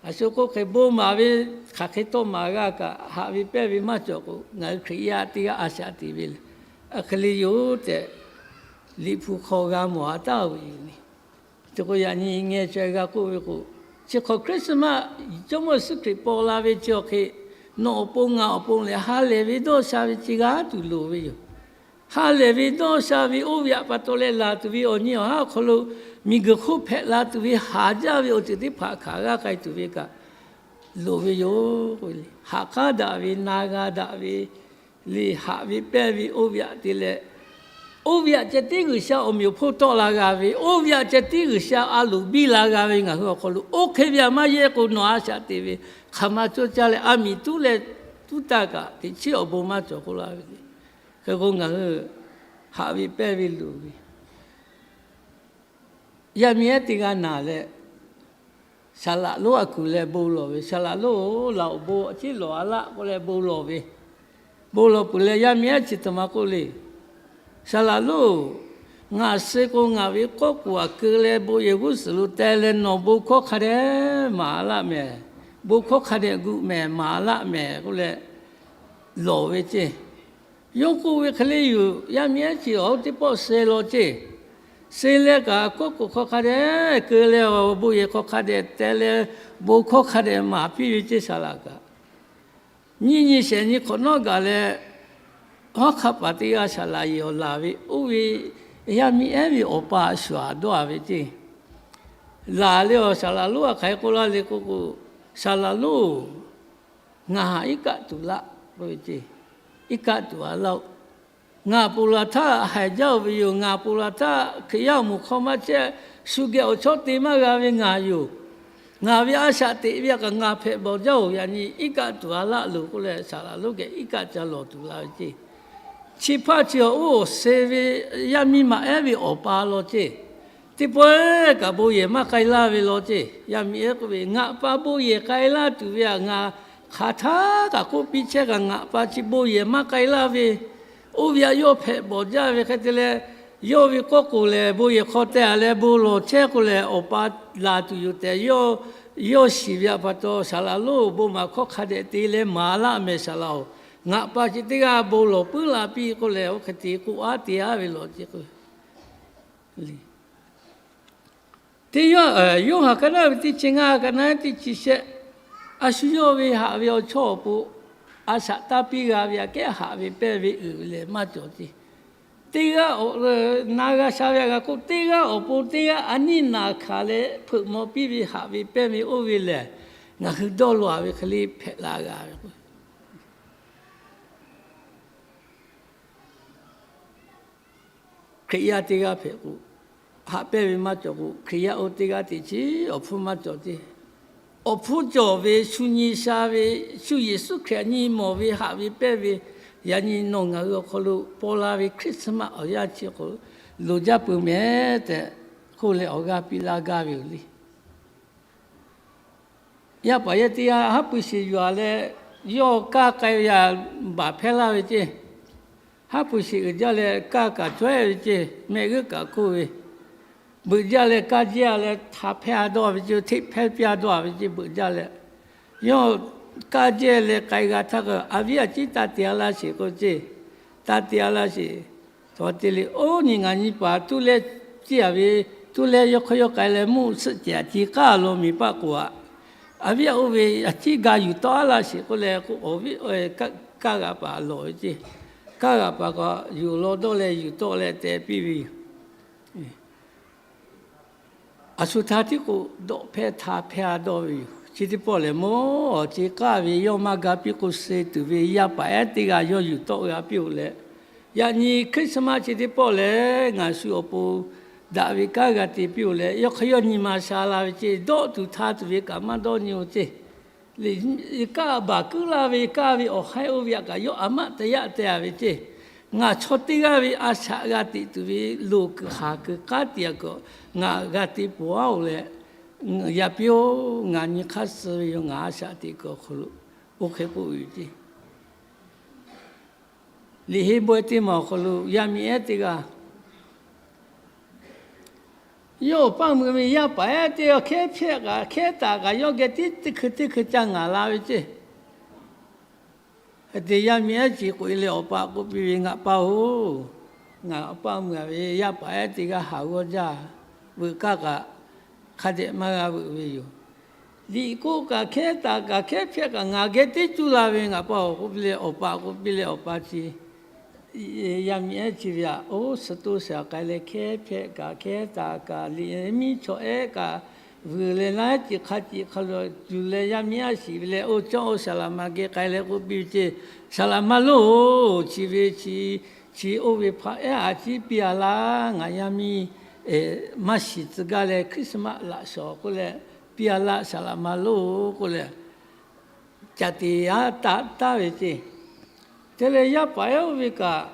Aˬ sho k'oˆ hk'e bon maˍ ve hk'aˬ hk'e tawˇ maˍ g'a kaꞈ, haꞈ ve pehnˇ ve maˇ cawˬ k'o, ngaˬ hui Hkriꞈ yaˇ teˇ g'aˇ a shaꞈ teꞈ ve le. Aˬ hk'e le yoˬ tehꞈ, Liꞈ hpu hk'aw g'a mawˬ a taˍ ve yoˬ le. Te k'o, yaꞈ nyi ngeh chaweh g'a k'oˆ ve k'o, chi hk'aw Christmas Jawˇmawˇ Yeˍsuˆ Hkriꞈ paw la ve chi awˬ hk'e, nawˬ awˬ pon ngaˬ awˬ pon lehˬ, ha lehˬ ve dawˇ sha ve chi g'a tuˬ loˍ ve yoˬ. Ha lehˬ ve dawˇ sha ve oˇ ve aꞈ pa taw leh laˬ tuˬ ve awˬ nyi awˬ haˉ awˬ hk'aw lo, miˬguiˬ hk'oˆ hpehꞈ la tuˬ ve haˍ jaˇ ve awˬ ceuˬ teˇ hpaˍ hkanˍ g'a k'ai tuˬ ve kaꞈ loˍ ve yoˬ. Haꞈ k'aˉ daꞈ ve, na g'a daꞈ ve, le haꞈ ve pehnˇ ve oˇ ve aꞈ te leh, oˇ ve aꞈ ceh tiˉ G'uiˬsha awˬ meꞈ awˬ hponˇ tawˆ la g'a ve, oˇ ve aꞈ ceh tiˉ G'uiˬsha a loˍ biˇ la g'a ve ngaˬ hui awˬ hk'aw lo, oˇ hk'e ve aꞈ maˇ yehˇ k'o, nawˬ a shaꞈ teꞈ ve hk'aˬ ma cawˇ caˇ leh a miˍ tuˉ leh tuˉ taˇ kaꞈ, teꞈ chiˉ awˬ bon maˇ cawˬ k'oˆ laˇ ve le. Hk'e k'o, ngaˬ hui haꞈ ve pehnˇ ve loˍ ve, yaˇ miˇ ehˉ teˇ g'aˇ naˬ leh, saˍ laꞈ lonˉ aꞈ kuˬ leh bon lawˬ ve, Saˍ laꞈ lonˉ-oˬ, laˬ awˬ bon a ciˉ lawˬ a laˆ k'oˆ leh bon lawˬ ve. Bon lawˬ peuˬ leh, yaˇ miˇ ehˉ chi htaꞈ ma k'oˆ le, Saˍ laꞈ lonˉ-oˬ, ngaˬ suh k'o ngaˬ ve kawˆ kuˬ aꞈ keu leh bon yehˬ g'uˇ suhˍ lo teh leh nawˬ bon hkawˇ hk'a dehꞈ maˍ a laˆ mehˍ, bon hkawˇ hk'a dehꞈ gu mehˍ maˍ a laˆ mehˍ k'oˆ leh lawˬ ve ceˇ. Yawˇ k'oˆ ve hk'e le yoˬ, yaˇ miˇ ehˉ chi awˬ hoˉ teˇ pawˆ suh law ceˇ. Suh leh kaꞈ kawˆ kuˬ hk'aw hk'a dehꞈ keu leh, awˬ bon yehˬ hk'aw hk'a dehꞈ teh leh, bon hkawˇ hk'a dehꞈ maˍ piˇ ve ceˇ saˍ laꞈ kaꞈ. Nyiˇ nyi shehˍ nyi hk'awꞈ nawˉ gaˬ leh, hawˉ hk'aˆ paˍ teˇ g'aˇ saˍ laꞈ yehˬ awˬ laˬ ve, oˇ ve yaˇ miˇ ehˉ ve awˬ pa a shuˍ aꞈ dawˇ a ve ceˇ. Laˬ leh awˬ saˍ laꞈ lonˉ aꞈ hk'aˬ hk'e k'oˆ laˇ le k'oˆ k'o, Saˍ laꞈ lonˉ-oˬ, ngaˬ haꞈ iˉ kaˆ tuˬ laˆ k'oˆ ve ceˇ. Iˉ kaˆ tuˬ a laˇ-oˆ. Ngaˬ ponˬ laˬ htaˇ haiˬ jaˇ-oˬ ve yoˬ. Ngaˬ ponˬ laˬ htaˇ Hkriꞈ yaˇ awˬ moˍ hk'aw maˇ chehˇ, shu geh awˬ chawˇ te maˇ g'a ve ngaˬ yoˬ. Ngaˬ ve a shaꞈ teꞈ ve htaꞈ kaꞈ ngaˬ hpehꞈ bawˬ jaˇ-oˬ. Yaꞈ nyi iˉ kaˆ tuˬ a laˆ loˬ k'oˆ leh, saˍ laꞈ lonˉ geh iˉ kaˆ ca lawˬ tuˬ la ve ceˇ. Chi hpaˇ chi awˬ oˇ awˬ suhˍ ve yaˇ miˇ maꞈ ehˉ ve awˬ pa law ceˇ. Teˇ pawehˇ kaꞈ bon yehˬ maˇ k'ai laˇ ve law ceˇ. Yaˇ miˇ ehˉ k'oˆ ve, Ngaˬ pa bon yehˬ k'ai laˇ tuˬ ve htaꞈ ngaˬ hk'aˬ htaˇ kaꞈ k'oˆ piˇ chehˇ kaꞈ, ngaˬ pa chi bon yehˬ maˇ k'ai laˇ ve, oˇ ve htaꞈ yawˇ hpehꞈ bawˬ jaˇ ve hk'e te leh, yawˇ ve k'awˇ k'oˍ lehˬ bon yehˬ hk'aw teh-a leh bon lawˬ chehˇ k'o lehˬ, awˬ pa laˬ tuˬ yoˬ tehꞈ, yawˇ shiˍ ve htaꞈ pa taw, saˍ laꞈ lonˉ-oˬ, bon maˍ hkawˇ hk'a dehꞈ te leh maˍ laˇ mehˍ saˍ laꞈ-oˬ, ngaˬ pa chi teˇ g'aˇ bon lawˬ puiˉ la piˇ k'oˆ leh, oˇ hk'e te k'oˆ aˉ te aˉ ve law ceˇ k'o. Teˇ yanˇ, Yoˇhanˬ ka naˉ ve teˇ chi ngaˇ, ka naˉ teˇ chi shehˆ, a shu yawˇ ve haꞈ ve awˬ chawˇ awˬ pon a shaꞈ taˇ piˇ g'a ve aꞈ kehˉ haꞈ ve pehnˇ ve uiˍ ve lehˬ maˇ cawˬ ceˇ. Teˇ g'aˇ awˬ na g'a sha ve htaꞈ g'a k'oˆ, teˇ g'aˇ awˬ pon teˇ g'aˇ a nyiˇ naˍ hkanˍ leh hpeuꞈ maw piˇ ve haꞈ ve pehnˇ ve oˇ ve lehˬ, ngaˬ hui dawˇ law-a ve hk'e le hpehꞈ la g'a ve k'o, Hkriꞈ yaˇ teˇ g'aˇ hpehꞈ k'o, haꞈ pehnˇ ve maˇ cawˬ k'o, Hkriꞈ yaˇ oˇ teˇ g'aˇ teꞈ chi awˬ hpfuhˇ maˇ cawˬ ceˇ. Awˬ hpfuhˇ cawˬ ve shu nyi sha ve, shu Yeˍsuˆ Hkriꞈ nyi mawˬ ve haꞈ ve pehnˇ ve, yaꞈ nyi nawˬ ngaˬ hui awˬ hk'aw lo paw la ve Christmas awˬ yanˇ chi k'o, loˍ jaˇ peuˬ mehˍ tehꞈ k'oˆ leh awˬ g'aˇ piˇ laˇ gaˇ ve yoˬ le. Yaˇ paˍ yaˇ teˇ g'aˇ haˉ pui shiˍ yuˬ-a leh, yawˇ kaˇ k'ai ve yaꞈ baˬ hpehˇ laˇ ve ceˇ. Haˉ pui shiˍ uiˍ jaˇ leh kaˇ kaꞈ cawehˇ ve ceˇ, mehˆ g'euˆ kaꞈ koˇ ve, beuꞈ jaˇ leh kaˇ jehˇ-a leh hta hpehˇ-a dawˇ ve ceˇ, hteˆ hpehˇ piˇ-a dawˇ ve ceˇ, beuꞈ jaˇ leh, yawˇ kaˇ jehˇ leh k'ai g'a htaˇ k'o, a viˉ a ciˉ taˇ te-a laˇ sheˍ k'oˆ ceˇ. Taˇ te-a laˇ sheˍ. Te leh, oˇ nyi ngaˬ nyi paˍ tuˉ leh ciˇ-a ve, tuˉ leh yawˇ hk'aˇ yawˇ k'ai leh mvuhˇ suhˆ cehˬ a ciˉ k'aˇ law miˬ paˆ k'oˍ-a, a viˉ a oˇ ve a ciˉ ga yuˬ tawˆ-a laˇ sheˍ k'oˆ leh k'o, awˬ viˉ kaˇ g'aꞈ paˍ lawˬ ve ceˇ. Kaˇ g'aꞈ paˍ kaꞈ yuˬ law dawˇ leh yuˬ tawˆ leh te piˇ ve yoˬ. A shu htaˇ tiˉ k'o, dawˆ hpehˇ hta hpehˇ-a dawˇ ve yoˬ. Chi teˇ pawˆ lehˬ, mawˇ awˬ ceˇ k'aˇ ve yawˇ maˇ ga piˇ k'o suh tuˬ ve yaˇ paˍ ehˉ teˇ g'aˇ yawˇ yuˬ tawˆ g'a piˇ-oˬ leh, yaꞈ nyi Christmas chi teˇ pawˆ lehˬ, ngaˬ shu awˬ pon daꞈ ve kanˉ g'a te piˇ-oˬ leh, yawˇ hk'aˇ yawˇ nyi ma sha la ve ceˇ, dawˆ tuˬ hta tuˬ ve kaꞈ maˇ dawˇ nyi-oˬ ceˇ. Kaˇ baˬ kuiˉ laˇ ve kaˇ ve awˬ haiˉ oˇ ve htaꞈ kaꞈ yawˇ a maˆ te yaˆ teh-a ve ceˇ. Ngaˬ chaw teˇ g'aˇ ve a shaꞈ g'a teꞈ tuˬ ve loˍ kuiˬ haˍ kuiˬ k'aˉ tiꞈ-a kaꞈ ngaˬ g'a te pawˬ-a-oˬ leh, yaꞈ piˇ-oˬ, ngaˬ nyi hk'aˇ suh ve yoˬ, ngaˬ a shaꞈ teꞈ kuiˬ awˬ hk'aw lo oˇ hk'e k'oˆ ve ceˇ. Liꞈ henˇ bawehˇ teˇ maˬ awˬ hk'aw lo yaˇ miˇ ehˉ teˇ g'aˇ, yawˇ awˬ paˇ meuꞈ ve yaˇ paˍ ehˉ teˇ g'aˇ hkehˉ hpehꞈ kaꞈ hkehˉ taˍ kaꞈ yawˇ geh tiˉ teˇ hkui teˇ hkui ca ngaˍ la ve ceˇ. Hk'e te yaˇ miˇ ehˉ chi k'oꞈ-e leh awˬ pa k'oˆ piˇ ve, Ngaˬ pa-oˬ, ngaˬ awˬ paˇ meuꞈ ve yaˇ paˍ ehˉ teˇ g'aˇ haˍ g'awˇ jaˇ, veuꞈ kaˇ kaꞈ hk'a dehꞈ maˇ g'a veuꞈ ve yoˬ. Liꞈ k'oˆ kaꞈ hkehˉ taˍ kaꞈ hkehˉ hpehꞈ kaꞈ ngaˬ geh teˇ cuˇ la ve, ngaˬ pa-oˬ k'oˆ piˇ leh awˬ pa k'oˆ piˇ leh awˬ pa chi yaˇ miˇ ehˉ chi ve aꞈ, oˇ suh toˇ shaˍ k'ai leh hkehˉ hpehꞈ kaꞈ hkehˉ taˍ kaꞈ liꞈ miˇ chaw ehˉ kaꞈ vuiˬ leh laiˉ ceuˬ hk'a ceuˬ hk'a lo tuˬ leh yaˇ miˇ a shiˍ ve leh, oˇ cawˇ oˇ saˍ laꞈ ma geh k'ai leh k'oˆ piˇ ve ceˇ, Saˍ laꞈ ma lonˉ-oˬ, chi ve chi, chi oˇ ve hpaˇ ehˉ a ciˉ piˇ-a laˇ. Ngaˬ yaˇ miˇ maˇ shiˍ tcuh gaˇ leh Christmas laꞈ shawˍ k'oˆ leh piˇ-a laˇ, saˍ laꞈ ma lonˉ-oˬ k'oˆ leh, caꞈ teꞈ yaˇ taˇ taˉ ve ceˇ. Te leh yaˇ paˍ ehˉ oˇ ve kaꞈ,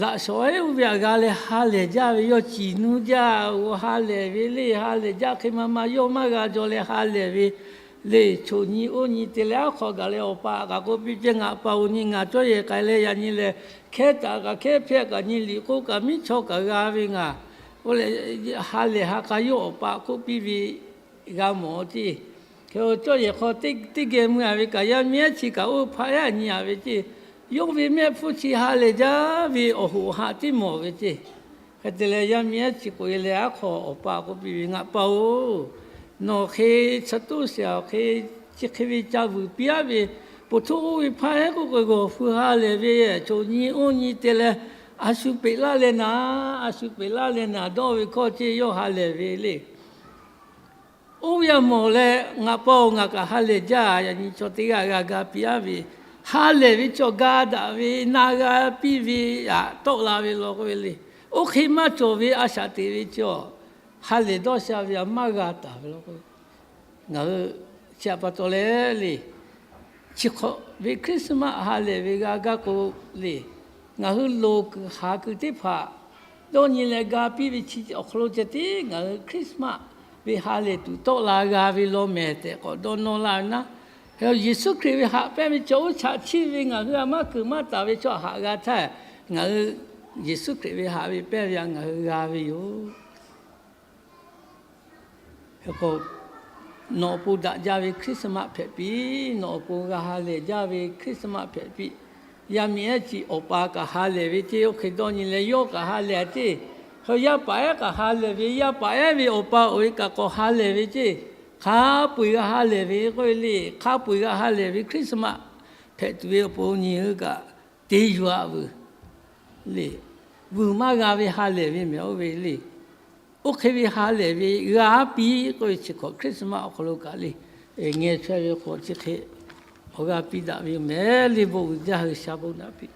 laꞈ shawˍ ehˉ oˇ ve htaꞈ g'a leh ha lehˬ jaˇ ve, yawˇ ciˍ nuˇ jaˇ-oˬ, ha lehˬ ve le, ha lehˬ jaˇ hk'e ma ma yawˇ maˇ g'a jaw leh ha lehˬ ve le. Choˬ nyi oˇ nyi te leh aˉ hk'aw gaˬ leh awˬ pa kaꞈ k'oˆ piˇ ceˇ, Ngaˬ pa-oˬ, nyi ngaˬ cawˇ yehˬ k'ai leh yaꞈ nyi lehˬ hkehˉ taˍ kaꞈ hkehˉ hpehꞈ kaꞈ nyi liꞈ k'oˆ kaꞈ miˉ chaw kaꞈ g'a ve ngaˬ k'oˆ leh, ha lehˬ ha k'a yawˇ awˬ pa k'oˆ piˇ ve g'a mawˬ ceˇ. Hk'e cawˇ yehˬ hk'aw teˇ geh mui-a ve kaꞈ yaˇ miˇ ehˉ chi kaꞈ oˇ hpaˇ ehˉ nyi-a ve ceˇ. Yawˇ ve mehˆ hpfuhˇ chi ha lehˬ jaˇ ve awˬ hoꞈ haꞈ tiˉ mawˬ ve ceˇ. Hk'e te leh yaˇ miˇ ehˉ chi k'oꞈ-e leh aˉ hk'aw awˬ pa k'oˆ piˇ ve, Ngaˬ pa-oˬ, nawˬ hk'e suh toˇ shaˍ awˬ hk'e chi hk'e ve ca vuiˬ piˇ-a ve, poˬ htoˇ oˇ ve hpaˇ ehˉ k'oˆ k'o g'awˬ hui ha lehˬ ve, choˬ nyi oˇ nyi te leh a shu peꞈ laˇ leh naˍ, a shu peꞈ laˇ leh naˍ dawˇ ve hkawˇ ceˇ, yawˇ ha lehˬ ve le. Oˇ ve aꞈ mawˬ leh, Ngaˬ pa-oˬ, ngaˬ kaꞈ ha lehˬ jaˇ. Yaꞈ nyi chaw teˇ g'aˇ g'a ga piˇ-a ve, ha lehˬ ve chaw ga daꞈ ve na g'a piˇ ve aꞈ tawˆ la ve law k'oˆ ve le. Oˇ hk'e maˇ cawˬ ve a shaꞈ teꞈ ve chaw, ha lehˬ dawˇ sha ve a maˇ g'a taˍ ve law k'o, ngaˬ hui chi htaꞈ pa taw leh le, chi hk'awꞈ ve Christmas ha lehˬ ve g'a gaˇ k'o le, ngaˬ hui loˍ kuiˬ haˍ kuiˬ teˇ hpaˍ dawˇ nyi leh ga piˇ ve chi awˬ hk'aw lo ceh tiˉ ngaˬ hui Christmas ve ha lehˬ tuˬ tawˆ la g'a ve law mehˍ tehꞈ k'awꞈ dawˇ nawˇ laˇ ve naˉ. Yeˍsuˆ Hkriꞈ ve haꞈ pehnˇ ve chaw oˇ chaꞈ chiˇ ve ngaˬ hui a maˇ kuiˬ maˇ taˍ ve chaw haꞈ g'a htaˇ, ngaˬ hui Yeˍsuˆ Hkriꞈ ve haꞈ ve pehnˇ ve a ngaˬ hui g'a ve yoˬ. Nawˬ awˬ pon daꞈ jaˇ ve Christmas hpehꞈ piˇ. Nawˬ awˬ pon g'a ha lehˬ jaˇ ve Christmas hpehꞈ piˇ. Yaˇ miˇ ehˉ ciꞈ awˬ pa kaꞈ ha lehˬ ve ceˇ. Oˇ hk'e dawˇ nyi leh yawˇ kaꞈ ha lehˬ a ceˇ. Hk'e yaˇ paˍ ehˉ kaꞈ ha lehˬ ve, yaˇ paˍ ehˉ ve awˬ pa awˬ e kaꞈ k'awꞈ ha lehˬ ve ceˇ. Hk'a peu-eˬ g'a ha lehˬ ve k'oˆ ve le. Hk'a peu-eˬ g'a ha lehˬ ve Christmas hpehꞈ tuˬ ve awˬ pon nyi hui kaꞈ te yuˬ-a vuiˬ le. Vuiˬ maˇ g'a ve ha lehˬ ve mehˍ oˇ ve le. Oˇ hk'e ve ha lehˬ ve g'a piˇ k'oˆ ve chi hk'awꞈ Christmas awˬ hk'aw lo kaꞈ le, ngeh chaweh ve k'o chi hk'e awˬ g'a piˇ daꞈ ve yoˬ mehˍ le. Bon uiˍ jaˇ, G'uiˬsha bon naꞈ piˇ.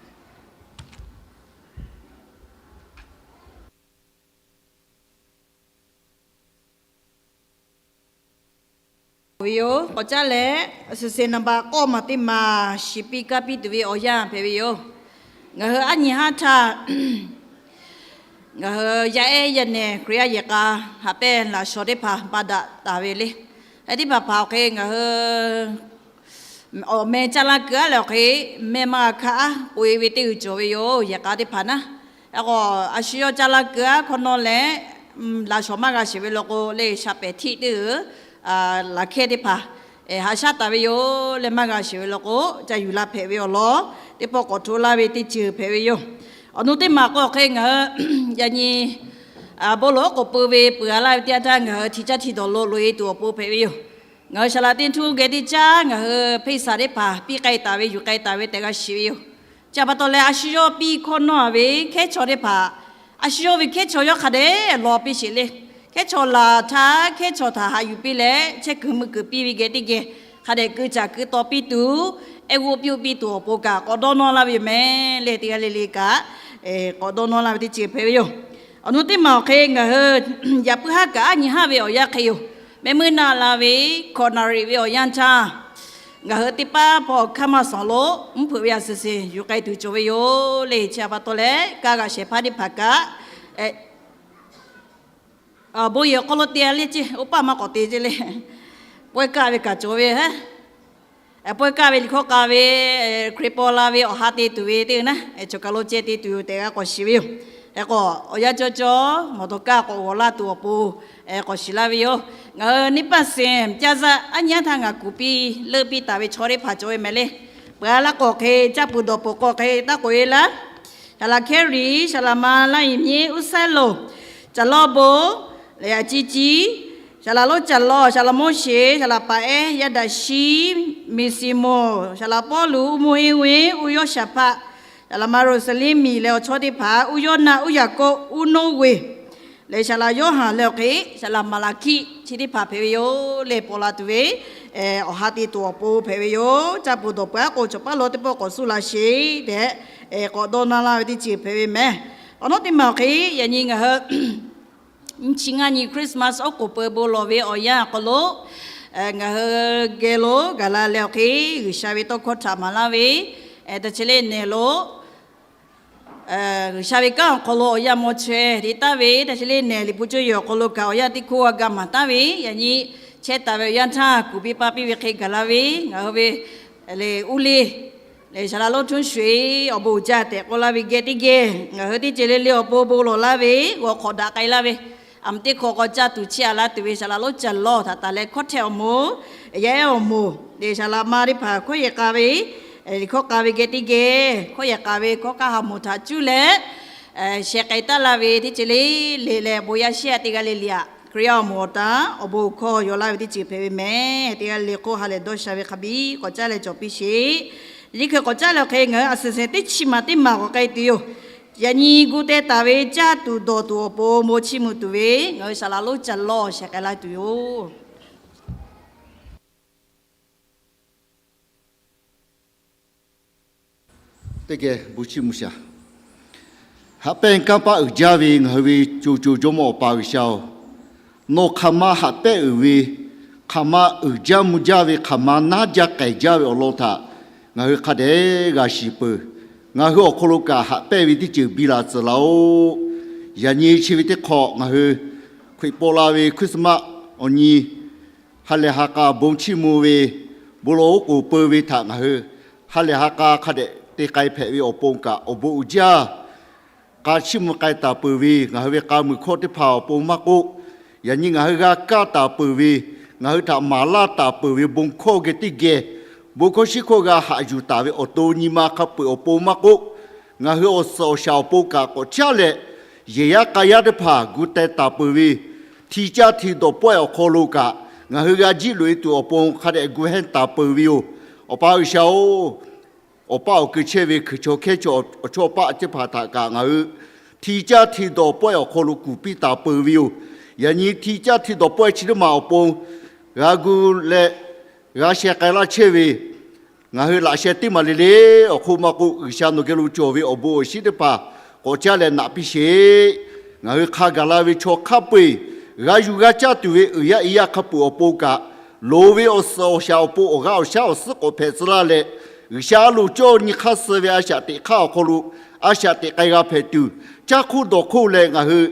Ve yoˬ. K'awꞈ caˉ leh, suhˍ suhˍ naˍ baꞈ k'awˇ maˬ teˇ maˬ shiˍ piˇ kaˇ piˇ tuˬ ve awˬ yanˇ hpehꞈ ve yoˬ. Ngaˬ hui aˉ nyi haˉ htaˇ, ngaˬ hui yaˇ ehˉ yaˇ nehˬ Hkriꞈ yaˇ yehˬ k'a haꞈ pehnˇ laꞈ shawnˍ teˇ hpaˍ ba daꞈ taˍ ve le. Hk'e teˇ hpaˍ hpaˍ awˬ hk'e ngaˬ hui awˬ meh caˇ laˇ keu-a leh awˬ hk'e meh maˇ g'a hkanˇ aˉ k'oꞈ-e ve teˇ g'uiˬ cawˬ ve yoˬ. Yehˬ k'a teˇ hpaˍ naˉ, a k'o, a shu yawˇ caˇ laˇ keu-a hkawˇ nawˇ leh, laꞈ shawnˍ maˇ g'a sheˍ ve law k'o le, shaꞈ pehˍ htiˆ teˇ g'uiˬ laꞈ hkehˇ teˇ hpaˍ haꞈ shaˉ taˍ ve yoˬ. Leh maˇ g'a sheˍ ve law k'o, ca yuˬ la hpehꞈ ve awˬ lawn teˇ pawˆ k'awꞈ hto laˇ ve teˇ ceuˬ hpehꞈ ve yoˬ. Awˬ nu teˇ maˬ k'o hk'e ngaˬ hui yaꞈ nyi bon lawˬ k'oˍ pui ve peuˬ-a laˇ ve teˇ yanˇ htaˇ ngaˬ hui hti caˇ hti dawˬ lo loꞈ-e tuˬ awˬ pon hpehꞈ ve yoˬ. Ngaˬ hui saˍ laꞈ teˇ htuˇ geh teˇ caˉ ngaˬ hui hpeˇ saˍ teˇ hpaˍ piˇ k'ai taˍ ve yuˬ k'ai taˍ ve tehꞈ g'a shiˍ ve yoˬ. Chi pa taw leh a shu yawˇ piˇ hkawˇ nawˇ-a ve hkehˉ chaw teˇ hpaˍ, a shu yawˇ ve hkehˉ chaw yawˇ hk'a dehꞈ lawˬ piˇ sheˍ le. Hkehˉ chaw laˬ htaˇ hkehˉ chaw htaꞈ haꞈ yuˬ piˇ leh chehˇ kuiˬ mui kuiˬ piˇ ve geh teˇ geh hk'a dehꞈ keu caˍ keu taw piˇ tuˬ, ehˉ g'oˇ piˇ-oˆ piˇ tuˬ awˬ pon kaꞈ k'awꞈ dawˇ nawˇ laˇ ve yoˬ mehˍ le. Teˇ g'aˇ le le kaꞈ k'awꞈ dawˇ nawˇ laˇ ve teˇ ceuˬ hpehꞈ ve yoˬ. Awˬ nu teˇ maˬ awˬ hk'e ngaˬ hui yaꞈ puiˉ haˉ kaꞈ aˉ nyi haˉ ve awˬ yanˇ hk'e yoˬ. Mehˆ muiˉ naˆ la ve hkawꞈ naˍ riˍ ve awˬ yanˇ htaˇ, ngaˬ hui teˇ paˉ hpawˇ hkaˇ maˇ suhˍ lo mvuhˇ hpeuꞈ ve a suhˍ suhˍ yuˬ k'ai tuˬ cawˬ ve yoˬ le. Chi pa taw leh kaˇ g'a shehˍ hpaˇ teˇ hpaˍ kaꞈ, bon yehˬ awˬ hk'aw lo te-a le ceˇ, oˇ paˆ maˇ k'awꞈ te ceˇ le. Pawehˇ kaˇ ve kaꞈ cawˬ ve, pawehˇ kaˇ ve liꞈ hkawˇ k'a ve, Hkriꞈ paw la ve awˬ ha te tuˬ ve teˇ g'aˇ naˉ, chaw kaˬ lo ceh te tuˬ yoˬ tehꞈ g'a k'awꞈ shiˍ ve yoˬ. Hk'e k'o, awˬ yanˇ cawˇ cawˇ mawˬ tawˍ kaˇ k'awꞈ g'awˬ laˇ tuˬ awˬ pon k'awꞈ shiˍ laˇ ve yoˬ. Ngaˬ hui neˇ paˆ seˍ caˇ zaˆ aˉ nyi haˉ htaˇ ngaˬ kuˬ piˇ leuˆ piˇ taˍ ve chaw teˇ hpaˍ cawˬ ve mehˍ le. Peuˬ-a laˇ k'o hk'e caˇ peuˬ dawˬ peuˬ k'o hk'e taˇ k'oꞈ-e laˇ. Saˍ laꞈ Hkehˇriˍ, saˍ laꞈ ma Laˇ Yeˍ Miˇ, Uˉ Saˉ Loˬ, Caˬ Lawˇ Bon, leh Yaꞈ Ciˇ Ciˇ, saˍ laꞈ Lonˉ Caˬ Lawˇ, saˍ laꞈ Moˉseˍ, saˍ laꞈ Paˍ Ehˉ, Yaˇ Daꞈ Shiˉ, Miˬ Siˍmonˍ, saˍ laꞈ Pawˇluꞈ, Uˇ Moˇ Henˇ Wenˇ, Uˇ Yawˇ Shaˍ Hpaˆ, saˍ laꞈ ma Roˍsaˍ Liˇ Miˬ leh awˬ chawˇ teˇ hpaˍ, Uˇ Yawˇ Naˆ, Uˇ Yaˍ Kawˆ, Uˇ Noˇ Weˬ, leh saˍ laꞈ Yoˇhanˬ leh awˬ hk'e saˍ laꞈ Maˍlaˍhkiˆ chi teˇ hpaˍ hpehꞈ ve yoˬ le. Paw la tuˬ ve awˬ ha te tuˬ awˬ pon hpehꞈ ve yoˬ. Caˇ peuˬ dawˬ peuˬ-a k'o, chaw paˉ lawˇ teˇ pawˆ k'awꞈ suh la sheˍ tehꞈ k'awꞈ dawˇ nawˇ laˇ ve teˇ ceuˬ hpehꞈ ve mehˍ. Awˬ nawˉ teˇ maˬ awˬ hk'e yaꞈ nyi ngaˬ hui nyiˇ chi ngaˇ nyi Christmas oˉ k'oˍ pui bon lawˬ ve awˬ yanˇ awˬ hk'aw lo, ngaˬ hui geh lo gaˬ la leh awˬ hk'e G'uiˬsha ve tawˇ hkawˇ htaꞈ maˍ laˇ ve, ta chi le nehˬ lo G'uiˬsha ve kanˉ awˬ hk'aw lo awˬ yanˇ maw chaweh te taˍ ve, ta chi le nehˬ liꞈ hpu cuˇ yehˬ awˬ hk'aw lo kaꞈ awˬ yanˇ teˇ hkoˇ g'a ga maˍ taˍ ve, yaꞈ nyi chehˇ taˍ ve awˬ yanˇ htaˇ kuˬ piˇ paˇ piˇ ve hk'e gaˬ la ve, ngaˬ hui ve le uˇ le leh saˍ laꞈ lonˉ htuˇ shuˍ-eˬ awˬ bon uiˍ jaˇ tehꞈ k'oˆ laˇ ve geh teˇ geh ngaˬ hui teˇ ceuˬ le le awˬ pon bon lawˬ laˇ ve, g'aw hk'awꞈ daꞈ k'ai laˇ ve, aˬ miˍ teˇ hk'awꞈ k'awꞈ caˇ tuˬ chiˇ aꞈ laˇ tuˬ ve saˍ laꞈ lonˉ Caˬ Lawˇ htaꞈ taˍ leh hkawˇ htehˆ awˬ moˍ, yaˇ ehˉ awˬ moˍ, leh saˍ laꞈ ma teˇ hpaˍ hkawˇ yehˬ k'a ve, liꞈ hkawˇ k'a ve geh teˇ geh hkawˇ yehˬ k'a ve hkawˇ k'aˇ ha moˍ htaꞈ cuˇ leh sheh k'ai taˍ laˇ ve teˇ ceuˬ le le leh bon yaˇ shehˇ a teˇ g'aˇ le le aꞈ Hkriꞈ yaˇ awˬ moˍ awˬ taˍ awˬ bon hkawˇ yaw laˇ ve teˇ ceuˬ hpehꞈ ve mehˍ. Teˇ g'aˇ le k'oˆ ha lehˬ dawˇ sha ve hk'a biˇ k'awꞈ caˉ leh cawˬ piˇ sheˍ. Nyiˇ hkui k'awꞈ caˉ leh awˬ hk'e ngaˬ hui a suhˍ suhˍ teˇ chi maˬ teˇ maˬ k'awꞈ k'ai tuˬ yoˬ. Yaꞈ nyi gu teh taˍ ve caˇ tuˬ dawˬ tuˬ awˬ pon bon chiˇ mvuh tuˬ ve ngaˬ hui saˍ laꞈ lonˉ Caˬ Lawˇ sheh k'ai laˇ tuˬ yoˬ. Teˇ geh bon chiˇ mvuh shaˍ. Haꞈ pehnˇ kanˇ paˆ uiˍ jaˇ ve ngaˬ hui ve co co Jawˇmawˇ Awˬ pa G'uiˬsha-oˬ, Nawˬ hk'aˬ ma haꞈ pehnˇ uiˍ ve, hk'aˬ ma uiˍ jaˇ mvuh jaˇ ve, hk'aˬ ma naˉ jaˇ k'ai jaˇ ve awˬ lawn htaꞈ ngaˬ hui hk'a dehꞈ g'a shiˍ peuˬ. Ngaˬ hui awˬ hk'aw lo kaꞈ haꞈ pehnˇ ve teˇ ceuˬ biˇ la tcuh laˇ-oˆ. Yaꞈ nyi chi ve teˇ hk'awꞈ ngaˬ hui Hkriꞈ paw la ve Christmas awˬ nyi ha lehˬ ha k'a bon chiˇ mvuh ve, bon lawˬ oˉ k'oˍ peu ve htaꞈ ngaˬ hui ha lehˬ ha k'a hk'a dehꞈ te k'ai hpehꞈ ve awˬ pon kaꞈ, awˬ bon uiˍ jaˇ k'a chiˇ mvuh k'ai taˍ peuˬ ve, ngaˬ hui ve k'a muiˬ hkawˇ teˇ hpaˍ awˬ pon maˇ k'oˆ, yaꞈ nyi ngaˬ hui g'a kaˇ taˍ peuˬ ve, ngaˬ hui htaꞈ maˍ laˇ taˍ peuˬ ve bon hkawˇ geh teˇ geh, bon hkawˇ shiˉ hkawˇ g'a haꞈ yuˬ taˍ ve awˬ to nyi ma hk'a peu-eˬ awˬ pon maˇ k'oˆ, ngaˬ hui awˬ suhˍ awˬ shaˍ awˬ pon kaꞈ k'awꞈ caˉ leh, yehˬ yaˇ k'a yaˇ teˇ hpaˍ gu teh taˍ peuˬ ve, hti caˇ hti dawˬ pawehˇ awˬ hk'aw lo kaꞈ ngaˬ hui g'a jiˇ loꞈ-e tuˬ awˬ pon hk'a dehꞈ gu hehnˇ taˍ peuˬ ve yoˬ. Awˬ pa G'uiˬsha-oˬ, awˬ paˇ awˬ keu chehˇ ve hkui chaw hkehˉ chaw awˬ chawˇ paˆ teˇ hpaˍ htaꞈ kaꞈ ngaˬ hui hti caˇ hti dawˬ pawehˇ awˬ hk'aw lo kuˬ piˇ taˍ peuˬ ve yoˬ. Yaꞈ nyi hti caˇ hti dawˬ pawehˇ chi teˇ maˬ awˬ pon g'a gu leh g'a sheh k'ai laˇ chehˇ ve, ngaˬ hui laꞈ sheh teˇ maˬ le le awˬ hk'oˆ maˇ k'oˆ, G'uiˬsha nawˬ geh lo cawˬ ve awˬ bon awˬ shinˉ teˇ hpaˍ k'awꞈ caˇ leh naꞈ piˇ sheˍ. Ngaˬ hui hk'a gaˬ la ve chaw hk'a peu-eˬ g'a yuˬ g'a caˇ tuˬ ve uiˍ yaˇ i yaˇ hk'a peu-eˬ awˬ pon kaꞈ, loˍ ve awˬ suhˍ awˬ shaˍ awˬ pon awˬ g'aˇ awˬ shaˉ awˬ suhˉ k'awꞈ hpehꞈ tcuh laˇ leh, G'uiˬsha a loˍ cawˇ nyi hk'aˇ suh ve a shaꞈ teꞈ hk'aˇ awˬ hk'aw lo a shaꞈ teꞈ k'ai g'a hpehꞈ tuˬ, caˇ hk'oˆ dawˬ hk'oˆ leh ngaˬ hui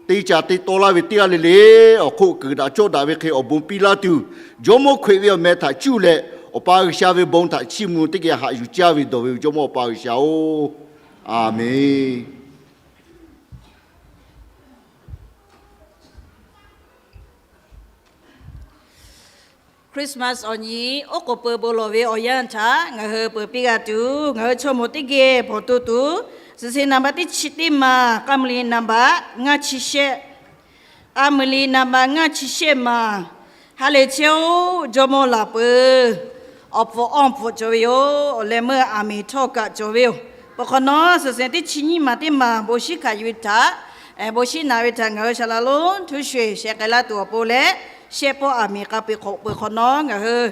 te caˍ te taw laˇ ve teˇ g'aˇ le le awˬ hk'oˆ kuiˬ daꞈ cawˇ daꞈ ve hk'e awˬ bon piˇ laˇ tuˬ, Jawˇmawˇ Hkriꞈ ve awˬ meh htaꞈ cuˇ leh Awˬ pa G'uiˬsha ve bon htaꞈ chiˇ mvuh teˇ geh haꞈ yuˬ caˇ ve dawˬ ve yoˬ, Jawˇmawˇ Awˬ pa G'uiˬsha-oˬ, Aˬ menˍ. Christmas awˬ nyi oˉ k'oˍ pui bon lawˬ ve awˬ yanˇ htaꞈ ngaˬ hui peuˬ piˇ g'a tuˬ, ngaˬ hui chaw mawˬ teˇ geh bawˬ to tuˬ, suhˍ suhˍ naˍ baˆ teˇ chi teˇ maˬ, k'a muiˬ liꞈ naˍ baˆ ngaˇ chi shehˆ, k'a muiˬ liꞈ naˍ baˆ ngaˇ chi shehˆ maˬ, ha lehˬ chehˇ-oˆ, Jawˇmawˇ laˬ peuˬ. Awˬ pfuhˍ awˬ pfuhˍ cawˬ ve yoˬ. Awˬ leh meuˇ aˬ miˍ htawˇ kaꞈ cawˬ ve yoˬ. Peuˬ hk'awꞈ nawˉ, suhˍ suhˍ teˇ chi nyiˇ maˬ teˇ maˬ bon shiˉ hkanˍ yuˬ ve htaꞈ, bon shiˉ naꞈ ve htaꞈ ngaˬ hui shaˍ laꞈ lonˉ htuˇ sho-eˬ sheh k'ai laˇ tuˬ awˬ pon leh, shehˆ pawˆ aˬ miˍ k'a peu-eˬ hk'awꞈ peuˬ hk'awꞈ nawˉ, ngaˬ hui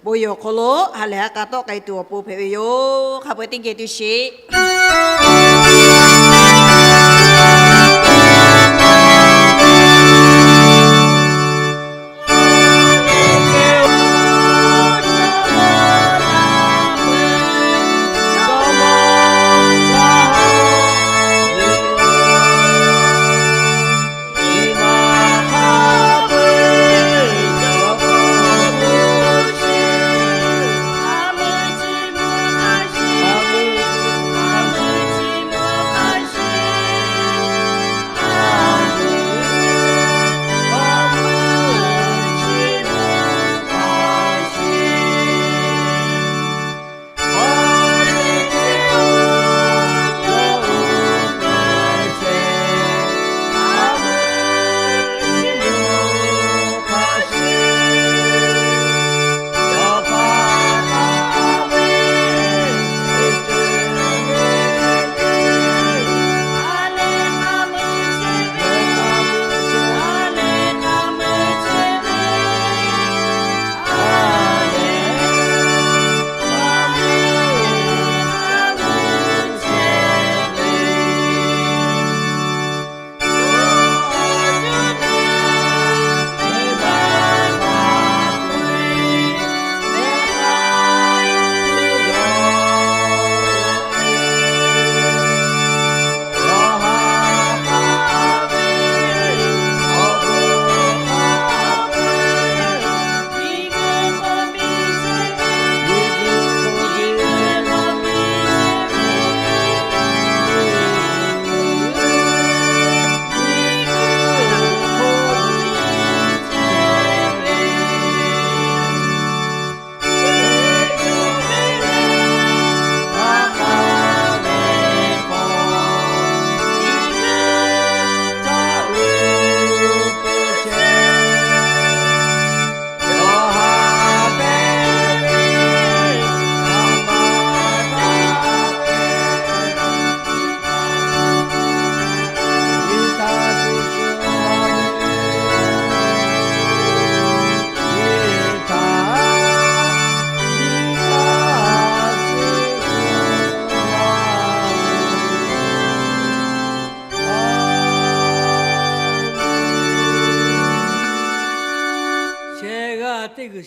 bon yehˬ awˬ hk'aw lo ha lehˬ ha k'a tawˆ k'ai tuˬ awˬ pon hpehꞈ ve yoˬ. Hk'a peu-eˬ teˇ geh tuˬ sheˍ.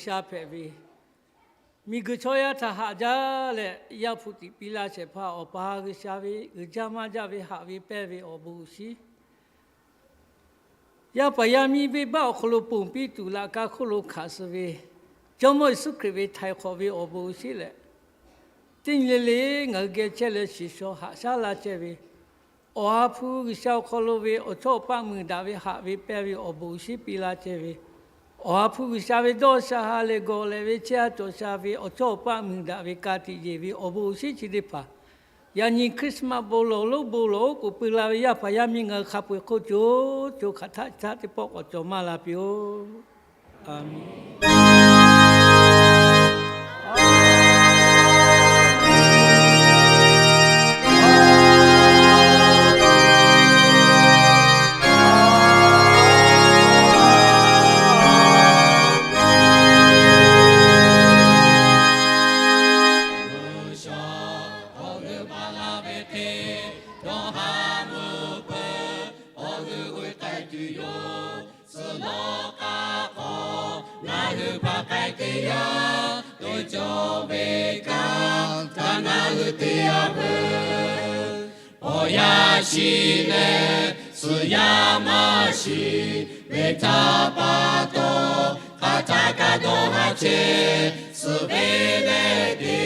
sha hpehꞈ ve, miˬguiˬ chaw yaˇ htaꞈ haꞈ jaˇ leh, Yaˇ hpu tiꞈ piˇ laˇ shehˍ hpaˇ Awˬ pa G'uiˬsha ve uiˍ jaˇ maˇ jaˇ ve haꞈ ve pehnˇ ve awˬ bon uiˍ shiˉ, yaˇ paˍ yaˇ miˇ venˇbaˆ awˬ hk'aw lo ponˬ piˇ tuˬ laꞈ ka hk'oˆ lo hkanˍ suh ve Jawˇmawˇ Yeˍsuˆ Hkriꞈ ve htaiˍ hk'awꞈ ve awˬ bon uiˍ shiˉ leh, teˇ nyi le le ngaˬ hui geh chehˇ leh shiˍ shaw haꞈ shaˉ laˇ chehˇ ve Awˬ ha hpu G'uiˬsha awˬ hk'aw lo ve awˬ chawˇ awˬ paˆ mui daꞈ ve haꞈ ve pehnˇ ve awˬ bon uiˍ shiˉ piˇ laˇ chehˇ ve, Awˬ ha hpu G'uiˬsha ve dawˇ sha ha leh gawˬ leh ve chehˇ ha cawˬ sha ve awˬ chawˇ awˬ paˆ mui daꞈ ve ka tiꞈ yeˬ ve awˬ bon uiˍ shiˉ chi teˇ hpaˍ, yaꞈ nyi Christmas bon lawˬ lonˉ bon lawˬ oˉ k'oˍ pui la ve yaˇ paˍ yaˇ miˇ ngaˬ hui hk'a peu-eˬ hk'oˆ co co hk'aˬ htaˆ htaˆ teˇ pawˆ k'awꞈ cawˬ maˇ la piˇ-oˆ. Suh lawˬ k'a k'aw ngaˬ hui hpaˍ k'ai teˇ yanˇ, teˇ cawˬ ve kanˉ htaꞈ ngaˬ hui te-a veuˬ. Awˬ yanˇ shiˍ leh suhˍ yanˇ maˇ shiˍ ve htaˇ pa taw, hk'aˬ htaˆ kaꞈ dawˇ haˍ chehˇ, suhˍ ve leh te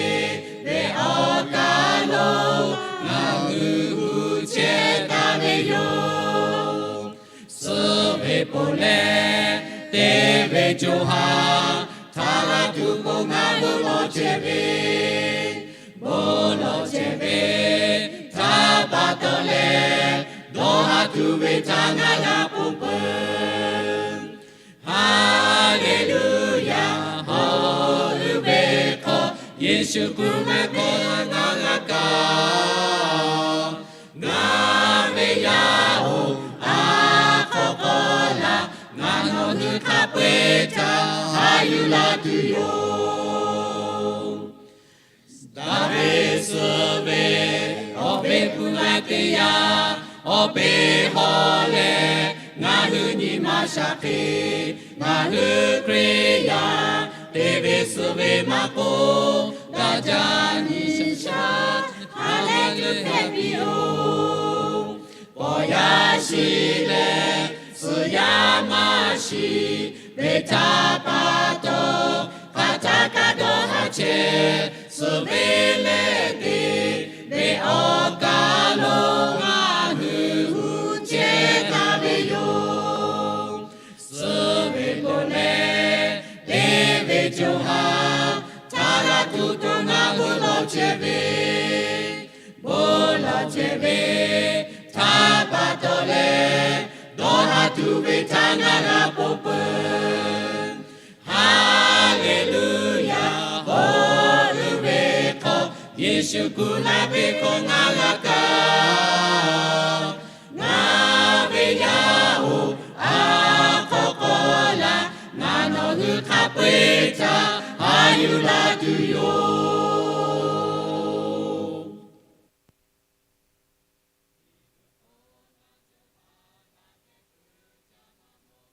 ve awˬ kaˍ lo ngaˬ hui hu chehˇ taˍ ve yoˬ. Suhˍ ve ponˬ leh te ve co ha htaꞈ g'a tuˬ k'o, ngaˬ hui lawˬ chehˇ ve, bon lawˬ chehˇ ve htaˇ pa taw leh, dawˇ haˍ tuˬ ve htaꞈ ngaˬ g'a ponˬ peuˬ. Haˍleˍluˇyaˍ, hawˉ uiˍ ve hk'aw Yeˍsuˆ kuˬ leh hk'e ngaˬ g'a kaˇ. Ngaˬ ve yaˇ-oˬ, a hk'aw k'aw laˬ, ngaˬ nawˬ hui hk'a peu-eˬ htaꞈ haꞈ yuˬ la tuˬ yoˬ. Daˍviˆ suh ve awˬ peˇ hpu la teˇ yanˇ, awˬ peˇ hawˉ leh ngaˬ hui nyi ma shaˍ hk'e, ngaˬ hui Hkriꞈ yaˇ te ve suh ve maˇ k'oˆ, daꞈ jaˇ nyi shaˍ ha leh tuˬ hpehꞈ piˇ-oˆ. Awˬ yanˇ shiˍ leh suhˍ yanˇ maˇ shiˍ ve htaˇ pa taw, hk'aˬ htaˆ kaꞈ dawˇ haˍ chehˇ, suhˍ ve leh te ve awˬ kaˍ lo ngaˬ hui hu chehˇ taˍ ve yoˬ. Suhˍ ve ponˬ leh te ve co ha htaꞈ g'a tuˬ k'o, ngaˬ hui lawˬ chehˇ ve, bon lawˬ chehˇ ve htaˇ pa taw leh, dawˇ haˍ tuˬ ve htaꞈ ngaˬ g'a ponˬ peuˬ. Haˍleˍluˇyaˍ, hawˉ uiˍ ve hk'aw Yeˍsuˆ kuˬ la ve hk'aw ngaˬ g'a kaˇ. Ngaˬ ve yaˇ-oˬ, a hk'aw k'aw laˬ, ngaˬ nawˬ hui hk'a peu-eˬ htaꞈ haꞈ yuˬ la